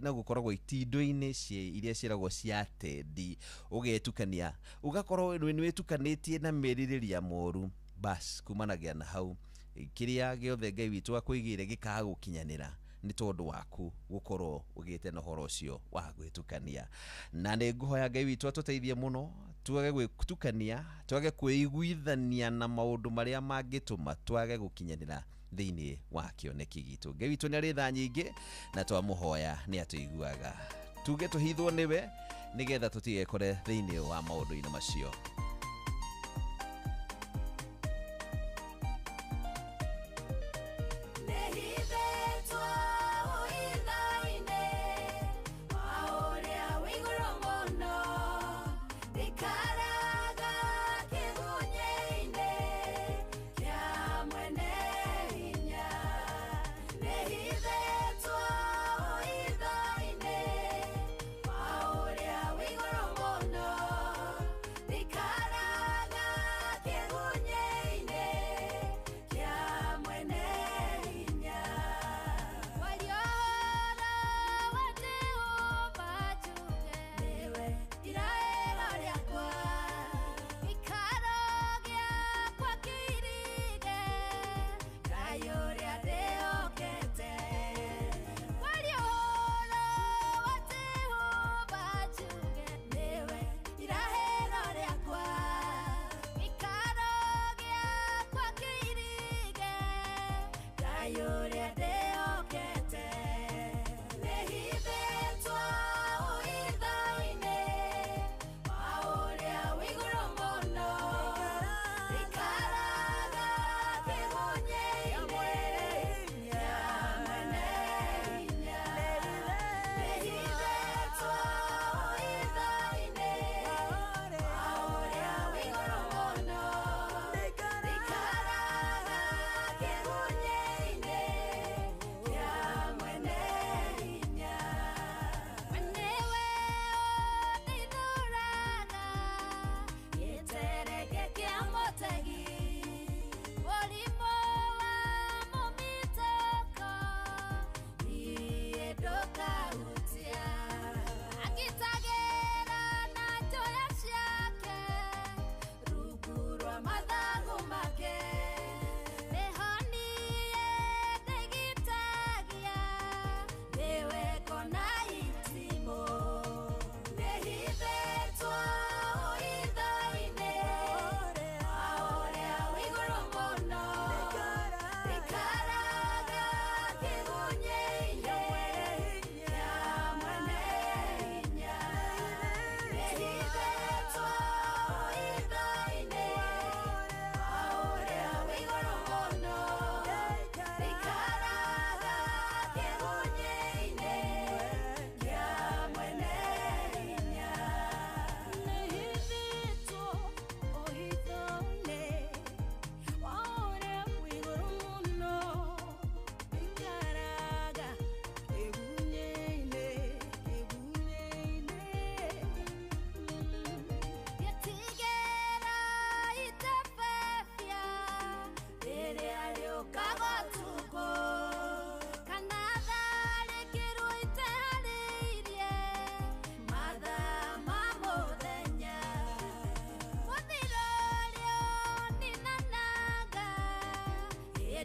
na gũkoragwo itindo-inĩ iria ciĩragwo cia tendi, ũgetukania ũgakorwo nĩwĩtukanĩtie na merirĩria moru. Bas kumanagia na hau kĩrĩa gĩothe Ngai witũ akũigĩire gĩkaga gũkinyanĩra nĩ tondũ waku gũkorwo ũgĩte na ũhoro ũcio wa gwĩtukania. Na nĩ ngũhoya Ngai witũ atũteithie mũno twage gwĩtukania, twage kwĩiguithania na maũndũ marĩa mangĩtũma twage gũkinyanĩra thĩinĩ wa kĩoneki gitũ. Ngai witũ nĩ arĩ tha nyingĩ na twamũhoya nĩ atũiguaga. Tuge tũhithwo nĩwe nĩgetha tũtigekore thĩinĩ wa maũndũ-inĩ macio. Because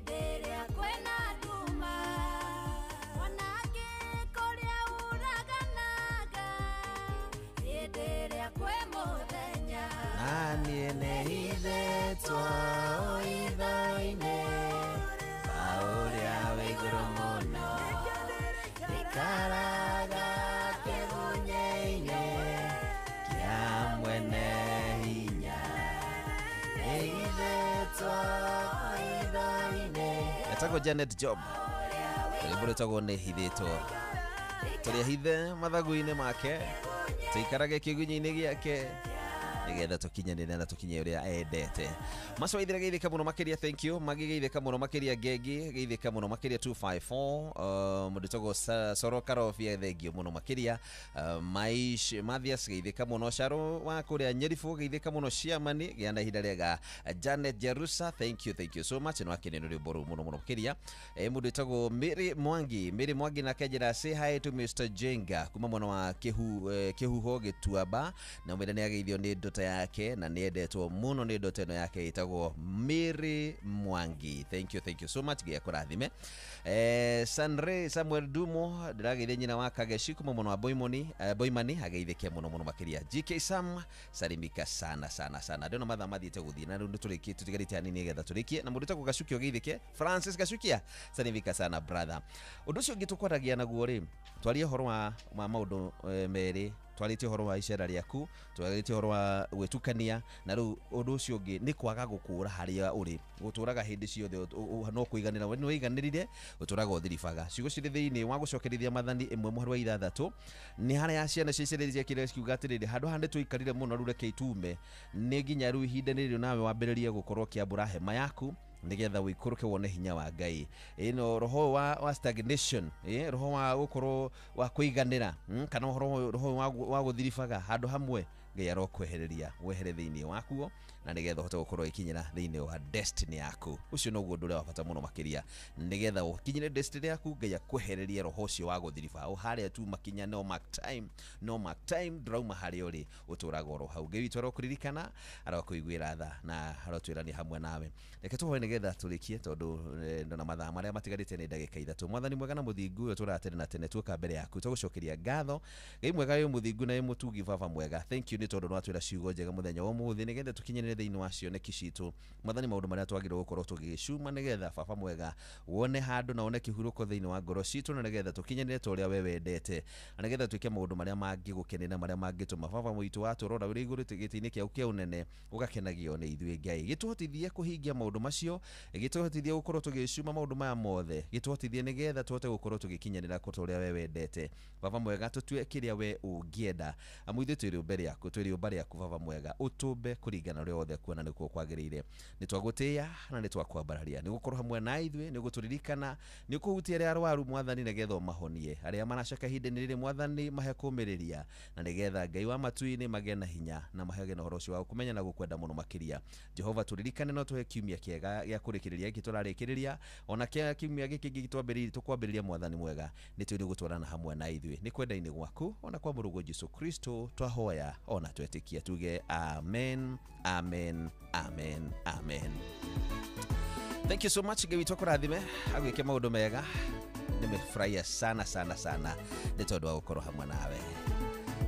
Hĩndĩ ĩrĩa kwĩna nduma ona angĩkũrĩa uraganaga hĩndĩ ĩrĩa kwĩ mũthenya na niĩ nĩhithĩtwo hitho-inĩ wa ũrĩa wĩ igũrũ mũno ikaraga kĩgunyĩ-inĩ kĩa mwene hinya nĩhithĩtwo hitho-inĩ. Etagwo Janet Job, rwĩmbo rwĩtagwo nĩhithĩtwo. Tũrĩ hithe mathagu-inĩ make, tũikarage kĩgunyĩ-inĩ gĩake nigetha tũkinyanĩre na tũkinye ũrĩa endete. Macoithire geithĩka mũno makĩria, thank you. Magĩgeithĩka mũno makĩria, Ngenge geithĩka mũno makĩria 254. Mũndũ tagwo Soro Karobia thengio mũno makĩria. Maish Mathias geithĩka mũno. Caro wa kũrĩa Nyeribu geithĩka mũno. Ciamani gĩa na ihinda rĩega. Janet Jerusa, thank you, thank you so much. No akene nĩ rwĩmbo rũu mũno mũno makĩria. Mũndũ wĩtagwo Mary Mwangi, Mary Mwangi nake njĩra say hi to Mr Jenga kuma mwena wa Kĩhuho Gĩtuamba, na mwĩre nĩ ageithio nĩ ndota yake na nĩ endetwo mũno nĩ ndota ĩno yake ĩtagwo Mary Mwangi. Thank you, thank you so much. Ngai akũrathime. Sanre Samuel Dumo ndĩrageithia nyina wa Kageshi kuma mwena wa Boimoni, Boimani ageithĩke mũno mũno makĩria. GK Sam salimika sana sana sana. Ndĩrona mathaa mathiĩte gũthiĩ na rĩu nĩtũrĩkie, tũtigarĩte hanini nĩgetha tũrĩkie. Na mũndũ wĩtagwo Gacukia ũgeithĩke, Francis Gacukia salimika sana brother. Ũndũ ũcio ũngĩ tũkwaragia naguo rĩ, twarie ũhoro wa maũndũ merĩ. Twarĩtie ũhoro wa icera rĩaku, twarĩtie ũhoro wa gwĩtukania, na rĩu ũndũ ũcio ũngĩ nĩ kwaga gũkũra harĩa ũrĩ. Gũtũraga hĩndĩ ciothe no kũiganĩra, we nĩ waiganĩrire, ũtũraga ũthiribaga. Ciugo cirĩ thĩinĩ wa gũcokerithia Mathani 1:6 nĩ harĩa ciana cia Isiraeli ciekire cikiuga atĩrĩrĩ, handũ haha nĩtũikarire mũno rĩu reke itume, nĩ nginya rĩu ihinda rĩrĩ nawe wambĩrĩrie gũkorwo ũkĩambũra hema yaku nigetha wĩikũrũke wone hinya wa Ngai. Ĩno roho wa stagnation, roho wa gũkorwo wa kũiganĩra, kana roho wa gũthiribaga handũ hamwe, Ngai arokwehereria wehere thĩinĩ wakuo na nigetha ũhote gũkorwo ikinyĩra thĩinĩ wa destiny yaku. Ũcio noguo ũndũ ũrĩa wa bata mũno makĩria, nigetha ũkinyĩre destiny yaku, Ngai akwehererie roho ũcio wa gũthiriba o harĩa tu makinya, no mark time, no mark time, ndũrauma harĩa ũrĩ, ũtũraga oro hau. Ngai witũ arokũririkana, arokũiguĩra tha na arotwĩra nĩ hamwe nawe. Reke tũhoe nigetha tũrĩkie, tondũ ndona mathaa marĩa matigarĩte nĩ ndagĩka 3. Mwathani mwega na mũthingu ũyũ tũraga tene na tene, tuoka mbere yaku tũgũcokeria ngatho. Ngai mwega wĩ mũthingu na wĩ mũtugi, baba mwega, thank you nĩ tondũ nĩwatwĩra ciugo njega mũthenya wa ũmũthĩ nĩgetha tũkinyanĩre thĩinĩ wa cioneki citũ. Mwathani, maũndũ marĩa twagĩrĩirwo gũkorwo tũgĩgĩcuma nĩgetha baba mwega wone handũ na wone kĩhurũko thĩinĩ wa ngoro citũ, na nĩgetha tũkinyanĩre ta ũrĩa we wendete, na nĩgetha twĩke maũndũ marĩa mangĩgũkenera, marĩa mangĩtũma baba witũ watũrora ũrĩ igũrũ gĩtĩ-inĩ kĩaku kĩa ũnene ũgakenagio nĩ ithuĩ. Ngai gĩtũhotithie kũhingia maũndũ macio, gĩtũhotithie gũkorwo tũgĩcuma maũndũ maya mothe, gĩtũhotithie nĩgetha tũhote gũkorwo tũgĩkinyanĩra ta ũrĩa we wendete. Baba mwega, tũtue kĩrĩa we ũngĩenda, amu ithuĩ twĩ rĩũmbe rĩaku, twĩ rĩũmba rĩaku baba mwega, ũtũmbe kũringana na ũrĩa wothe kuona nĩkuo kwagĩrĩire. Nĩ twagũtĩĩa na nĩ twakwambararia, nĩ gũkorwo hamwe na ithuĩ, nĩ gũtũririkana, nĩ kũhutia arĩa arwaru Mwathani nĩgetha ũmahonie, arĩa maracaka ihinda-inĩ rĩrĩ Mwathani mahe kũũmĩrĩria, na nĩgetha Ngai wa matu-inĩ magĩe na hinya na mahegĩ na ũhoro ũcio wa gũkũmenya na gũkwenda mũno makĩria. Jehova, tũririkane no tũhe kiumia kĩega gĩa kũrĩkĩrĩria gĩkĩ tũrarĩkĩrĩria, ona kĩa kiumia gĩkĩ kĩngĩ tũkwambĩrĩria Mwathani mwega, nĩ tũrĩ gũtwarana hamwe na ithuĩ, nĩ kwenda-inĩ gwaku ona kwa Mũrũguo Jesũ Kristo twahoya ona twetĩkia, tuge amen, amen, amen, amen. Thank you so much. Ngai witũ akũrathime, agwĩke maũndũ mega. Nimefurahia sana sana sana nĩ tondũ wa gũkorwo hamwe nawe.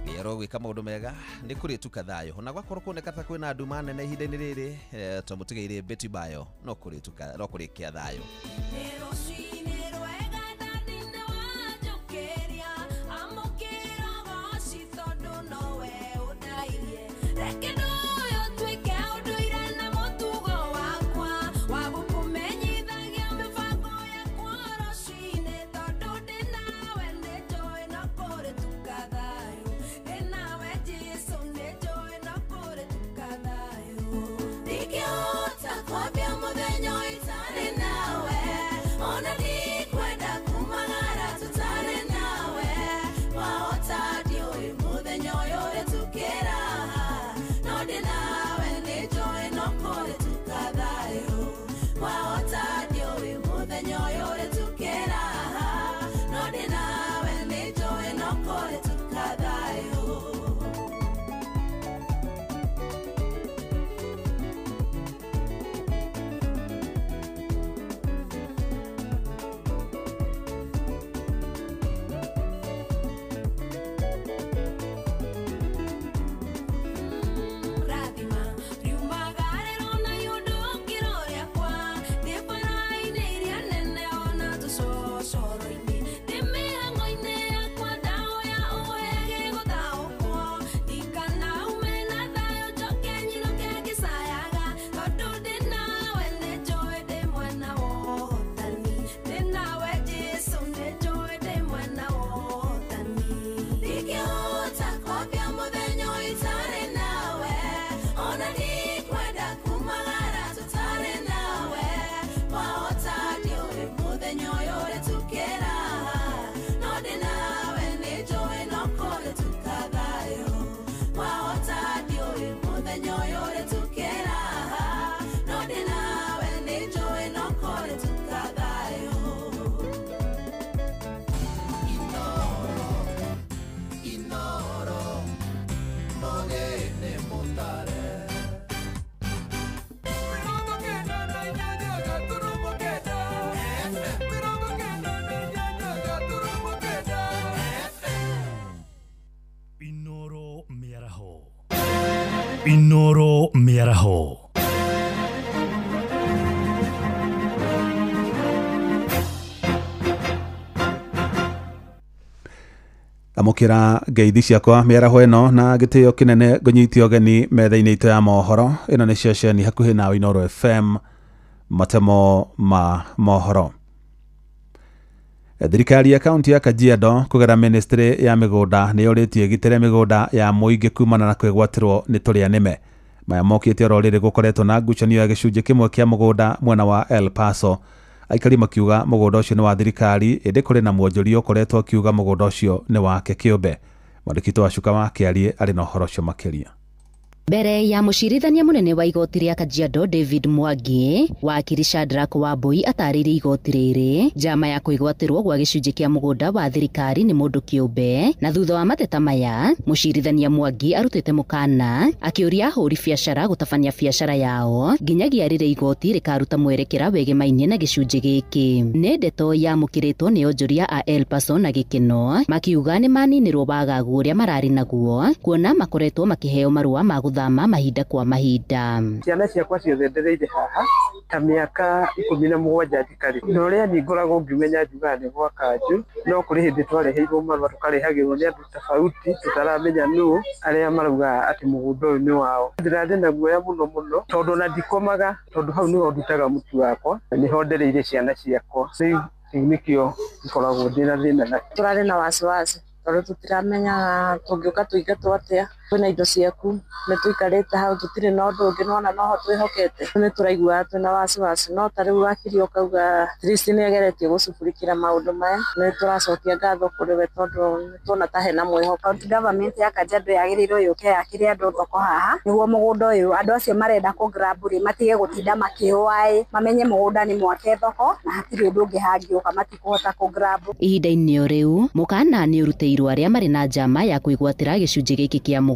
Ngai arogwĩka maũndũ mega, nĩ kũrĩtuka thayũ, ona gwakorwo kuoneka ta kwĩna nduma nene ihinda-inĩ rĩrĩ, twamũtigeire Betty Bayo, no kũrĩtuka, no kũrĩkia thayũ. Ona ndikwenda kumagara tutare nawe, wahota ndiũĩ mũthenya ũyũ ũrĩtukĩra. No Inoro mĩaraho. Amũkĩra ngeithi ciakwa mĩaraho ĩno na gĩtĩo kĩnene ngũnyite ũgeni metha-inĩ itũ ya mohoro. Ĩno nĩ ceceni hakuhĩ nawe Inoro FM, matemo ma mohoro. Thirikari ya kaunti ya Kajiado kũgera ministry ya mĩgũnda nĩ yũrĩtie ĩgitĩre mĩgũnda ya mũingĩ kumana na kwĩgwatĩrwo nĩ tũrĩa nĩme. Maya mokĩte oro rĩrĩ gũkoretwo na ngucanio ya gĩcunjĩ kĩmwe kĩa mũgũnda mwena wa El Paso. Aikari makiuga mũgũnda ũcio nĩ wa thirikari, ĩndĩ kũrĩ na mwonjoria ũkoretwo akiuga mũgũnda ũcio nĩ wake kĩũmbe. Mwandĩki wa Cuka wa Kĩarie arĩ na ũhoro ũcio makĩria. Mbere ya mũcirithania mũnene wa igoti rĩa Kajiado David Mwangi, wakiri Shadrack Wambui atarĩirie igoti rĩrĩ njama ya kwĩgwatĩrwo gwa gĩcunjĩ kĩa mũgũnda wa thirikari nĩ mũndũ kĩũmbe, na thutha wa mateta maya mũcirithania Mwangi arutĩte mũkana akĩũria ahũri biacara gũtabania biacara yao nginyagia rĩrĩa igoti rĩkaruta mwerekera wegemainie na gĩcunjĩ gĩkĩ. Nĩ ndeto yamũkĩrĩtwo nĩ onjoria a El Paso na gĩkeno makiuga nĩ maninĩrwo wagagu ũrĩa mararĩ naguo kuona makoretwo makĩheo marũa ma gũthama mahinda kwa mahinda. Ciana ciakwa ciothe ndereire haha ta mĩaka 17 njikarĩ na ũrĩa niĩ ngoragwo ngĩmenya njugaga nĩ gwa kanjũ, no kũrĩ hĩndĩ twareheirwo marũa tũkarehagĩrwo nĩ andũ tofauti tũtaramenya nũ arĩa maraugaga atĩ mũgũnda ũyũ nĩ wao. Ndĩrarĩ na guoya mũno mũno tondũ ona ndikomaga, tondũ hau nĩho ndutaga mũtu wakwa na nĩho ndereire ciana ciakwa. Rĩu nĩkĩo ngoragwo ndĩna thĩna nakĩo. Tũrarĩ na wasiwasi tondũ tũtiramenyaga tũngĩũka tũingatwo atĩa, kwĩna indo ciaku nĩ tũikarĩte hau tũtirĩ na ũndũ ũngĩ nona noho twĩhokete. Nĩ tũraiguaga twĩna wasiwasi, no ta rĩu wakiri ũkauga at least nĩ ageretie gũcugurikĩra maũndũ maya, nĩ tũracokia ngatho kũrĩ we tondũ nĩ tuona ta hena mwĩhoko. County government ya Kajiado yagĩrĩirwo yũke yakĩre andũ thoko haha nĩguo mũgũnda ũyũ andũ acio marenda kũ grab rĩ matige gũtinda makĩũa, mamenye mũgũnda nĩ mwake thoko na hatirĩ ũndũ ũngĩ hangĩũka matikũhota kũ grab. Ihinda-inĩ o rĩu mũkana nĩ ũrutĩirwo arĩa marĩ na njama ya kwĩgwatĩra gĩcunjĩ gĩkĩ kĩa mũgũnda.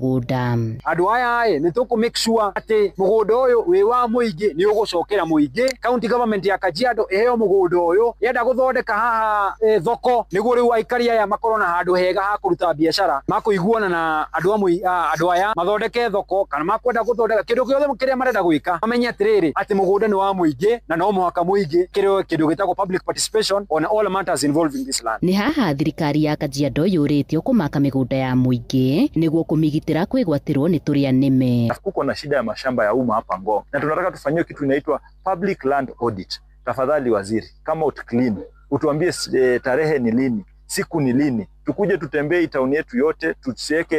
Andũ aya nĩ tũkũ make sure atĩ mũgũnda ũyũ wĩ wa mũingĩ nĩ ũgũcokera mũingĩ. County government ya Kajiado ĩheo mũgũnda ũyũ yenda gũthondeka haha thoko nĩguo rĩu aikari aya makorwo na handũ hega ha kũruta biacara, makũiguana na andũ aya mathondeke thoko kana makwenda gũthondeka kĩndũ gĩothe kĩrĩa marenda gwĩka, mamenye atĩrĩrĩ atĩ mũgũnda nĩ wa mũingĩ na no mũhaka mũingĩ kĩrĩa kĩndũ gĩtagwo public participation on all matters involving this land. Nĩ haha thirikari ya Kajiado yũrĩtio kũmaka mĩgũnda ya mũingĩ nĩguo kũmĩgitĩra kwĩgwatĩrwo nĩ tũrĩa nĩme. Kuko na shida ya mashamba ya umma hapa Ngong na tunataka tufanyiwe kitu inaitwa public land audit. Tafadhali waziri, kama out clean, utuambie tarehe ni lini, siku ni lini, tukuje tutembee town yetu yote, tusiweke